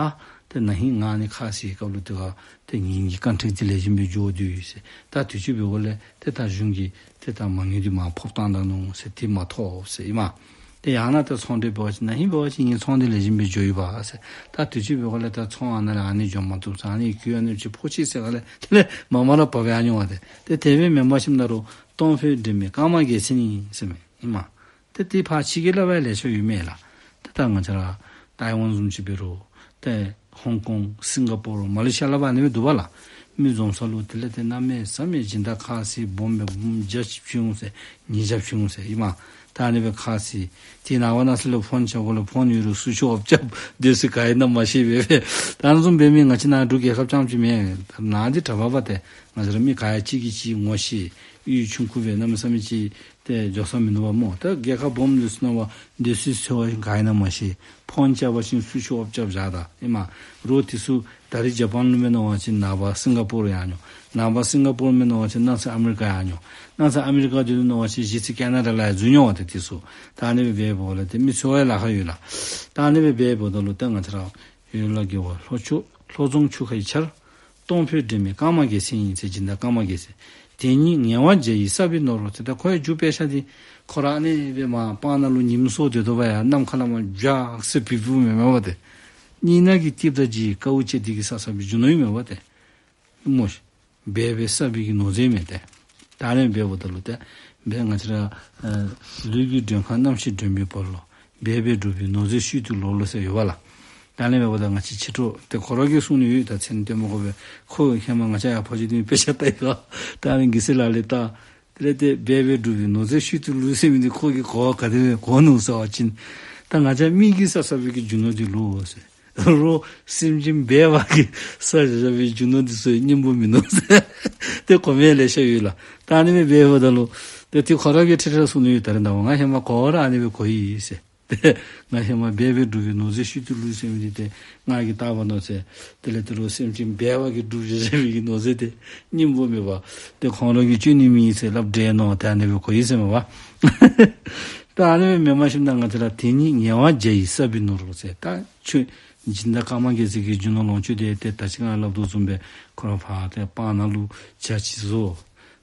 ཏེ་ན་ཧིང་ང་ཨ་ནི་ཁ་བཟེད་སྐབས་ལུ་ཏེ་ག་ཏེ་ངེ་གི་ཀོན་ཊེཀཊ་འདི་ལེགས་ཤོམ་སྦེ་འགྱོ་དོ་ཡོད་ཟེར། ད་དུས་ཅི་འབད་དགོ་ལས་ཏེ་ད་གཞུང་གི་ཏེ་ད་མ་དངུལ་འདི་མར་ཕབ་བཏང་ད་ནུག་ཟེར། འདི་མ་ཐོབ་ཟེར་ཨིན་མས། ཏེ་ཡང་ན་ཏེ་ཚོང་འབྲེལ་འབད་བ་ཅིན་ན་ཧིང་འབད་བ་ཅིན་ངེའི་ཚོང་འདི་ལེགས་ཤོམ་སྦེ་འགྱོ་ཡི་པ་ཟེར། ད་དུས་ཅི་འབད་དགོ་ལས་ད་ཚོང་ཨ་ནཱ་ལས་ཨ་ནི་འགྱོ་མ་བཏུབ་ཟེར། ཨ་ནི་གུ་ཨ་ནི་ཅིག་ཕོག་ཅི་ཟེར་ག་ལས་དེ་ལས་མར་མར་ར་བབས་ཡར་འགྱོ་བ་ཏེ། ཏེ་དེ་སྦེ་མེན་པར་ཞིནམ་ད་རུང་གཏོང་ཕོད་འགྲན་མེད་རྐང་མ་རྒྱལ་མཚན་ཡིན་ཟེར་མི་ཨིན་མས། ཏེ་དེ་ཕར་ཕྱི་རྒྱལ་ལུ་འབད་ལེ་ཤ་ཡོད་མས་ལགས། ཏེ་ད་ང་བཅས་ར་ཏའི་ཝན་བཟུམ་ཅིག་འབད་རུང་། ཏེ་ཧོང་ཀོང་སིང་ག་པོར་མ་ལེ་ཤི་ཡ་ལ་བ་ཨ་ནི་སྦེ་འདུག་པ་ལགས། མི་འཛོམས་ས་ལུ་དེ་ལས་ཏེ་གནམ་མེད་ས་མེད་སྦྱིན་བདག་ཁ་སི་སྦོམ་སྦེ་སྦོམ་བརྒྱ་ཅིག་བྱུང་ཟེར་ཉིས་བརྒྱ་བྱུང་ཟེར་ཨིན་མས། ད་ཨ་ནི་སྦེ་ཁ་སི་དེ་ནངས་པ་གནངས་ཚེ་ལུ་ཕོན་རྐྱབ་དགོ་ལགས། ཕོན་ཡོད་རུང་སུ་ཤོབ་རྐྱབ་སྡོད་ས་ག་ཨིན་ན་མ་ཤེས་པས། ད་ཨ་ནི་བཟུམ་འབད་མི་ང་བཅས་ནཱ་འབྲུག་རྒྱལ་ཁབ་རྐྱངམ་ཅིག་མེན། ནཱ་འདི་གྲྭ་པ་པ་ཏེ་ང་བཅས་ར་མི་ག་ཡ་གཅིག་གིས་གཅིག་ངོ་ཤེས། གཡུས་ཆུང་ཀུ་སྦེ་གནམ་མེད་ས་མེད་ཅིག་ཏེ་འགྱོ་ས་མིན་འདུག་པ་སྨོ། ད་རྒྱལ་ཁབ་སྦོམ་འདི་ཚུ་ནང་བ་སྡོད་སའི་ས་གོ་ག་ཨིན་ན་མ་ཤེས། ཕོན་རྐྱབ་པ་ཅིན་སུ་ཤོབ་རྐྱབ་བཞག་ད་ཨིན་མས། རོགས་དེ་ཚུ་ད་རིས་ཇ་པཱན་ལུ་མེན་ན་བ་ཅིན་ནངས་པ་སིང་ག་པོར་ཡར་འགྱོ། ནངས་པ་སིང་ག་པོར་མེན་ན་བ་ཅིན་གནངས་ཚེ་ཨ་མི་རི་ཀ་ཡར་འགྱོ། གནངས་ཚེ་ཨ་མི་རི་ཀ་འདི་ལུ་མེན་ན་བ་ཅིན་གཞེས་ཚེ་ཁེ་ན་ཌ་ལུ་ཡར་འཛུལ་འགྱོ་བ་ཏེ་དེ་ཚུ། ད་ཨ་ནི་སྦེ་འབདཝ་ལས་ཏེ་མི་ཚུ་ཡང་ལཱ་ཁག་ཡོད་ལགས། ད་ཨ་ནི་སྦེ་འབདཝ་ད་ལུ་ཏེ་ང་བཅས་ར་ཡུལ་ལྷ་དགེ་བ་ལྷོ་ཕྱོགས་ལྷོ་རྫོང་ཆུ་ཁའི་ཆར། གཏོང་ཕོད་འདྲེས་མའི་ཀརྨ་རྒྱལ་མཚན་ཡིན་ཟེར་སྦྱིན་བདག་ཀརྨ་རྒྱལ་མཚན། དེ་ཉིད་ངལ་བ་འཇལ་ཡི་ས་བུའི་ནོར་བུ་ཟེར། ད་ཁོ་ཡང་རྒྱུ་དཔེ་ཆ་འདི་ཁོ་ར་ཨ་ནི་སྦེ་མར་སྤང་ནང་ལུ་ཉིམ་སྲོ་སྡོད་དོ་བ་ཡ་གནམ་ཁ་ལས་མར་བྱག་ཟེར་བུད་བུདཔ་མེན་མས་པ་ཏེ། སྙིང་ནང་གི་སྐྱིད་དང་བརྗིད་དཀའཝ་སྤྱད་དེ་གིས་བསགས་བསགས་པའི་རྒྱུ་ནོར་ཨིན་མས་པ་ཏེ། སྨོ་ཤིག། འབད་པས་བསགས་པའི་གི་ནོར་རྫས་མས་ཏེ། ད་ཨ་ནི་འབདཝ་ད་ལུ་ཏེ་འབད་ང་བཅས་ར་ཨ་ལུས་ཀྱི་མགྲོན་ཁང་རྣམ་ཤེས་མགྲོན་པོའི་བར་ལུ། འབད་པས་བསྒྲུབས་པའི་ནོར་རྫས་ཤུལ་དུ་ལོག་ལོ་ཟེར་ཡོད་པ་ལགས། ད་ཨ་ནི་འབདཝ་ད་ང་བཅས་ཕྱི་དྲོ་ཏེ་ཁོ་ར་གིས་གསུང་ནི་ཡོད། ད་མཚན་སྟོན་མ་དགོ་པས། ཁོ་ཧེ་མ་ང་བཅས་ཡར་ཕོ་རྒྱས་འདི་དཔེ་ཆ་ལྟ་ཡི་ལགས། ད་ཨ་ནི་གི་སི་ལ་ལས་ད་དེ་ལས་ཏེ་འབད་པས་བསྒྲུབས་པའི་ནོར་རྫས་ཤུལ་དུ་ལུས་ཟེར་མི་འདི་ཁོ་གིས་གོ་བ་ག་དེ་སྦེ་གོ་ནུག་ཟེར་བ་ཅིན་ད་ང་བཅས་མི་གིས་བསགས་བསགས་པའི་གི་རྒྱུ་ནོར་འདི་ལོ་ཟེར། རོགས་སེམས་ཅན་འབད་བ་གིས་བསགས་བཞག་པའི་རྒྱུ་ནོར་འདི་ཚུ་སྙིང་པོ་མིན་ནུག་ཟེར། ཏེ་གོ་མི་ལེ་ཤ་ཡོད་ལགས། ད་ཨ་ནི་སྦེ་འབདཝ་ད་ལུ་ཏེ་དེ་ཁོ་ར་གིས་ཁྲིག་ཁྲི་གསུང་ནི་ཡོད། ད་རེས་ནངས་པ་ང་ཧེ་མ་གོ་བ་ར་ཨ་ནི་སྦེ་གོ་ཡི་ཟེར། ཏེ་ང་ཧེ་མ་འབད་པས་བསྒྲུབས་པའི་ནོར་རྫས་ཤུལ་དུ་ལུས་ཟེར་མི་འདི་ཏེ་ང་གིས་བལྟ་བ་ནོར་ཟེར། དེ་ལས་ཏེ་རོགས་སེམས་ཅན་འབད་བ་གིས་བསྒྲུབས་བཞག་བཞག་པའི་གི་ནོར་རྫས་ཏེ་སྙིང་པོ་མེད་པ་ཏེ་ཁོང་ར་གིས་སྤྱོད་ནི་མེད་ཟེར་སླབ་དེས་མནོ་སྟེ་ཨ་ནི་སྦེ་གོ་ཡི་ཟེར་མས་པ། ད་ཨ་ནི་སྦེ་མེན་མ་ཤེས་ན་ང་བཅས་ར་དེ་ཉིད་ངལ་བ་འཇལ་ཡི་ས་བུའི་ནོར་བུ་ཟེར། ད་ཁྱོད་སྦྱིན་བདག་ཀརྨ་རྒྱལ་མཚན་གྱི་རྒྱུ་ནོར་ལོངས་སྤྱོད་དེ་ཏེ་ད་ཅི་ང་སླབ་དོ་བཟུམ་སྦེ་ཁོ་ར་ཕར་ཏེ་སྤང་ནང་ལུ་བྱག་ཅིག་བཟོ།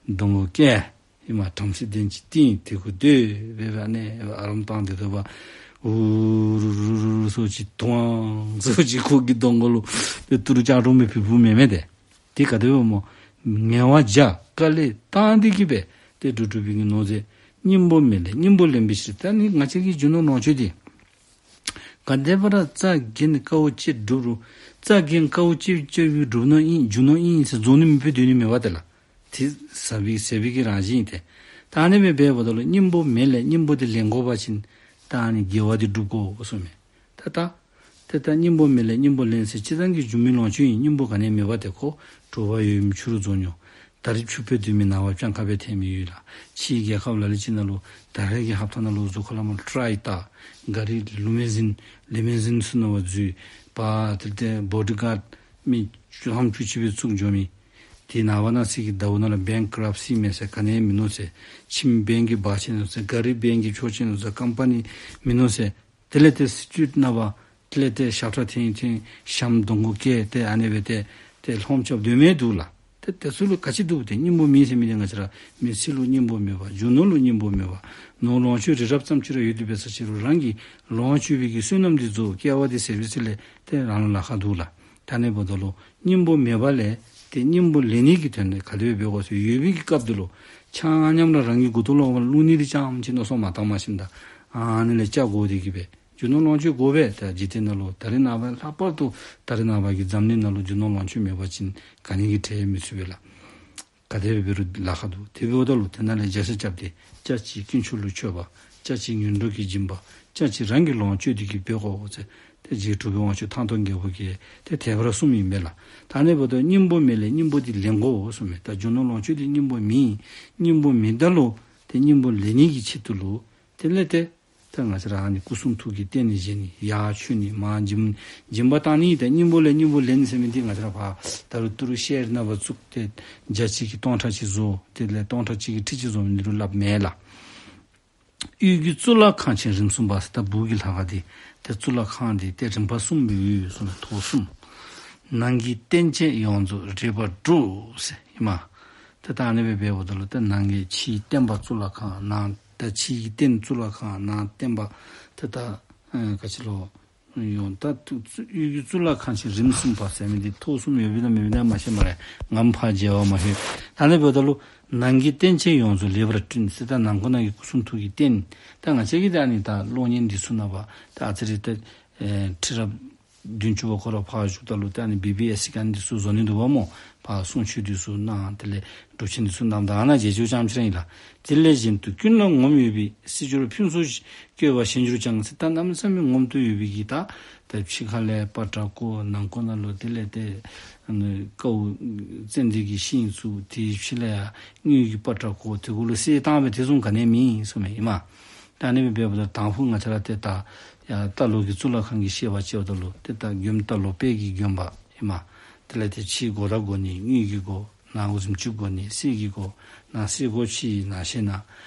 སྡོང་པོ་བཀལ། ཧེ་མ་བྲམ་ཟེ་གདན་ཅིག་བཏིང་། དེ་གུ་སྡོད་སྦེ་སྦེ་ཨ་ནི་ཨ་རམ་བཏང་སྟེ་སྡོད་པ། འུ་རུ་རུ་རུ་རུ་ཟེར་ཅིག་དུང་ཟེར་ཅིག་ཁོ་གི་གདོང་ཁ་ལུ་ཏེ་ཏི་རུ་ལྕགས་སྒྲོག་མི་བུད་བུད་མེན་མས་ཏེ། དེ་ག་དེ་སྦེ་སྨོ། ངལ་བ་བྱ་དཀའ་ལས་བཏང་སྟེ་གིས་སྦེ་ཏེ་བསྒྲུབས་བསྒྲུབས་པའི་གི་ནོར་རྫས། སྙིང་པོ་མེད་ལས་སྙིང་པོ་ལེན་པའི་ཕྱིར། ད་ནི་ང་བཅས་ཀྱི་རྒྱུ་ནོར་ལོངས་སྤྱོད་འདི་ག་དེ་སྦེ་ར་རྩ་འགེངས་དཀའཝ་སྤྱད་བསྒྲུབས་རུང་རྩ་འགེངས་དཀའཝ་སྤྱད་སྤྱད་པའི་སྒྲུབ་ནོར་ཨིན་རྒྱུ་ནོར་ཨིན་ཟེར་རྫོགས་ནི་མེད་པར་སྡོད་ནི་མེད་པ་ཏེ་ལགས། དེ་ཟད་པའི་ཟད་པའི་གི་རང་བཞིན་ཨིན་ཏེ། ད་ཨ་ནི་སྦེ་འབདཝ་ད་ལུ་སྙིང་པོ་མེད་ལས་སྙིང་པོ་དེ་ལེན་དགོ་པ་ཅིན་ད་ཨ་ནི་དགེ་བ་དེ་སྒྲུབ་དགོ་གསུངས་མས། ད་ད་ཏེ་ད་སྙིང་པོ་མེད་ལས་སྙིང་པོ་ལེན་ཟེར་སྤྱིར་བཏང་གི་རྒྱུ་མི་ལོངས་སྤྱོད་ཨིན། སྙིང་པོ་ག་ནི་ཡང་མེད་པ་ཏེ་ཁོ་དྲོ་པ་ཡོད་མི་ཕྱི་རུ་རྫོགས་འགྱོ། ད་རིས་ཕྱུགཔོ་སྦེ་སྡོད་མི་ནངས་པ་སྤྱང་ཀ་སྦེ་ཐལ་མི་ཡོད་ལགས། ཕྱིའི་རྒྱལ་ཁབ་ལ་ལུ་ཅིག་ནང་ལུ་ད་རེས་ཀྱི་ཧབ་ཏ་ནང་ལུ་གཟུགས་ཁ་ལས་མར་ཊཱའི་བཏགས། གཱ་རི་ལི་མུ་ཟིན་ལི་མུ་ཟིན་ཚུ་ནང་བ་འཛུལ། པ་དེ་ལས་ཏེ་བོ་ཌི་གཱཌ་མི་བཅུ་ཐམ་བཅུ་གཅིག་སྦེ་བཙུགས་འགྱོ་མི། དེ་ནངས་པ་གནངས་ཚེ་གི་ཟླཝ་ནང་ལུ་བེང་ཀ་རབ་སི་མེད་ཟེར་ག་ནི་ཡང་མིན་ནུག་ཟེར། ཁྱིམ་བེང་གིས་འབག་བྱིན་ནུག་ཟེར། གཱ་རི་བེང་གིས་འཕྱོག་བྱིན་ནུག་ཟེར། ཀམ་པ་ནི་མིན་ནུག་ཟེར། དེ་ལས་ཏེ་སི་ཊིཊ་ནང་བ་དེ་ལས་ཏེ་ཞབས་ཁྲ་འཐེན་འཐེན་ཞྭམོ་སྡོང་གུ་བཀལ་ཏེ་ཨ་ནི་སྦེ་ཏེ་ཏེ་ལྷོམ་རྐྱབ་སྡོད་མི་འདུག་ལགས། ཏེ་དེ་ཚུ་ལུ་ག་ཅི་འདུག་ཏེ་སྙིང་པོ་མེད་ཟེར་མི་འདི་ང་བཅས་ར་མི་ཚེ་ལུ་སྙིང་པོ་མེད་པ། རྒྱུ་ནོར་ལུ་སྙིང་པོ་མེད་པ། ནོར་ལོངས་སྤྱོད་རི་རབ་ཙམ་ཅིག་ར་ཡོད་དེ་འབད་ས་ཅིག་རུང་རང་གི་ལོངས་སྤྱོད་པའི་གི་བསོད་ནམས་འདི་རྫོགས། སྐྱེ་བ་འདི་ཟད་པའི་ཚེ་ལས་ཏེ་རང་ལུ་ལཱ་ཁག་འདུག་ལགས། ད་ཨ་ནི་འབདཝ་ད་ལུ་སྙིང་པོ་མེད་པ་ལས་ཏེ་སྙིང་པོ་ལེན་ནི་གི་དོན་ལས་ག་དེ་སྦེ་འབད་དགོ་ཟེར་ཡོད་པའི་གི་སྐབས་འདི་ལུ་ཆ་མཉམ་ར་རང་གི་མགུ་ཏོ་ལུ་བླུག་ནི་འདི་ཙམ་ཅིག་མནོ་བསམ་མ་བཏང་མ་ཤེས་ད་ཨ་ནི་ལས་ཆ་བགོ་སྟེ་གིས་སྦེ་རྒྱུ་ནོར་ལོངས་སྤྱོད་དགོ་པས། ད་འཇིག་རྟེན་ནང་ལུ་ད་རེས་ནངས་པ་ལྷག་པར་དུ་ད་རེས་ནངས་པ་གི་འཛམ་གླིང་ནང་ལུ་རྒྱུ་ནོར་ལོངས་སྤྱོད་མེད་པ་ཅིན་ག་ནི་གིས་ཁྲལ་མི་ཚུགས་པས་ལགས། ག་དེ་སྦེ་འབད་རུང་ལཱ་ཁག་འདུག། དེ་འབདཝ་ད་ལུ་དེ་ནང་ལས་བརྒྱ་ཆ་རྐྱབ་སྟེ་ཆ་གཅིག་དཀོན་མཆོག་ལུ་མཆོད་པ། ཆ་གཅིག་ངན་འགྲོ་གི་སྦྱིན་པ། ཆ་གཅིག་རང་གི་ལོངས་སྤྱོད་དེ་གིས་འབད་དགོ་ཟེར། ཏེ་རྗེ་གྲུབ་པའི་དབང་ཕྱུག་ཐང་སྟོང་རྒྱལ་པོ་གིས་ཏེ་དེ་སྦེ་ར་གསུངམ་ཨིན་པས་ལགས། ད་ཨ་ནི་འབདཝ་ད་སྙིང་པོ་མེད་ལས་སྙིང་པོ་འདི་ལེན་དགོ་གསུངམ་མས། ད་རྒྱུ་ནོར་ལོངས་སྤྱོད་འདི་སྙིང་པོ་མེད། སྙིང་པོ་མེད་ད་ལུ་ཏེ་སྙིང་པོ་ལེན་ནི་གི་ཆེད་དུ་ལུ་དེ་ལས་ཏེ་ད་ང་བཅས་ར་ཨ་ནི་སྐུ་གསུང་ཐུགས་ཀྱི་རྟེན་ནི་བཞེངས་ནི་ཡར་མཆོད་ནི་མར་སྦྱིན་སྦྱིན་པ་བཏང་ནི། ད་སྙིང་པོ་ལས་སྙིང་པོ་ལེན་ཟེར་མི་འདི་ང་བཅས་ར་ཕར་ད་རུང་ཏི་རུ་ཤེར་ནང་བ་བཙུགས་ཏེ་བརྒྱ་གཅིག་གིས་སྟོང་ཕྲག་གཅིག་བཟོ། དེ་ལས་སྟོང་ཕྲག་གཅིག་གིས་ཁྲི་གཅིག་བཟོ་མི་འདི་རུང་སླབ་མེན་ལགས། དབུས་ཀྱི་གཙུག་ལག་ཁང་ཆེན་རིམ་གསུམ་པ་ཟེར། ད་སྦུག་གི་ལྷ་ཁང་འདི་ཏེ་རིམ་པ་གསུམ་སྦེ་ཡོད་གསུངས་ནུག། ཐོག་གསུམ། ནང་གི་རྟེན་ཅན་ཡོངས་རྫོགས་རེག་པར་སྒྲུབ་ཟེར་ཨིན་མས། ཏེ་ད་ཨ་ནི་སྦེ་འབདཝ་ད་ལུ་ཏེ་ནང་གི་ཕྱིའི་རྟེན་པ་གཙུག་ལག་ཁང་ནང་ཏེ་ཕྱིའི་རྟེན་གཙུག་ལག་ཁང་ནང་རྟེན་པ་ཏེ་ད་ཨེ་ག་ཅི་ལོ་ཡོད། ད་དབུས་ཀྱི་གཙུག་ལག་ཁང་ཆེན་རིམ་གསུམ་པ་ཟེར་མི་འདི་ཐོག་གསུམ་ཡོད་པས་ན་མེད་པས་ན་མ་ཤེས་སྨ་རེ། ངམ་ཕར་མཇལ་བར་མ་ཤེས། ད་ཨ་ནི་འབདཝ་ད་ལུ་ནང་གི་རྟེན་ཅན་ཡོངས་རྫོགས་ལེགས་པར་བསྐྲུན་ཟེར། ད་ནང་ཁོག་ནང་གི་སྐུ་གསུང་ཐུགས་ཀྱི་རྟེན་ད་ང་བཅས་ཀྱི་ད་ཨ་ནི་ད་གློག་བརྙན་འདི་ཚུ་ནང་བ་ད་ཨ་ཙི་རེ་ད་ཨེ་ཁྲི་རབས་ བདུན་ཅུ་པ་ཁོ་ར་ཕར་བཞུགསཔ་ད་ལུ་ཏེ་ཨ་ནི་བི་བི་ཨེསི་གི་ཨ་ནི་འདི་ཚུ་བཟོ་ནི་འདུག་པ་སྨོ། ཕར་གསུང་ཆོས་འདི་ཚུ་གནང་། དེ་ལས་སྒྲུབ་ཆེན་འདི་ཚུ་གནངམ་ད་ཨ་ནཱ་མཇལ་ཆོག་ཙམ་ཅིག་ར་ཨིན་ལགས། དེ་ལས་གཞན་དུ་ཀུན་ལ་ངོམས་ཡོད་པའི། སྲིད་འབྱོར་ཕུན་ཚོགས་བཀོད་པ་གཞན་གྱུར་ཀྱང་ཟེར། ད་གནམ་མེད་ས་མེད་ངོམས་ཏེ་ཡོད་པའི་གི་ད་ད་ཕྱི་ཁ་ལས་པ་ཏྲ་བརྐོ། ནང་ཁོག་ནང་ལུ་དེ་ལས་ཏེ་ཨ་ནི་དཀའཝ་ཙན་དན་གྱི་ཤིང་བཙུགས། དེའི་ཕྱི་ལས་ཡར་དངུལ་གྱི་པ་ཏྲ་བརྐོ། དེ་གུ་ལུ་གསེར་བཏང་སྦེ་དེ་བཟུམ་ག་ནི་ཡང་མེད་གསུངམ་མས་ཨིན་མས། ད་ཨ་ནི་སྦེ་འབདཝ་ད་དང་ཕུ་ང་བཅས་ར་ཏེ་ད་ཡར་རྟ་ལོག་གི་གཙུག་ལག་ཁང་གི་བཤད་པ་བྱཝ་ད་ལུ་ཏེ་ད་མགོནམ་རྟ་ལོག་དཔལ་གྱི་མགོན་པ་ཨིན་མས། དེ་ལས་ཏེ་ཕྱི་སྒོ་ར་སྒོ་ནི་དངུལ་གྱི་སྒོ། ནང་སྒོ་གཟིམ་ཅུང་སྒོ་ནི་གསེར་གྱི་སྒོ། ནང་གསེར་སྒོ་ཕྱི་ནང་བཤད་ནང་།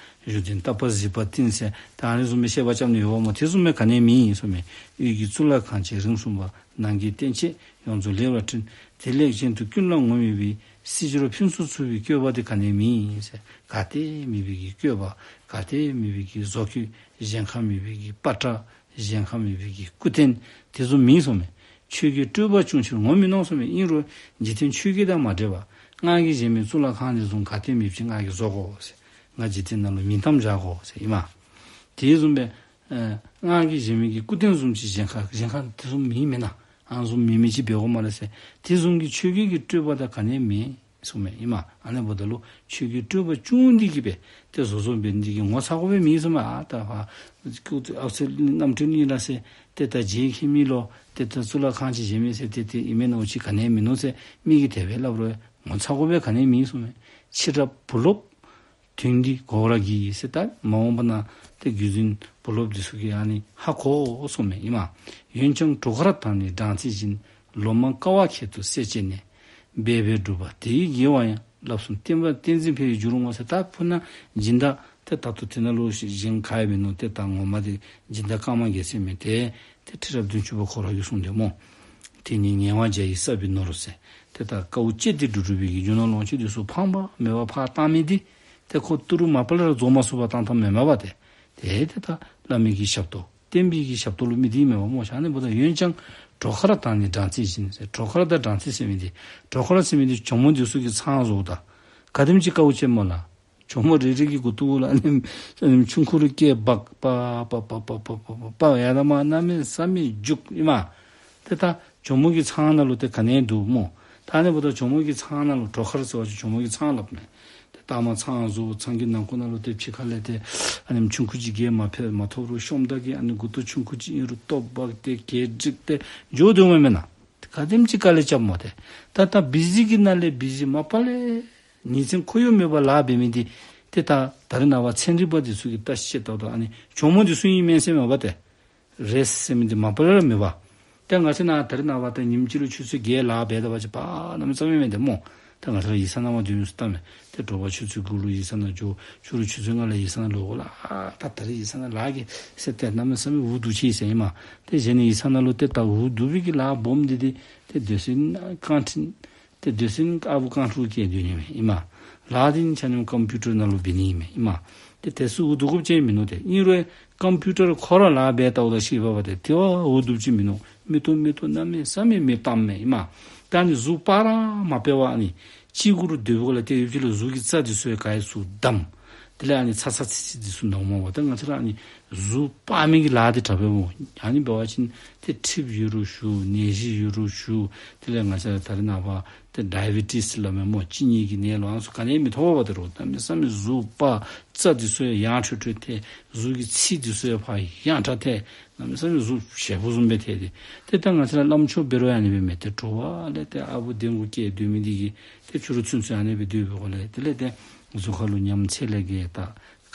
བཞུགས་གདན་ལྟ་བུ་གཟིགས་པ་བསྟན་ཟེར། ད་ཨ་ནི་བཟུམ་མའི་བཤད་པ་རྐྱབ་ནི་ཡོདཔ་སྨོ། དེ་བཟུམ་མའི་ག་ནི་ཡང་མེད་གསུངམ་མས། དབུས་ཀྱི་གཙུག་ལག་ཁང་བཅས་རིམ་གསུམ་པ། ནང་གི་རྟེན་བཅས་ཡོངས་རྫོགས་ལེགས་པར་བསྐྲུན། དེ་ལས་གཞན་དུ་ཀུན་ལ་ངོམས་ཡོད་པའི། སྲིད་འབྱོར་ཕུན་སུམ་ཚོགས་པའི་བཀོད་པ་དེ་ག་ནི་ཡང་མེད་ཟེར། ག་ཏེ་མེད་པའི་གི་བཀོད་པ། ག་ཏེ་མེད་པའི་གི་བཟོ་བཀོད། གཞན་ཁར་མེད་པའི་གི་པ་ཏྲ། གཞན་ཁར་མེད་པའི་གི་སྐུ་རྟེན་དེ་བཟུམ་མེད་གསུངམ་མས། ཆོས་ཀྱི་སྤྲོས་པ་ཆུང་ཕྱིར་ངོམས་མིན་ནོ་གསུངམ་མས། ཨིན་རུང་འཇིག་རྟེན་ཆོས་བརྒྱད་དང་མ་འདྲེས་པ། སྔགས་ཀྱི་གཞལ་མེད་གཙུག་ལག་ཁང་དེ་བཟུམ་ག་ཏེ་མེདཔ་ཅིག་ང་གིས་བཟོ་དགོ་ཟེར། ང་འཇིག་རྟེན་ནང་ལུ་མིང་གཏམ་བཞག་དགོ་ཟེར་ཨིན་མས། དེ་བཟུམ་སྦེ་ཨེ་སྔགས་ཀྱི་གཞལ་མེད་ཀྱི་སྐུ་རྟེན་བཟུམ་ཅིག་གཞན་ཁར་གཞན་ཁར་དེ་བཟུམ་མེད་མེན་ན། ཨ་ནི་བཟུམ་མེད་མི་ཅིག་འབད་དགོ་སྨ་རེ་ཟེར། དེ་བཟུམ་གྱི་ཆོས་བརྒྱད་ཀྱི་སྤྲོས་པ་དང་ག་ནི་ཡང་མེད་གསུངམ་མས་ཨིན་མས། ཨ་ནི་འབདཝ་ད་ལུ་ཆོས་ཀྱི་སྤྲོས་པ་ཆུང་འདི་གིས་སྦེ་ཏེ་བཟོ་བཟོཝ་འབད་ནི་འདི་གིས་ངོ་ཚ་དགོཔ་སྦེ་མེད་གསུངམ་མས། ཨ་ད་ཕར་ཨ་ཙི་རྣམ་འཕྲུལ་གཉིས་ལ་ཟེར་ཏེ་ད་རྗེ་མཁན་མི་ལུ་ཏེ་ད་གཙུག་ལག་ཁང་ཅིག་བཞེངས་མི་ཟེར་ཏེ་ཏེ་ཨིན་མས་ན། འོ་ཅིག་ག་ནི་ཡང་མིན་ནུག་ཟེར་མི་གིས་དེ་སྦེ་སླབ་རུང་ངོ་ཚ་དགོཔ་སྦེ་ག་ནི་ཡང་མེད་གསུངམ་མས། ཕྱི་རབས་བུ་སློབ་དོན་འདི་གོ་བར་གྱིས་ཟེར། ད་མ་འོངས་པ་ན་ཏེ་བརྒྱུད་འཛིན་བུ་སློབ་འདི་ཚུ་གིས་ཨ་ནི་ཧ་གོ་གསུངམ་མས་ཨིན་མས། འོན་ཀྱང་གྲོག་མཁར་དང་ནི་སྦྲང་རྩི་བཞིན། ལོ་མང་དཀའ་བ་ཁྱད་དུ་བསད་བྱས་ནས། འབད་པས་བསྒྲུབས་པ་དེ་ཡི་དགེ་བ་ཡང་། བསླབ་གསུམ་བསྟན་པ་བསྟན་འཛིན་ཕའི་རྒྱུར་བསྔོ་ཟེར། ད་ཕུ་ན་སྦྱིན་བདག་ཏེ་ད་ལྟོ་དེ་ནང་ལུ་གཞན་ག་ཡང་མིན་ནུག། ཏེ་ད་ངོ་མ་དེ་སྦྱིན་བདག་ཀརྨ་རྒྱལ་མཚན་མས། ཏེ་ཏེ་ཁྲི་རབས་བདུན་ཅུ་པ་ཁོ་ར་གིས་གསུངས་ཏེ་སྨོ། དེ་ནི་ངལ་བ་བརྒྱ་ཡིས་བསགས་པའི་ནོར་ཟེར། ཏེ་ད་དཀའཝ་སྤྱད་དེ་བསྒྲུབས་བསྒྲུབས་པའི་གི་རྒྱུ་ནོར་ལོངས་སྤྱོད་འདི་ཚུ་ཕངས་པ་མེད་པར་ཕར་བཏང་མི་འདི་ཏེ་ཁོ་ཏི་རུ་མ་པ་ལས་ར་རྫོགས་མ་ཚུགས་པར་བཏང་བཏངམ་མེན་མས་པ། ཏེ་ཏེ་ཏེ་ད་བླ་མའི་གི་ཞབས་ཏོག་བསྟན་པའི་གི་ཞབས་ཏོག་ལུ་དམིགས་ཏེ་མེན་པ་སྨོ། ཨ་ནི་འབདཝ་ད་འོན་ཀྱང་གྲོག་མཁར་དང་ནི་སྦྲང་རྩི་བཞིན་ཟེར། གྲོག་མཁར་དང་སྦྲང་རྩི་ཟེར་མི་འདི་གྲོག་མཁར་ཟེར་མི་འདི་གྱོག་མོ་འདི་ཚུ་གིས་ཚང་བཟོཝ་ད་ག་དེམ་ཅིག་དཀའཝ་སྤྱད་སྨོ་ལགས། གྱོག་མོ་རེ་རེ་གི་མགུ་ཏོ་ལུ་ཨ་ནི་ཨ་ནི་ཆུང་ཀུ་རེ་བཀལ་འབག་པ་པ་པ་ཡར་ད་མར་གནམ་མེད་ས་མེད་རྒྱུག་ཨིན་མས། ཏེ་ད་གྱོག་མོ་གི་ཚང་ནང་ལུ་ཏེ་ག་ནི་ཡང་འདུག་སྨོ། ད་ཨ་ནི་འབདཝ་ད་གྱོག་མོ་གི་ཚང་ནང་ལུ་གྲོག་མཁར་ཟེར་བ་ཅིན་གྱོག་མོ་གི་ཚང་སླབ་མས། ཏེ་ལྟག་མ་ཚང་བཟོ། ཚང་གི་ནང་ཁོག་ནང་ལུ་ཏེ་ཕྱི་ཁ་ལས་ཏེ་ཨ་ནི་ཆུང་ཀུ་ཅིག་བཀལ་མ་ཕོད་མ་ཐོབ་རུང་ཤོམ་ད་གི་ཨ་ནི་མགུ་ཏོ་ཆུང་ཀུ་ཅིག་ཨིན་རུང་ལྟོ་འབག་སྟེ་གད་བསྒྲིགས་ཏེ་འགྱོ་དོ་མས་མེན་ན། ག་དེམ་ཅིག་དཀའ་ལས་རྐྱབ་སྨོ། ཏེ་ད་ད་བི་ཟི་གི་ནང་ལས་བི་ཟི་མ་པ་ལས་ཉིན་མཚན་ཁོར་ཡུག་མེད་པར་ལཱ་འབད་མི་འདི་ཏེ་ད་ད་རེས་ནངས་པ་ཚན་རིག་པ་འདི་ཚུ་གིས་བརྟག་ཞིབ་བྱས་བལྟཝ་ད་ཨ་ནི་གྱོག་མོ་འདི་ཚུ་ཨིན་མས་ཟེར་མས་པ། ཏེ་རེས་ཟེར་མི་འདི་མ་པ་ལས་ར་མེད་པ། ཏེ་ང་བཅས་ནཱ་ད་རེས་ནངས་པ་ད་ཉིནམ་གཅིག་ལུ་ཆུ་ཚོད་བརྒྱད་ལཱ་འབད་ད་པ་ཅིན་པ་གནམ་མེད་ས་མེད་མེན་ཏེ་སྨོ། ཏེ་ང་བཅས་ར་ཡིག་ཚང་ནང་མར་སྡོད་མི་ཚུ་ལྟ་མས། ཏེ་དྲོ་པ་ཆུ་ཚོད་དགུ་ལུ་ཡིག་ཚང་ནང་འགྱོ། ཕྱི་རུ་ཆུ་ཚོད་ལྔ་ལུ་ཡིག་ཚང་ནང་ལོག་དགོ་ལགས། ཨ་ད་ད་རེས་ཡིག་ཚང་ནང་ལཱ་གིས་ཟེར་ཏེ་གནམ་མེད་ས་མེད་འུ་སྡུག་ཅིག་ཟེར་ཨིན་མས། ཏེ་གཞན་ནི་ཡིག་ཚང་ནང་ལུ་ཏེ་ད་འུ་སྡུག་པའི་གི་ལཱ་སྦོམ་འདི་འདི་ཏེ་སྡོད་སའི་ཁང་ཁྲི་ཏེ་སྡོད་སའི་ཨ་བུ་ཁང་ཁྲུ་བཀལ་སྡོད་ནི་མས་ཨིན་མས། ལཱ་འདི་ཆ་མཉམ་ཀམ་པིའུ་ཊར་ནང་ལུ་འབད་ནི་ཨིན་མས་ཨིན་མས། ཏེ་དེ་ཚུ་འུ་སྡུག་དགོཔ་ཅིག་མིན་ནུག། ཏེ་ཨིན་རུང་ཀམ་པིའུ་ཊར་ཁོ་ར་ལཱ་འབད་བལྟཝ་ད་ཤེས་པས་པ། ཏེ་དེ་བ་འུ་སྡུག་ཅིག་མིན་ནུག། མིག་ཏོ་མིག་ཏོ་གནམ་མེད་ས་མེད་མེདཔ་བཏངམ་མས་ཨིན་མས། ད་ཨ་ནི་གཟུགས་པར་མ་སྤར་བར་ཨ་ནི་གཅིག་གུ་རུ་སྡོད་པའི་སྒང་ལས་ཏེ་ཡུདཔ་ཅིག་ལུ་གཟུགས་ཀྱི་རྩ་འདི་ཚུ་ཡང་ག་ར་ཚུར་བསྡམས། དེ་ལས་ཨ་ནི་ཚ་ཚ་ཚི་ཚི་འདི་ཚུ་ནོར་སྨོ་པ། ད་ང་བཅས་ར་ཨ་ནི་གཟུགས་སྤར་མི་གི་ལཱ་འདི་དྲག་པས་སྨོ། ཨ་ནི་འབད་བ་ཅིན་ཏེ་མཁྲིས་ཡོད་རུང་ཞུ། ནད་གཞི་ཡོད་རུང་ཞུ། དེ་ལས་ང་བཅས་ར་ད་རེས་ནངས་པ་ཏེ་ཌའི་བི་ཊིས་སླབ་མས་སྨོ། གཅིན་སྙི་གི་ནད་ལོ་ཨ་ནི་ཚུ་ག་ནི་ཡང་མི་ཐོབ་པས་པ། ཏེ་རོགས་གནམ་མེད་ས་མེད་གཟུགས་པར། རྩ་འདི་ཚུ་ཡང་ཡང་ཁྲོལ་ཁྲོལ་ཐལ། གཟུགས་ཀྱི་ཚི་འདི་ཚུ་ཡང་ཕར་ཡང་དྲག་ཐལ། གནམ་མེད་ས་མེད་གཟུགས་ཞེ་པོ་བཟུམ་སྦེ་ཐལ་ཏེ། ཏེ་ད་ང་བཅས་ར་བླམ་ཆོསཔ་འབད་རུང་ཨ་ནི་སྦེ་མས། ཏེ་དྲོ་པ་ལས་ཏེ་ཨ་བུ་འདི་གུ་བཀལ་སྡོད་མི་འདི་གིས་ཏེ་ཕྱི་རུ་ཚུན་ཚོད་ཨ་ནི་སྦེ་སྡོད་པའི་སྒང་ལས་དེ་ལས་ཏེ་གཟུགས་ཁ་ལུ་ཉམས་ཚད་ལས་བརྒལ། ད་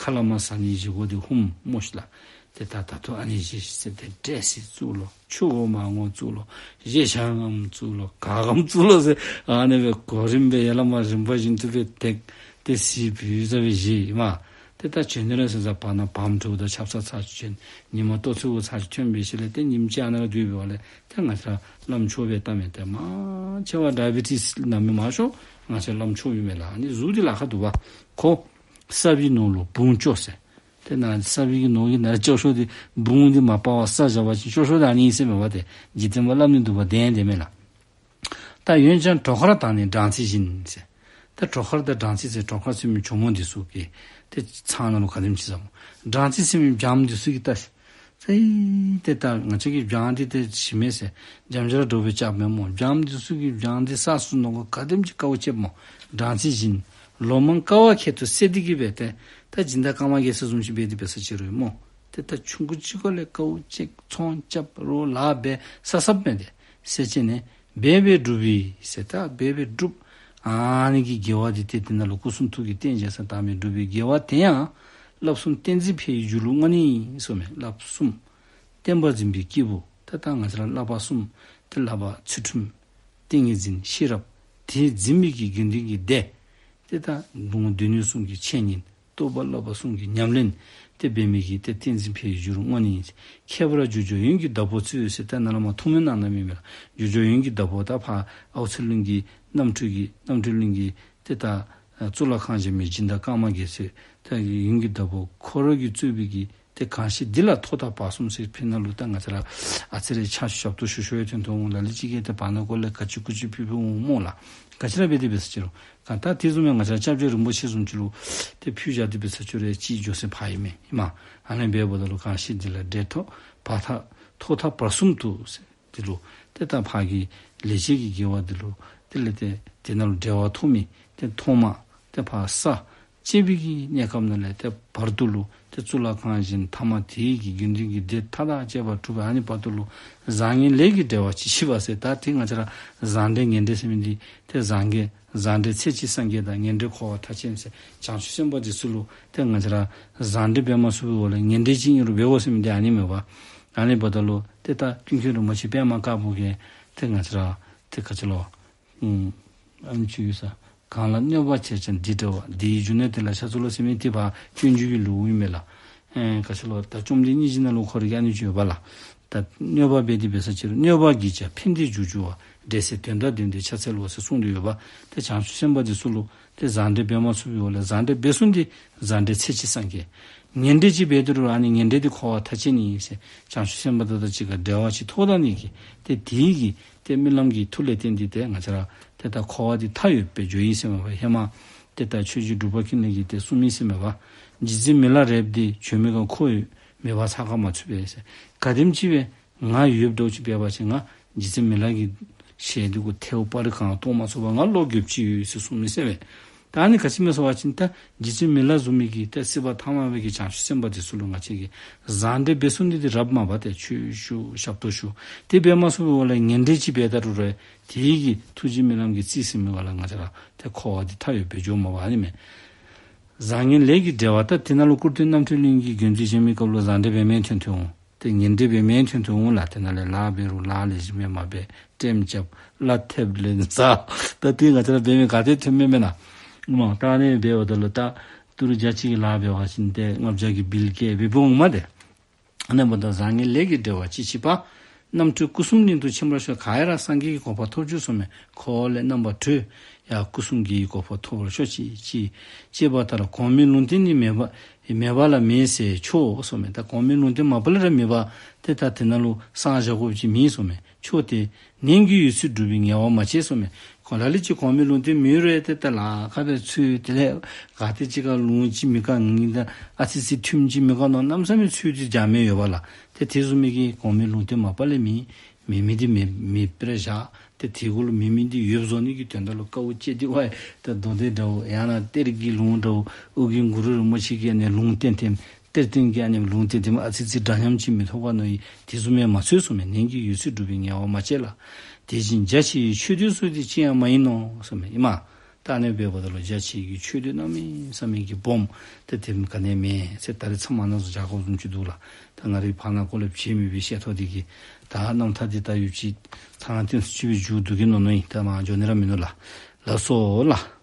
ཁ་ལས་མར་ཟ་ནི་བཞེས་སྒོ་འདི་ཧུམ་སྨོ་ཤིག་ལགས། ཏེ་ད་ད་ལྟོ་ཨ་ནི་བཞེས་ཤིག་ཟེར་ཏེ་འབྲས་སིལ་བཙུགས་ལོ། ཆུ་བོ་མར་ངོ་བཙུགས་ལོ། བཞེས་ཤིང་ངམ་བཙུགས་ལོ། ག་གམ་བཙུགས་ལོ་ཟེར་ཨ་ནི་སྦེ་གོ་རིམ་སྦེ་ཡར་ལས་མར་རིམ་པ་བཞིན་དུ་སྦེ་བཏེག་སྟེ་སིལ་བུ་ཟ་སྦེ་བཞེས་ཨིན་མས། ཏེ་ད་བྱོན་ནི་ར་ཟེར་ས་བར་ན་བམ་དྲོ་ད་ཆབ་གསང་ཚར་ཅིག་བྱོན། ཉིན་མ་ལྟོ་ཚོད་ཚར་ཅིག་ཐོན་སྦེ་ཞིནམ་ལས་ཏེ་ཉིནམ་གཅིག་ཨ་ནཱ་སྡོད་པའི་སྒང་ལས་ཏེ་ང་བཅས་ར་བླམ་ཆོསཔ་སྦེ་བལྟ་མས། ཏེ་མང་ཆེ་བ་ཌའི་བི་ཊིས་ན་མི་མང་ཤོས་ང་བཅས་བླམ་ཆོསཔ་ཨིན་མས་ལགས། ཨ་ནི་གཟུགས་འདི་ལཱ་ཁག་འདུག་པ། ཁོ་སྲབ་ཡིག་ནང་ལུ་བུང་སྐྱོ་ཟེར། ཏེ་ནཱ་སྲབ་ཡིག་གི་ནང་གི་ནཱ་སྐྱོ་ཤོས་འདི་བུང་འདི་མ་སྤར་བར་ས་བཞག་པ་ཅིན་སྐྱོ་ཤོས་འདི་ཨ་ནི་ཨིན་ཟེར་མས་པ། ཏེ་འཇིག་རྟེན་པ་སླབ་ནི་འདུག་པ། བདེན་བདེན་མས་ལགས། ད་འོན་ཀྱང་གྲོག་མཁར་དང་ནི་སྦྲང་རྩི་བཞིན་ཟེར། ད་གྲོག་མཁར་དང་སྦྲང་རྩི་ཟེར། གྲོག་མཁར་ཟེར་མི་གྱོག་མོ་འདི་ཚུ་གི་ཏེ་ཚང་ནང་ལུ་ག་དེམ་ཅིག་ཟ་སྨོ། སྦྲང་རྩི་ཟེར་མི་སྦྱངམ་འདི་ཚུ་གིས་ད་ ཏེ་ད་ང་བཅས་ཀྱི་སྦྱང་འདི་ཏེ་ཞི་མེད་ཟེར་འཇམ་ཅར་འདྲ་བའི་ལྕགས་མེད་སྨོ། སྦྱང་འདི་ཚུ་གི་སྦྱང་འདི་ས་སུ་ནོ་ག་ག་དེམ་ཅིག་དཀའཝ་སྤྱད་སྨོ། སྦྲང་རྩི་བཞིན་ལོ་མང་དཀའ་བ་ཁྱད་དུ་བསད་འདི་གིས་སྦེ་ཏེ་ད་སྦྱིན་བདག་ཀརྨ་རྒྱལ་མཚན་བཟུམ་ཅིག་འབད་དེ་འབད་ས་ཅིག་རུང་སྨོ། ཏེ་ད་ཆུང་ཀུ་ཅིག་གོ་ལས་དཀའཝ་སྤྱད་ཚོང་རྐྱབ་རོགས་ལཱ་འབད་ས་སབ་མེད་དེ་ཟེར་ཅི་ནས་འབད་འབད་འགྲུབ་པའི་ཟེར་ད་འབད་འབད་འགྲུབ། ཨ་ནི་གི་དགེ་བ་འདི་ཏེ་དེ་ནང་ལུ་སྐུ་གསུང་ཐུགས་ཀྱི་རྟེན་བྱས་ས་བཏབ་མི་འགྲུབ་པའི་དགེ་བ་དེ་ཡང་བསླབ་གསུམ་ཏིང་འཛིན་འཕེལ་བའི་རྒྱུ་ལུ་བསྔོ་ནི་གསུངས་མས། བསླབ་གསུམ་བསྟན་པ་འཛིན་པའི་སྐྱེས་བུ་ད་ལྟ་ང་བཅས་ར་བསླབ་པ་གསུམ་ཏེ་བསླབ་པ་ཚུལ་ཁྲིམས་ཏིང་ངེ་འཛིན་ཤེས་རབ་དེ་འཛིན་མི་གི་དགེ་འདུན་གྱི་སྡེ། ཏེ་ད་ལུང་སྡེ་སྣོད་གསུམ་གྱི་འཆད་ཉན་རྟོགས་པ་བསླབ་པ་གསུམ་གྱི་ཉམས་ལེན་ཏེ་འབད་མི་གི་ཏེ་ཏིང་འཛིན་འཕེལ་བའི་རྒྱུ་ལུ་བསྔོ་ནི། ཁྱད་པར་རྒྱུ་སྦྱོར་ཡོན་གྱི་བདག་པོ་སྩོལ་ཟེར་ད་ནཱ་ལས་མར་ཐུགས་སྨོན་གནང་གནངམ་ཨིན་མས་ལགས། རྒྱུ་སྦྱོར་ཡོན་གྱི་བདག་པོ་ད་ཕར་ཨའུ་ཚེ་གླིང་གི་རྣམ་གྲོལ་གྱི་རྣམ་གྲོལ་གླིང་གི་ཏེ་ད་གཙུག་ལག་ཁང་བཞེངས་མི་སྦྱིན་བདག་ཀརྨ་རྒྱལ་མཚན་ད་ཡོན་གྱི་བདག་པོ་ཁོ་ར་གིས་གཙོས་པའི་གི་ཏེ་གང་ཞིག་འདི་ལ་ཐོག་མཐའ་བར་གསུམ་ཟེར་ཕུལ་ནང་ལུ་ད་ང་བཅས་ར་ཨ་ཙི་རེ་ཕྱག་ཞབས་ཏོག་ཞུ་ཞུ་བའི་དོན་དུ་འོང་། ལ་ལུ་ཅིག་གིས་ཏེ་བར་ན་གོ་ལས་ག་ཅི་གུ་ཅི་ཕུལ་ཕུལཝ་འོང་སྨོ་ལགས། ག་ཅི་ར་འབད་དེ་འབད་ས་ཅིག་རུང་ག་ད་དེ་བཟུམ་མའི་ང་བཅས་ར་སྐྱབས་རྗེ་རིན་པོ་ཆེ་བཟུམ་ཅིག་ལུ་ཏེ་ཕུལ་བཞག་སྟེ་འབད་ས་ཅིག་རུང་ཅིག་འགྱོ་ས་ཕར་ཨིན་མས་ཨིན་མས། ཨ་ནི་འབདཝ་ད་ལུ་གང་ཞིག་འདི་ལ་འབྲེལ་ཐོག་བར་ཐ་ཐོག་མཐའ་བར་གསུམ་དུ་ཟེར་འདི་ལུ་ཏེ་ད་ཕར་གྱི་ལེགས་སྤྱད་ཀྱི་དགེ་བ་འདི་ལུ་དེ་ལས་ཏེ་དེ་ནང་ལུ་འབྲེལ་བ་ཐོགས་མི་ཏེ་ཐོག་མ་ཏེ་ཕར་ས་བཅད་པའི་གི་གནས་སྐབས་ནང་ལས་ཏེ་བར་དུ་ལུ་ཏེ་གཙུག་ལག་ཁང་བཞེངས། ཐ་མ་དེ་གི་དགེ་འདུན་གྱི་སྡེ་མཐའ་དག་བཅས་པ་གྲུབ་པ། ཨ་ནི་བར་དུ་ལུ་བཟང་ངན་ལས་ཀྱི་འབྲེལ་བ་ཅི་མཆིས་པ་ཟེར། ད་དེ་ང་བཅས་ར་བཟང་འབྲེལ་ངན་འབྲེལ་ཟེར་མི་འདི་ཏེ་བཟང་ངན་བཟང་འབྲེལ་ཚེ་གཅིག་སངས་རྒྱས་དང་ངན་འབྲེལ་འཁོར་བ་མཐའ་ཅན་ཟེར། བྱང་ཆུབ་སེམས་དཔའ་འདི་ཚུ་ལུ་ཏེ་ང་བཅས་ར་བཟང་འབྲེལ་འབད་མ་ཚུགས་པའི་འོག་ལས་ངན་འབྲེལ་ཅིག་ཨིན་རུང་འབད་དགོ་ཟེར་མི་འདི་ཨ་ནི་མས་པ། ཨ་ནི་འབདཝ་ད་ལུ་ཏེ་ད་ཀུན་མཁྱེན་རིན་པོ་ཆེ་པདྨ་དཀར་པོ་གིས་ཏེ་ང་བཅས་ར་ཏེ་ག་ཅི་ལོ། ཨུམ། ཨ་ནི་ཅིག་ཡོད་ས། གང་ལ་གནོད་པ་བྱས་ཀྱང་འདི་འདྲ་བ། འདི་ཡི་རྒྱུ་ནི་དེ་ལ་ཤ་ཚུགས་ལོ་ཟེར་མི་དེ་ཕར་སྤྱོད་འཇུག་གི་ལེའུ་ཨིན་མས་ལགས། ཨེ་ག་ཅི་ལོ་ད་བཅོམ་ལྡན་སྙིང་རྗེ་ནང་ལུ་ཁོ་ར་གིས་ཨ་ནི་ཅིག་ཡོད་པ་ལགས། ད་གནོད་པ་འབད་དེ་འབད་ས་ཅིག་རུང་གནོད་པ་གིས་ཀྱང་ཕན་བདེའི་རྒྱུར་འགྱུར་བ། འབྲེལ་ཟེར་དོན་དང་ལྡན་ཏེ་ཕྱག་འཚལ་ལོ་ཟེར་གསུངས་ཏེ་ཡོད་པ། ཏེ་བྱང་ཆུབ་སེམས་དཔའ་འདི་ཚུ་ལུ་ཏེ་བཟང་འབྲེལ་འབད་མ་ཚུགས་པའི་འོག་ལས་བཟང་འབྲེལ་འབད་ཚུགས་ན་ཏེ་བཟང་འབྲེལ་ཚེ་གཅིག་སངས་རྒྱས། ངན་འབྲེལ་ཅིག་འབད་དེ་རུང་ཨ་ནི་ངན་འབྲེལ་འདི་འཁོར་བ་མཐའ་ཅན་ཨིན་ཟེར། བྱང་ཆུབ་སེམས་དཔའ་དེ་དང་གཅིག་ཁར་འབྲེལ་བ་ཅིག་ཐོགས་ད་ནི་གི་ཏེ་དེ་གི་ཏེ་རྨི་ལམ་གྱི་མཐུ་ལས་བརྟེན་ཏེ་ཏེ་ང་བཅས་ར་ཏེ་ད་འཁོར་བ་འདི་མཐའ་ཡོད་པའི་རྒྱུ་ཨིན་ཟེར་མས་པ། ཧེ་མ་ཏེ་ད་ཆོས་རྗེ་འབྲུག་པ་ཀུན་ལེགས་ཀྱིས་ཏེ་གསུངས་མི་ཟེར་མས་པ། རྗེ་བཙུན་མི་ལ་རས་པ་འདི་བྱོན་མི་གང་འཁོར་བའི་མེ་འབར་ཚ་ཁ་མ་ཚུད་པས་ཟེར། ག་དེམ་ཅིག་སྦེ་ང་ཡོདཔ་འདྲཝ་ཅིག་འབད་བ་ཅིན་ང་རྗེ་བཙུན་མི་ལ་གི་ཞལ་འདི་གུ་ཐལཝ་སྤར་རི་གང་གཏོར་མ་ཚུགས་པར་ང་ལོག་རྒྱོབ་ཅི་ཡོད་ཟེར་གསུངས་མི་ཟེར་མས། ད་ཨ་ནི་ག་ཅི་སྨོ་ཟེར་བ་ཅིན་ད་རྗེ་བཙུན་མི་ལ་བཟུམ་མའི་གི་ད་སྲིད་པ་ཐ་མ་པའི་གི་བྱང་ཆུབ་སེམས་དཔའ་འདི་ཚུ་ལུ་ང་བཅས་ཀྱིས་བཟང་འབྲེལ་འབད་ཚུགས་ནི་འདི་རབ་མ་པ་ཏེ་ཆོས་ཞུ་ཞབས་ཏོག་ཞུ། དེ་འབད་མ་ཚུགས་པའི་འོག་ལས་ངན་འབྲེལ་ཅིག་འབད་ད་རུང་ར་དེ་གི་ཐུགས་རྗེ་རྨི་ལམ་གྱི་རྩིས་ཟིན་མི་འོག་ལས་ང་བཅས་ར་ཏེ་འཁོར་བ་འདི་མཐའ་ཡོད་པའི་རྒྱུ་མ་པ་ཨ་ནི་མས། བཟང་ངན་ལས་ཀྱི་འབྲེལ་བ། ད་དེ་ནང་ལུ་སྐུར་སྟོན་རྣམ་ཐོས་གླིང་གི་དགོན་སྡེ་བཞེངས་མི་སྐབས་ལུ་བཟང་འབྲེལ་འབད་མི་ཐོན་ཐོན་འོང་། ཏེ་ངན་འབྲེལ་འབད་མི་ཐོན་ཐོན་འོང་ལགས། དེ་ནང་ལས་ལཱ་འབད་རུང་ལཱ་ལེགས་ཤོམ་སྦེ་མ་འབད། ཀྲེམ་རྐྱབ། ལ་ཐེབས་ལེན་ཟ། ད་དེ་ང་བཅས་ར་འབད་མི་ག་ཏེ་ཐོན་མི་མེན་ན། མ་ད་ཨ་ནི་འབདཝ་ད་ལུ་ད་ཏི་རུ་བརྒྱ་གཅིག་གི་ལཱ་འབད་བ་ཅིན་ཏེ་ལྔ་བརྒྱ་གི་བིལ་བཀལ་སྦེ་འབདཝ་འོང་མས་ཏེ། ཨ་ནི་འབདཝ་ད་བཟང་ངན་ལས་ཀྱི་འབྲེལ་བ་ཅི་མཆིས་པ། རྣམ་གྲོལ་སྐུ་གསུམ་གླིང་དུ་ཕྱིན་པར་ཤོག། ག་ཡ་ར་སངས་རྒྱས་ཀྱི་གོ་འཕང་ཐོབ་གྱུར་གསུངས་མས། འཁོར་བ་ལས་རྣམ་པར་གྲོལ། ཡང་སྐུ་གསུམ་དགེ་བའི་གོ་འཕང་ཐོབ་པར་ཤོག་ཅེས་ཅེས་ཅེས་པ་ལྟར་གོང་མའི་ལུང་བསྟན་ནི་མེད་པ་མེད་པ་ལ་མེད་ཟེར་ཆོས་གསུངས་མས། ད་གོང་མའི་ལུང་བསྟན་མ་པ་ལས་ར་མེད་པ་ཏེ་ད་དེ་ནང་ལུ་གསང་བཞག་དགོཔ་ཅིག་མེད་གསུངས་མས། ཆོས་དེ་ནན་གྱིས་ཡོད་ཚད་སྒྲུབ་པའི་ངལ་བ་མ་བྱེད་གསུངས་མས། གོང་ལ་ལུ་ཅིག་གོང་མའི་ལུང་བསྟན་མེད་རུང་ཏེ་ད་ལཱ་ཁག་སྦེ་འཚོལ། དེ་ལས་ག་ཏེ་ཅིག་ཁར་ལུང་ཅིག་མེད་ག་ངེ་ད་ཨ་ཙི་ཙི་ཐུན་ཅིག་མེད་ག་མནོ་གནམ་མེད་ས་མེད་འཚོལ་ཏེ་འཇམ་མི་ཡོད་པ་ལགས། ཏེ་དེ་བཟུམ་མའི་གི་གོང་མའི་ལུང་བསྟན་མ་པ་ལས་མེད། མེད་མི་འདི་མེད་མེདཔ་སྦེ་བཞག། ཏེ་དེ་གུ་ལུ་མེད་མི་འདི་ཡོདཔ་བཟོ་ནི་གི་དོན་དག་ལུ་དཀའཝ་སྤྱད་དེ་བ་ཡ། ད་མདོ་སྡེ་འདྲཝ་ཡང་ན་གཏེར་གྱི་ལུང་འདྲཝ་ཨོ་རྒྱན་གུ་རུ་རིན་པོ་ཆེ་གིས་ཨ་ནི་ལུང་བསྟན་ཏེ་གཏེར་སྟོན་གྱི་ཨ་ནི་ལུང་བསྟན་ཏེ་ཨ་ཙི་ཙི་འདྲ་མཉམ་ཅིག་མི་ཐོབ་ག་མནོ་ཡི། དེ་བཟུམ་སྦེ་མ་འཚོལ་གསུངས་མས། ནན་གྱིས་ཡོད་ཚད་སྒྲུབ་པའི་ངལ་བ་མ་བྱེད་ལ། དེ་བཞིན་རྒྱ་ཆེའི་ཆོས་སྡེ་སོགས་དེ་ཅི་ཡང་མ་ཡིན་ནོ་གསུངས་མས། ཨིན་མས། ད་ཨ་ནི་འབདཝ་ད་ལུ་རྒྱ་ཆེ་གི་ཆོས་སྡེ་གནམ་མེད་ས་མེད་ཀྱི་སྦོམ་ཏེ་དེ་ག་ནི་མེད་ཟེར་ད་རེས་ཚབ་མ་ནང་བཟོ་བཞག་དགོཔ་བཟུམ་ཅིག་འདུག་ལགས། ད་ང་རའི་བར་ན་ཀོ་ལེབ་བྱེད་མི་བའི་བཤད་ཐོ་འདི་གིས་ད་རྣམ་ཐར་འདི་ད་ཡོད་ཅིག་ཐང་ཐེངས་སུ་ཅིག་སྦེ་མཇུག་བསྡུ་གེ་མནོ་མནོ་ཡི། ད་མ་འགྱོ་ནི་ར་མིན་ནུག་ལགས། ལགས་སོ་ལགས།